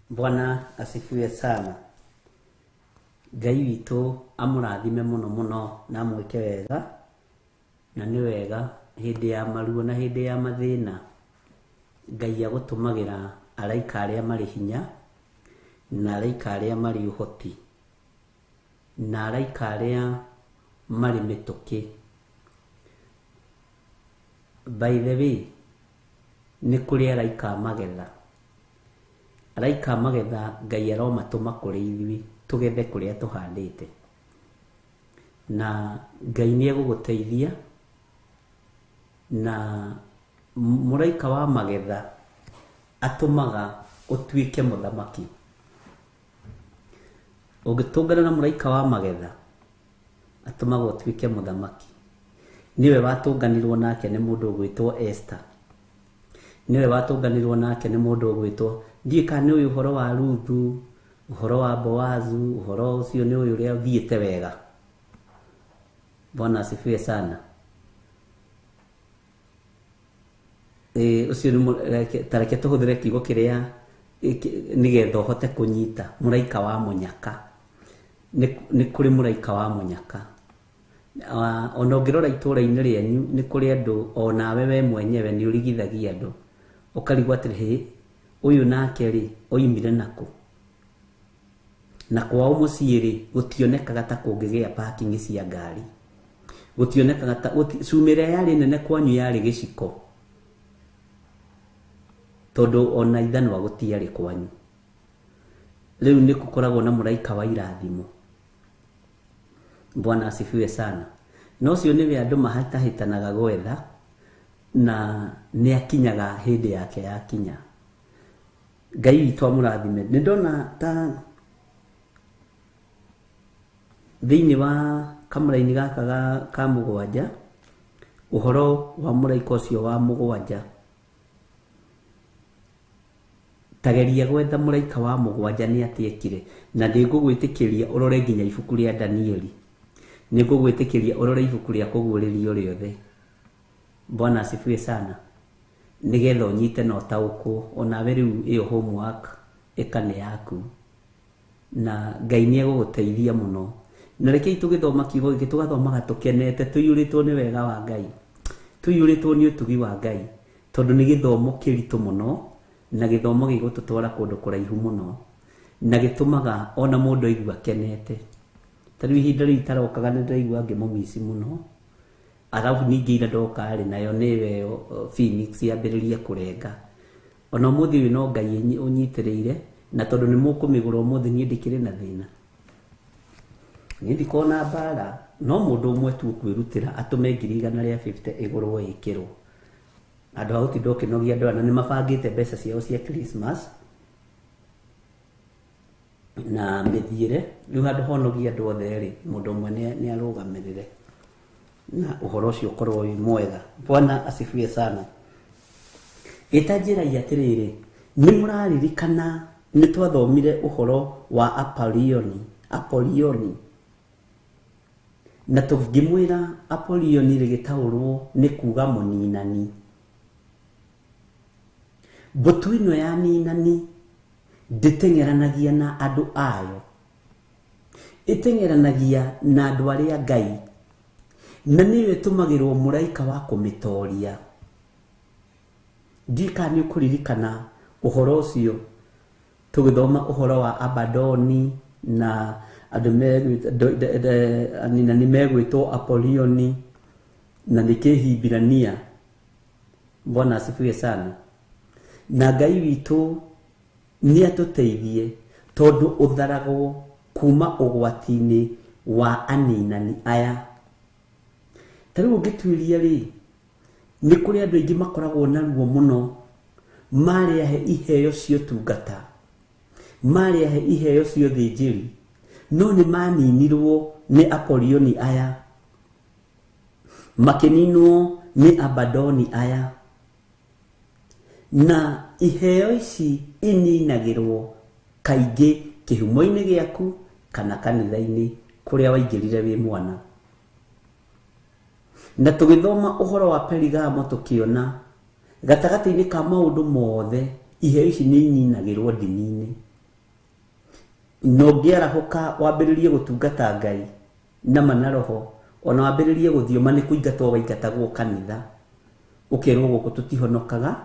Bwana asifiwe sana. Ngai witũ amũrathime mũno mũno na amwĩke wega, na nĩ wega hĩndĩ ya maruo na hĩndĩ ya mathĩna Ngai agũtũmagĩra araika arĩa marĩ hinya na araika arĩa marĩ ũhoti na araika arĩa marĩ mĩtũkĩ. By the way, nĩ kũrĩ araika a magetha. Araika a magetha Ngai aromatũma kũrĩ ithuĩ tũgethe kũrĩa tũhandĩte, na Ngai nĩ egũgũteithia. Na mũraika wa magetha atũmaga ũtuĩke mũthamaki. Ũngĩtũngana na mũraika wa magetha atũmaga ũtuĩke mũthamaki. Nĩwe watũnganirwo nake nĩ mũndũ ũgwĩtwo Esther, nĩwe watũnganirwo nake nĩ mũndũ ũgwĩtwo Ndiũĩ kana nĩ ũĩ ũhoro wa Ruthu, ũhoro wa Boazu, ũhoro ũcio nĩ ũĩ ũrĩa ũthiĩte wega. Bwana asifiwe sana. Ĩĩ ũcio nĩ ta reke tũhũthĩre kiugo kĩrĩa nĩgetha ũhote kũnyita mũraika wa mũnyaka. Nĩ kũrĩ mũraika wa mũnyaka. Ona ũngĩrora itũra-inĩ rĩanyu nĩ kũrĩ andũ onawe we mwenyewe nĩ ũrigithagia andũ. Ũkarigwo atĩrĩ, hĩ, ũyũ nake rĩ, oimire nakũ? Na kwao mũciĩ rĩ, gũtionekaga ta kũngĩgĩa parking cia ngari. Gũtionekaga ta, cuma ĩrĩa yarĩ nene kwanyu yarĩ gĩciko. Tondũ ona ithanwa gũtiarĩ kwanyu. Rĩu nĩ gũkoragwo na mũraika wa irathimo. Bwana asifiwe sana. Na ũcio nĩwe andũ mahĩtahĩtanaga gwetha, na nĩ akinyaga hĩndĩ yake yakinya. Ngai witũ amũrathime. Nĩ ndona ta thĩinĩ wa kamũraini gaka ka mũgwanja, ũhoro wa mũraika ũcio wa mũgwanja. Ta geria gwetha mũraika wa mũgwanja nĩ atĩa ekire, na nĩ ngũgwĩtĩkĩria ũrore nginya ibuku rĩa Danieli. Nĩ ngũgwĩtĩkĩria ũrore ibuku rĩa kũguũrĩrio rĩothe. Bwana asifiwe sana. Nĩgetha ũnyite na ũtaũkwo, onawe rĩu ĩyo homework ĩka nĩ yaku. Na Ngai nĩ egũgũteithia mũno. Na rekei tũgĩthoma kiugo gĩkĩ tũgathomaga tũkenete, tũiyũrĩtwo nĩ wega wa Ngai, tũiyũrĩtwo nĩ ũtugi wa Ngai, tondũ nĩ gĩthomo kĩritũ mũno, na gĩthomo gĩgũtũtwara kũndũ kũraihu mũno, na gĩtũmaga ona mũndũ aigua akenete. Ta rĩu ihinda rĩu itarokaga nĩ ndĩraigua ngĩmũmici mũno, arabu ningĩ ira ndoka rĩ, nayo nĩyo ĩyo Phoenix yambĩrĩria kũrenga. Ona ũmũthĩ ũyũ no Ngai ũnyitĩrĩire, na tondũ nĩ mũkũmĩgũra ũmũthĩ niĩ ndikĩrĩ na thĩna. Niĩ ndikoragwo na mbara, no mũndũ ũmwe tu ũkwĩrutĩra atũme ngiri igana rĩa 50 ĩgũrwo ĩkĩrwo. Handũ ha gũtinda ũkĩnogia andũ aya, na nĩ mabangĩte mbeca ciao cia Christmas na mĩthiĩre, rĩu handũ honogie andũ othe rĩ, mũndũ ũmwe nĩ arũgamĩrĩre na ũhoro ũcio ũkorwo wĩ mwega. Bwana asifiwe sana. Ĩta njĩrai atĩrĩrĩ, nĩ mũraririkana nĩ twathomire ũhoro wa Apolioni, Apolioni. Na tũngĩmwĩra Apolioni rĩgĩtaũrwo nĩ kuga mũninani. Mbũtũ ĩno ya ninani ndĩteng'eranagia na andũ ayo, ĩteng'eranagia na andũ arĩa Ngai, na nĩyo ĩtũmagĩrwo mũraika wa kũmĩtoria. Ndiũĩ kana nĩ ũkũririkana ũhoro ũcio tũgĩthoma ũhoro wa Abadoni na andũ aninani megwĩtwo Apolioni na nĩ Kĩhibirania. Bwana asifiwe sana. Na Ngai witũ nĩ atũteithie tondũ ũtharagwo kuma ũgwati-inĩ wa aninani aya. Ta rĩu ũngĩtuĩria rĩ, nĩ kũrĩ andũ aingĩ makoragwo na ruo mũno marĩ ahe iheo cia ũtungata, marĩ ahe iheo cia ũthĩnjĩri, no nĩ maninirwo nĩ Apolioni aya, makĩninwo nĩ Abadoni aya. Na iheo ici ininagĩrwo kaingĩ kĩhumo-inĩ gĩaku kana kanitha-inĩ kũrĩa waingĩrire wĩ mwana. Na tũgĩthoma ũhoro wa Perigamo tũkĩona gatagatĩ-inĩ ka maũndũ mothe iheo ici nĩ ininagĩrwo ndini-inĩ. Na ũngĩarahũka wambĩrĩrie gũtungata Ngai na ma na roho, ona wambĩrĩrie gũthioma nĩ kũingatwo waingatagwo kanitha, ũkerwo gũkũ tũtihonokaga,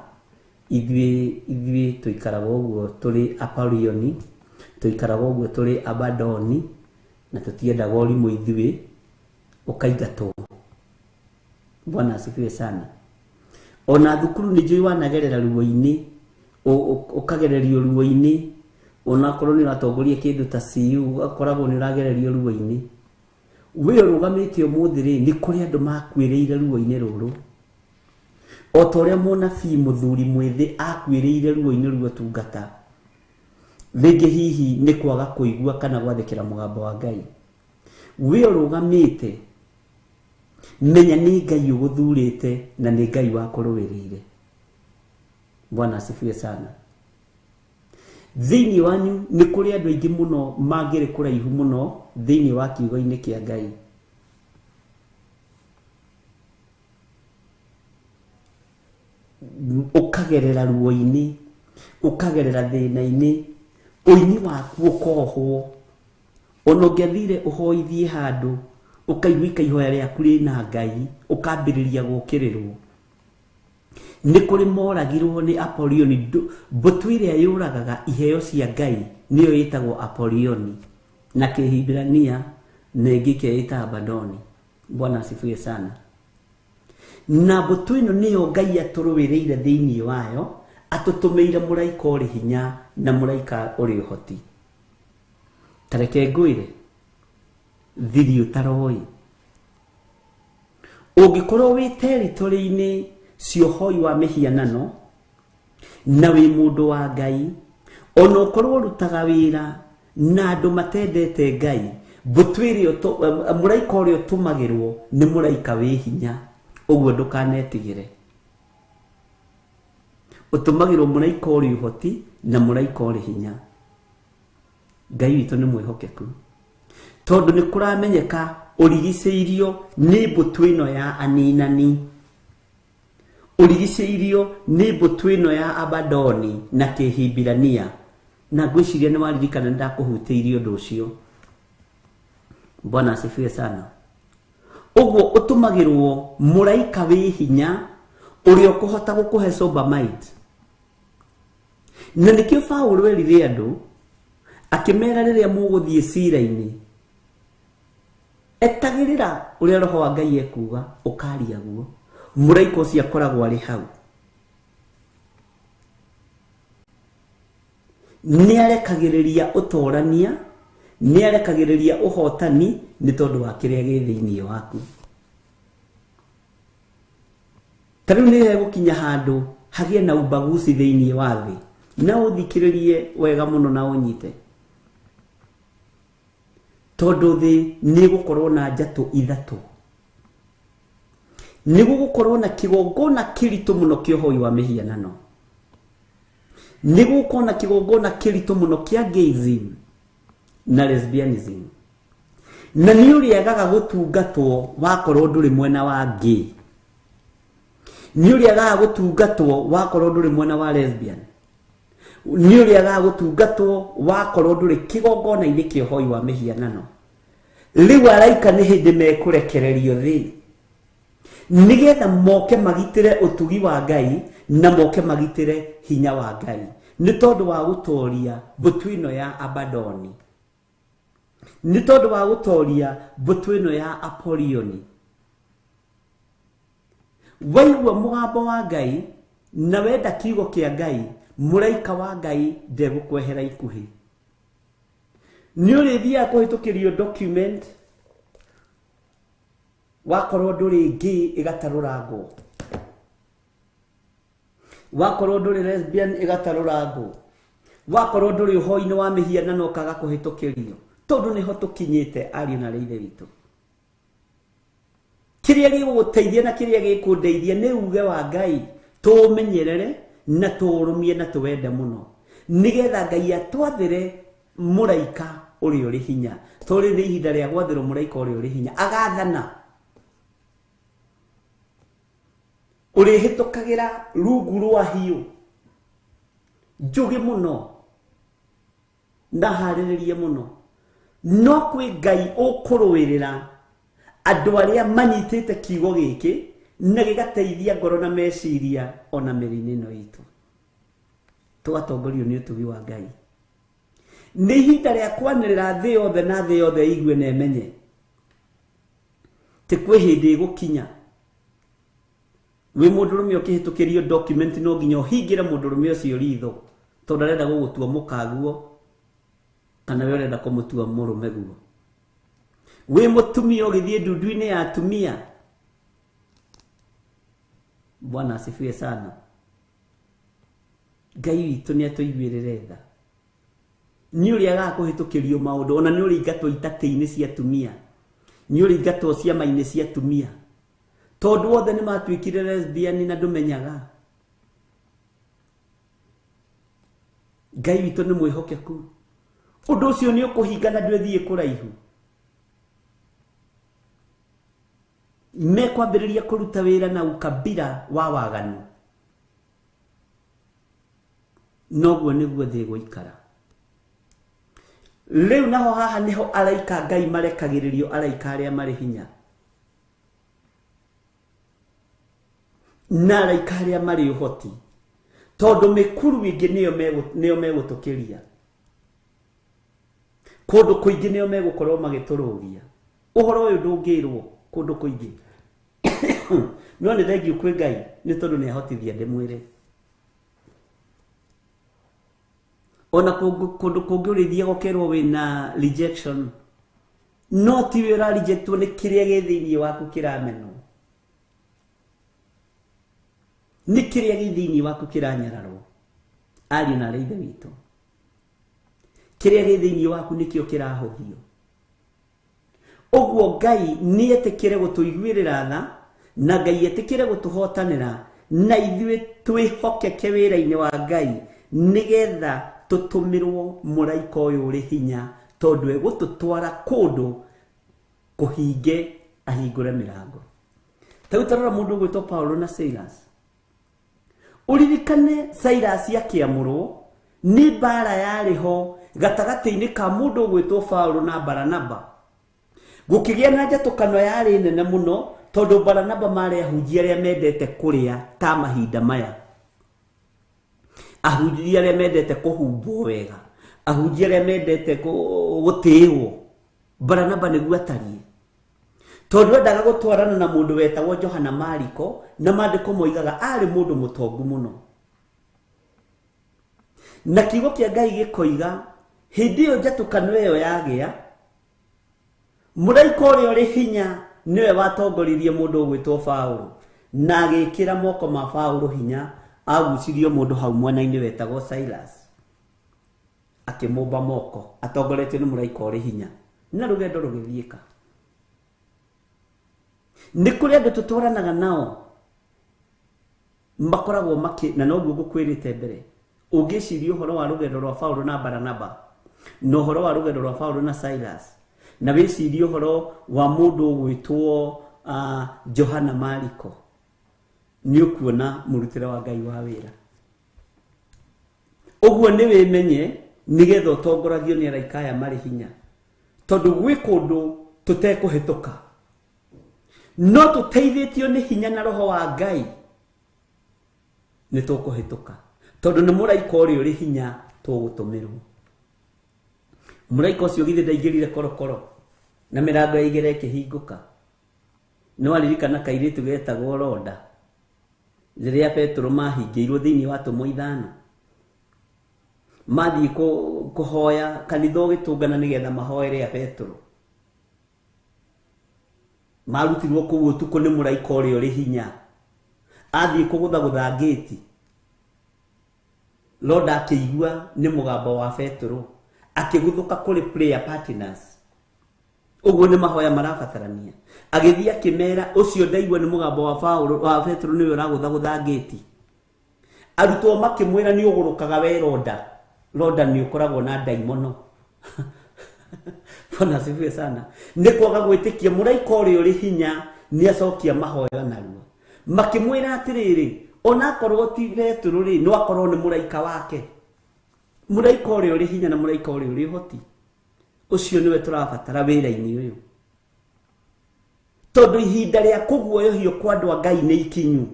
ithuĩ ithuĩ tũikaraga ũguo tũrĩ Apolioni, tũikaraga ũguo tũrĩ Abadoni, na tũtiendaga ũrimũ ithuĩ, ũkaingatwo. Bwana asifiwe sana. Ona thukuru nĩ njũĩ wanagerera ruo-inĩ, ũkagererio ruo-inĩ, onakorwo nĩ ũratongoria kĩndũ ta CU, ũgakoragwo nĩ ũragererio ruo-inĩ. We ũrũgamĩte ũmũthĩ rĩ, nĩ kũrĩ andũ makuĩrĩire ruo-inĩ rũrũ. O ta ũrĩa mũnabii mũthuri mwĩthĩ akuĩrĩire ruo-inĩ rwa ũtungata, rĩngĩ hihi nĩ kwaga kũigua kana gwathĩkĩra mũgambo wa Ngai. We ũrũgamĩte, menya nĩ Ngai ũgũthurĩte na nĩ Ngai wakũrũĩrĩire. Bwana asifiwe sana. Thĩinĩ wanyu nĩ kũrĩ andũ aingĩ mũno mangĩrĩ kũraihu mũno thĩinĩ wa kiugo-inĩ kĩa Ngai. Ũkagerera ruo-inĩ, ũkagerera thĩna-inĩ, ũini waku ũkohwo. Ona ũngĩathire ũhoithie handũ, ũkaigua ihoya rĩaku rĩna Ngai, ũkambĩrĩria gũkĩrĩrwo. Nĩ kũrĩ moragirwo nĩ Apolioni. Mbũtũ ĩrĩa yũragaga iheo cia Ngai nĩyo ĩtagwo Apolioni na Kĩhibirania, na ĩngĩ ĩkeĩta Abadoni. Bwana asifiwe sana. Na mbũtũ ĩno nĩyo Ngai atũrũĩrĩire thĩinĩ wayo, atũtũmĩire mũraika ũrĩ hinya na mũraika ũrĩ ũhoti. Ta reke ngwĩre thiri ũtaroĩ, ũngĩkorwo wĩ territory-inĩ cia ũhoi wa mĩhianano na wĩ mũndũ wa Ngai, ona ũkorwo ũrutaga wĩra na andũ matendete Ngai, mbũtũ ĩrĩa mũraika ũrĩa ũtũmagĩrwo nĩ mũraika wĩ hinya. Ũguo ndũkanetigĩre. Ũtũmagĩrwo mũraika ũrĩ ũhoti na mũraika ũrĩ hinya. Ngai witũ nĩ mwĩhokeku, tondũ nĩ kũramenyeka ũrigicĩirio nĩ mbũtũ ĩno ya aninani, ũrigicĩirio nĩ mbũtũ ĩno ya Abadoni na Kĩhibirania. Na ngwĩciria nĩ waririkana nĩ ndakũhutĩirie ũndũ ũcio. Bwana asifiwe sana. Ũguo ũtũmagĩrwo mũraika wĩ hinya ũrĩa ũkũhota gũkũhe sober mind. Na nĩkĩo Paũlũ erire andũ akĩmera rĩrĩa mũgũthiĩ cira-inĩ, etagĩrĩra ũrĩa Roho wa Ngai ekuga, ũkaria guo. Mũraika ũcio akoragwo arĩ hau. Nĩ arekagĩrĩria ũtorania, nĩ arekagĩrĩria ũhotani nĩ tondũ wa kĩrĩa gĩ thĩinĩ waku. Ta rĩu nĩ hegũkinya handũ hagĩe na ubaguzi thĩinĩ wa thĩ, na ũthikĩrĩrie wega mũno na ũnyite, tondũ thĩ nĩ ĩgũkorwo na njatũ ithatũ. Nĩ gũgũkorwo na kĩgongona kĩritũ mũno kĩa ũhoi wa mĩhianano, nĩ gũgũkorwo na kĩgongona kĩritũ mũno kĩa gayism na lesbianism, na nĩ ũrĩagaga gũtungatwo wakorwo ndũrĩ mwena wa gay, nĩ ũrĩagaga gũtungatwo wakorwo ndũrĩ mwena wa lesbian, nĩ ũrĩagaga gũtungatwo wakorwo ndũrĩ kĩgongona-inĩ kĩa ũhoi wa mĩhianano. Rĩu araika nĩ hĩndĩ mekũrekererio thĩ nĩgetha moke magitĩre ũtugi wa Ngai na moke magitĩre hinya wa Ngai, nĩ tondũ wa gũtoria mbũtũ ĩno ya Abadoni, nĩ tondũ wa gũtoria mbũtũ ĩno ya Apolioni. Waigua mũgambo wa Ngai na wenda kiugo kĩa Ngai, mũraika wa Ngai ndegũkwehera ikuhĩ. Nĩ ũrĩthiaga kũhĩtũkĩrio document, wakorwo ndũrĩ gay ĩgatarũrangwo, wakorwo ndũrĩ lesbian ĩgatarũrangwo, wakorwo ndũrĩ ũhoi-inĩ wa mĩhianano ũkaga kũhĩtũkĩrio, tondũ nĩho tũkinyĩte ariũ na ithe witũ. Kĩrĩa gĩgũgũteithia na kĩrĩa gĩkũndeithia nĩ uge wa Ngai, tũũmenyerere na tũũrũmie na tũwende mũno, nĩgetha Ngai atwathĩre mũraika ũrĩa ũrĩ hinya. Tondũ nĩ ihinda rĩa gwathĩrwo mũraika ũrĩa ũrĩ hinya, agathana. Ũrĩhĩtũkagĩra rungu rwa hiũ njũgĩ mũno na harĩrĩrie mũno, no kwĩ Ngai ũkũrũĩrĩra andũ arĩa manyitĩte kiugo gĩkĩ na gĩgateithia ngoro na meciria ona mĩrĩ-inĩ ĩno itũ. Tũgatongorio nĩ ũtugi wa Ngai. Nĩ ihinda rĩa kwanĩrĩra thĩ yothe na thĩ yothe ĩigue na ĩmenye ti kwĩ hĩndĩ ĩgũkinya wĩ mũndũrũme ũkĩhĩtũkĩrio document no nginya ũhingĩre mũndũrũme ũcio ritho, tondũ arenda gũgũtua mũkaguo kana we ũrenda kũmũtua mũrũme guo. Wĩ mũtumia ũgĩthiĩ ndundu-inĩ ya atumia, Bwana asifiwe sana. Ngai witũ nĩ atũiguĩrĩre tha. Nĩ ũrĩagaga kũhĩtũkĩrio maũndũ, ona nĩ ũrĩingatwo itatĩ-inĩ cia atumia, nĩ ũrĩingatwo ciama-inĩ cia atumia, tondũ othe nĩ matuĩkire lesbian na ndũmenyaga. Ngai witũ nĩ mwĩhokeku. Ũndũ ũcio nĩ ũkũhinga na ndwĩthiĩ kũraihu. Mekwambĩrĩria kũruta wĩra na ukabira wa waganu. Noguo nĩguo thĩ ĩgũikara. Rĩu naho haha nĩho araika Ngai marekagĩrĩrio, araika arĩa marĩ hinya na araika arĩa marĩ ũhoti, tondũ mĩkuru ĩngĩ nĩyo megũtũkĩria, kũndũ kũingĩ nĩo megũkorwo magĩtũrũgia. Ũhoro ũyũ ndũngĩrwo kũndũ kũingĩ. No nĩ thengiũ kwĩ Ngai nĩ tondũ nĩ ahotithia ndĩmwĩre. Ona kũndũ kũngĩ ũrĩthiaga ũkerwo wĩna rejection, no ti we ũra rejectwo, nĩ kĩrĩa gĩ thĩinĩ waku kĩramenwo, nĩ kĩrĩa gĩ thĩinĩ waku kĩranyararwo. Ariũ na aarĩ a Ithe witũ, kĩrĩa gĩ thĩinĩ waku nĩkĩo kĩrahũthio. Ũguo Ngai nĩ etĩkĩre gũtũiguĩrĩra tha, na Ngai etĩkĩre gũtũhotanĩra, na ithuĩ twĩhokeke wĩra-inĩ wa Ngai, nĩgetha tũtũmĩrwo mũraika ũyũ ũrĩ hinya, tondũ egũtũtwara kũndũ kũhinge ahingũre mĩrango. Ta rĩu tarora mũndũ ũgwĩtwo Paulo na Silas. Ũririkane Silas akĩamũrwo nĩ mbara yarĩ ho gatagatĩ-inĩ ka mũndũ ũgwĩtwo Paulo na Baranaba. Gũkĩgĩa na njatũkano yarĩ nene mũno, tondũ Baranaba marĩ ahunjia arĩa mendete kũrĩa ta mahinda maya, ahunjia arĩa mendete kũhumbwo wega, ahunjia arĩa mendete gũtĩĩrwo. Baranaba nĩguo atariĩ, tondũ endaga gũtwarana na mũndũ wetagwo Johana Mariko, na maandĩko moigaga arĩ mũndũ mũtongu mũno. Na kiugo kĩa Ngai gĩkoiga hĩndĩ ĩyo njatũkano ĩyo yagĩa, mũraika ũrĩa ũrĩ hinya nĩwe watongoririe mũndũ ũgwĩtwo Paulo, na agĩkĩra moko ma Paulo hinya, agucirio mũndũ hau mwena-inĩ wetagwo Silas, akĩmũmba moko atongoretio nĩ mũraika ũrĩ hinya, na rũgendo rũgĩthiĩka. Nĩ kũrĩ andũ tũtwaranaga nao makoragwo makĩ, na noguo ngũkwĩrĩte mbere, ũngĩciria ũhoro wa rũgendo rwa Paulo na Baranaba, na ũhoro wa rũgendo rwa Paulo na Silas, na wĩcirie ũhoro wa mũndũ ũgwĩtwo Johana Mariko, nĩ ũkuona mũrutĩre wa Ngai wa wĩra. Ũguo nĩ wĩmenye nĩgetha ũtongoragio nĩ araika aya marĩ hinya, tondũ gwĩ kũndũ tũtekũhĩtũka, no tũteithĩtio nĩ hinya na roho wa Ngai nĩ tũkũhĩtũka, tondũ nĩ mũraika ũrĩa ũrĩ hinya tũgũtũmĩrwo. Mũraika ũcio githĩ ndaingĩrire korokoro na mĩrango ya igera ĩkĩhingũka? No aririkana kairĩtu getagwo Roda rĩrĩa Petero mahingĩirwo thĩinĩ wa atũmwo 5, mathiĩ kũhoya kanitha ũgĩtũngana nĩgetha mahoere a Petero. Marutirwo kũu ũtukũ nĩ mũraika ũrĩa ũrĩ hinya, athiĩ kũgũthagũtha ngĩti. Roda akĩigua nĩ mũgambo wa Petero, akĩguthũka kũrĩ prayer partners. Ũguo nĩ mahoya marabatarania. Agĩthiĩ akĩmera, ũcio ndaigua nĩ mũgambo wa Paulo, wa Petero nĩwe ũragũthagũtha ngĩti. Arutwo makĩmwĩra nĩ ũgũrũkaga we Roda. Roda nĩ ũkoragwo na ndaimono. Bwana asifiwe sana. Nĩ kwaga gwĩtĩkia mũraika ũrĩa ũrĩ hinya nĩ acokia mahoya narua. Makĩmwĩra atĩrĩrĩ, onakorwo ti Petero rĩ, no akorwo nĩ mũraika wake. Mũraika ũrĩa ũrĩ hinya na mũraika ũrĩa ũrĩ ũhoti, ũcio nĩwe tũrabatara wĩra-inĩ ũyũ, tondũ ihinda rĩa kũguoyohio kwa andũ a Ngai nĩ ikinyu.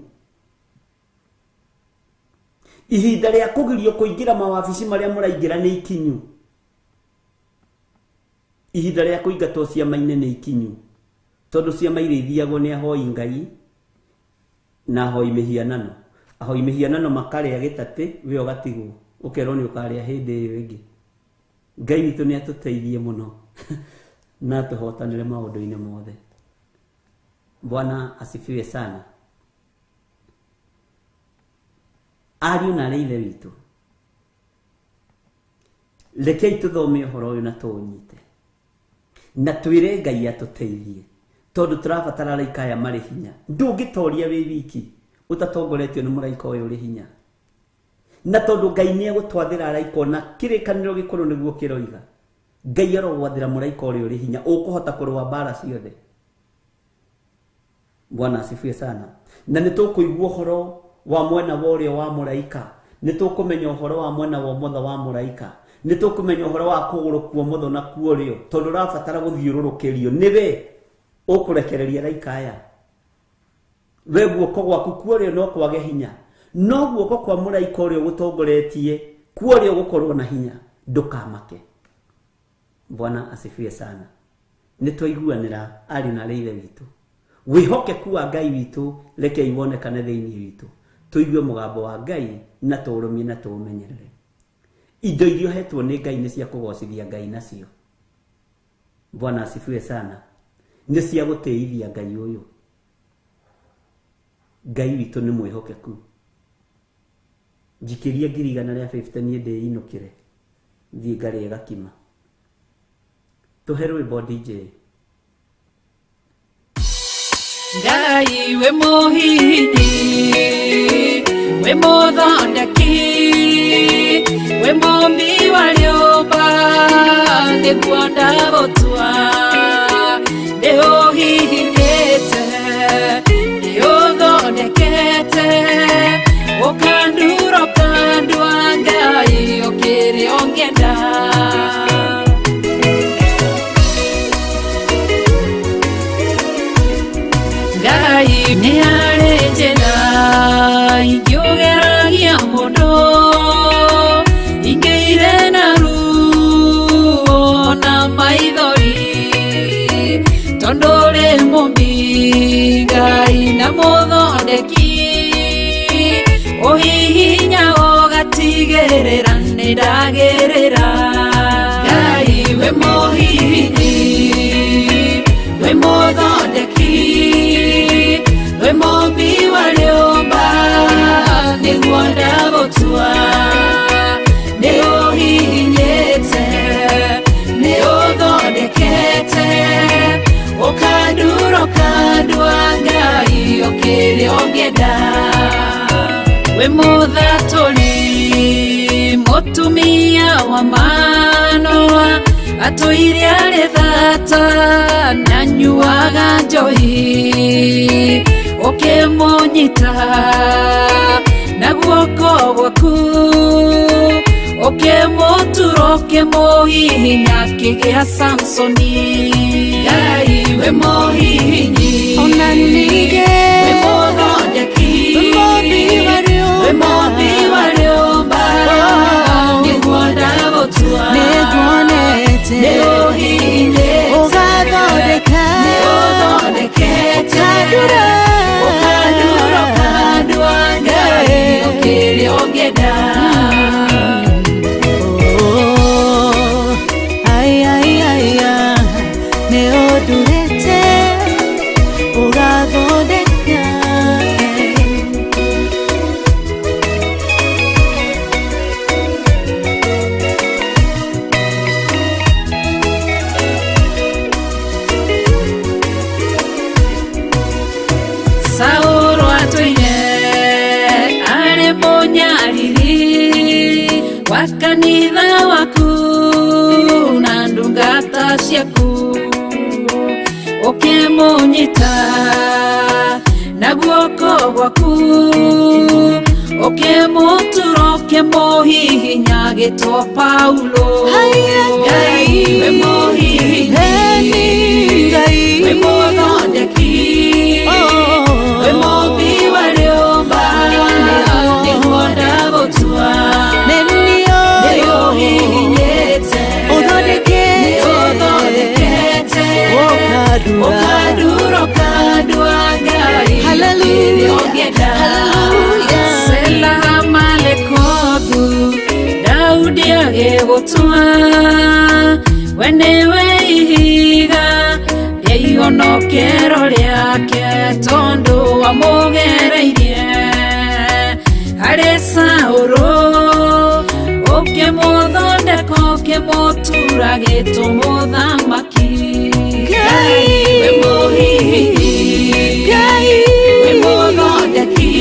Ihinda rĩa kũgirio kũingĩra mawabici marĩa mũraingĩra nĩ ikinyu. Ihinda rĩa kũingatwo ciama-inĩ nĩ ikinyu, tondũ ciama iria ithiagwo nĩ ahoi Ngai na ahoi mĩhianano. Ahoi mĩhianano makarĩa gĩtatĩ, we ũgatigwo ũkerwo nĩ ũkarĩa hĩndĩ ĩyo ĩngĩ. Ngai witũ nĩ atũteithie mũno na atũhotanĩre maũndũ-inĩ mothe. Bwana asifiwe sana. Ariũ na aarĩ a Ithe witũ, rekei tũthome ũhoro ũyũ na tũũnyite, na twĩre Ngai atũteithie, tondũ tũrabatara araika aya marĩ hinya. Ndũngĩtoria wĩ wiki ũtatongoretio nĩ mũraika ũyũ ũrĩ hinya. Na tondũ Ngai nĩ egũtwathĩra araika ona kĩrĩkanĩro gĩkũrũ nĩguo kĩroiga. Ngai arogwathĩra mũraika ũrĩa ũrĩ hinya ũkũhota kũrũa mbara ciothe. Bwana asifiwe sana. Na nĩ tũkũigua ũhoro wa mwena wa ũrĩo wa mũraika, nĩ tũkũmenya ũhoro wa mwena wa ũmotho wa mũraika, nĩ tũkũmenya ũhoro wa kũgũrũ kwa ũmotho na kwa ũrĩo, tondũ ũrabatara gũthiũrũrũkĩrio nĩwe ũkũrekereria araika aya. We guoko gwaku kwa ũrĩo no kwage hinya, no guoko kwa mũraika ũrĩa ũgũtongoretie kwa ũrĩo gũkorwo na hinya, ndũkamake. Bwana asifiwe sana. Nĩ twaiguanĩra arĩ na arĩ ithe witũ. Wĩhokeku wa Ngai witũ reke iwonekane thĩinĩ witũ, tũigue mũgambo wa Ngai na tũũrũmie na tũũmenyerere. Indo iria ũhetwo nĩ Ngai nĩ cia kũgocithia Ngai nacio. Bwana asifiwe sana. Nĩ cia gũtĩithia Ngai ũyũ. Ngai witũ nĩ mwĩhokeku. Njikĩria 150 niĩ ndĩinũkĩre thiĩ ngarĩe gakima. Tũhe rwĩmbo DJ. Ngai we mũhindi, we mũthondeki, we mũmbi wa rĩũmba, nĩguo ndagũtua. Nĩũhihinyĩte, nĩũthondekete, ũkandura ũkandua, Ngai ũkĩrĩ ũngĩenda. Ngai nĩ harĩ njĩra ingĩũgeragia mũndũ, ingĩire na ruo na maithori, tondũ ũrĩ mũmbi Ngai na mũthondeki, ũhihinya ũgatigĩrĩra nĩ ndagĩrĩra. Ngai we mũhihinyi, we mũthondeki, we mũmbi wa rĩũmba, nĩguo ndagũtua. Nĩũhihinyĩte, nĩũthondekete, ũkandura ũkandua, Ngai ũkĩrĩ ũngĩenda. We mũthatũri, mũtumia wa Manoa, atũire arĩ thata na nyuaga njohi, ũkĩmũnyita na guoko gwaku, ũkĩmũtura ũkĩmũhihinya akĩgĩa Samsoni. Ngai we mũhihinyi, Ona ningĩ we mũthondeki, we mũmbi wa rĩũmba, we mũmbi wa rĩũmba, nĩguo ndagũtua. Nĩnguonete, Nĩũhihinyĩte, ũgathondeka, nĩũthondekete, ũkandura, ũkandura ũkandua, Ngai ũkĩrĩ ũngĩenda. Oh, ai, ai, ai, ah, nĩũndurĩte, ũgathondeka. Saũlũ atũire arĩ mũnyariri wa kanitha waku na ndungata ciaku, ũkĩmũnyita na guoko gwaku, ũkĩmũtura ũkĩmũhihinya agĩtwo Paulo. Haiya, Ngai we mũhihinyi, Eni Ngai, we mũthondeki, Oh. we mũmbi wa rĩũmba, nĩguo ndagũtua. Nĩniũĩ, Nĩũhihinyĩte, ũthondekete, nĩũthondekete, ũkandura, ũkandura ũkandua, Ngai Hallelujah, ũkĩrĩ ũngĩenda. hallelujah. Sela Malekothu, Daudi agĩgũtua, we nĩwe ihiga rĩa ihonokero rĩake, tondũ wamũgereirie harĩ Saũlũ, ũkĩmũthondeka ũkĩmũtura gĩtũmũthamaki. Ngai, we mũhihinyi, Ngai, we mũthondeki,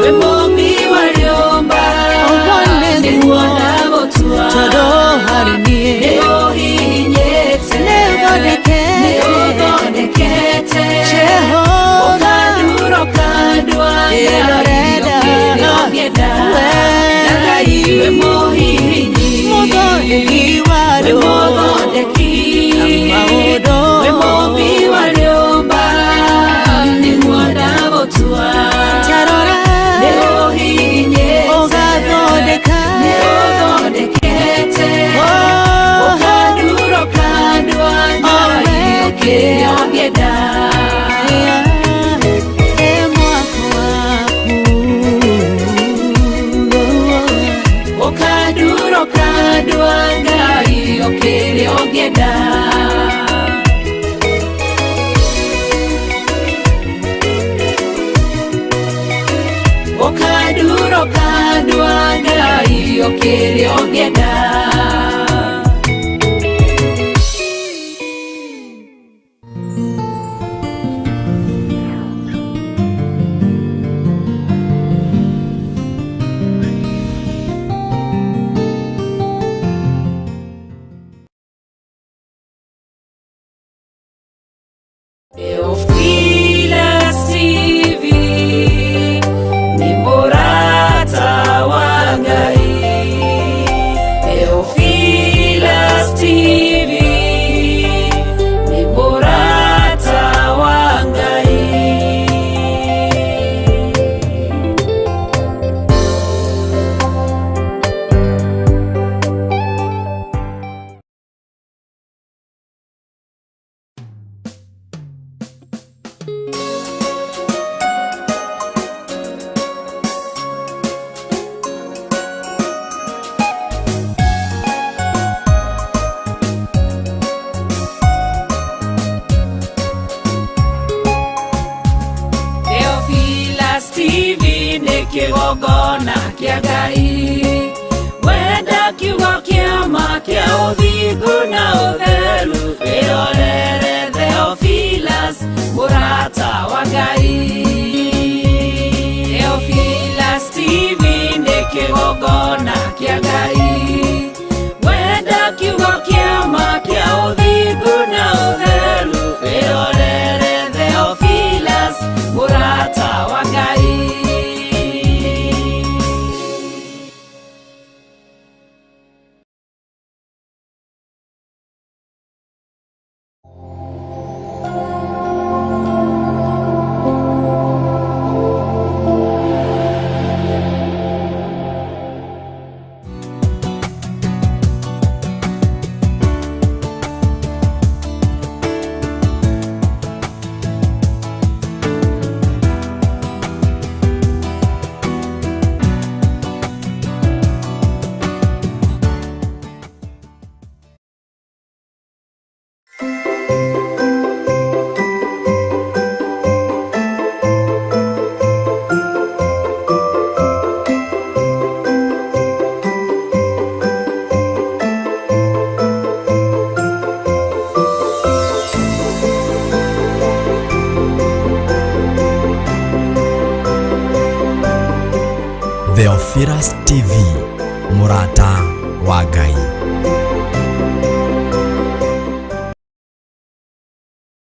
we mũmbi wa rĩũmba, Kĩrĩa ũngĩenda. Theophilus TV nĩ mũrata wa Ngai. Theophilus TV nĩ mũrata wa Ngai. Theophilus TV nĩ kĩgongona kĩa Ngai. Wenda kiugo kĩa ma kĩa ũthingu na ũtheru, wĩrorere Theophilus mũrata wa Ngai. Theophilus TV nĩ kĩgongona kĩa Ngai. Wenda kiugo kĩa ma kĩa ũthingu na ũtheru, wĩrorere Theophilus mũrata wa Ngai. Theophilus TV, mũrata wa Ngai.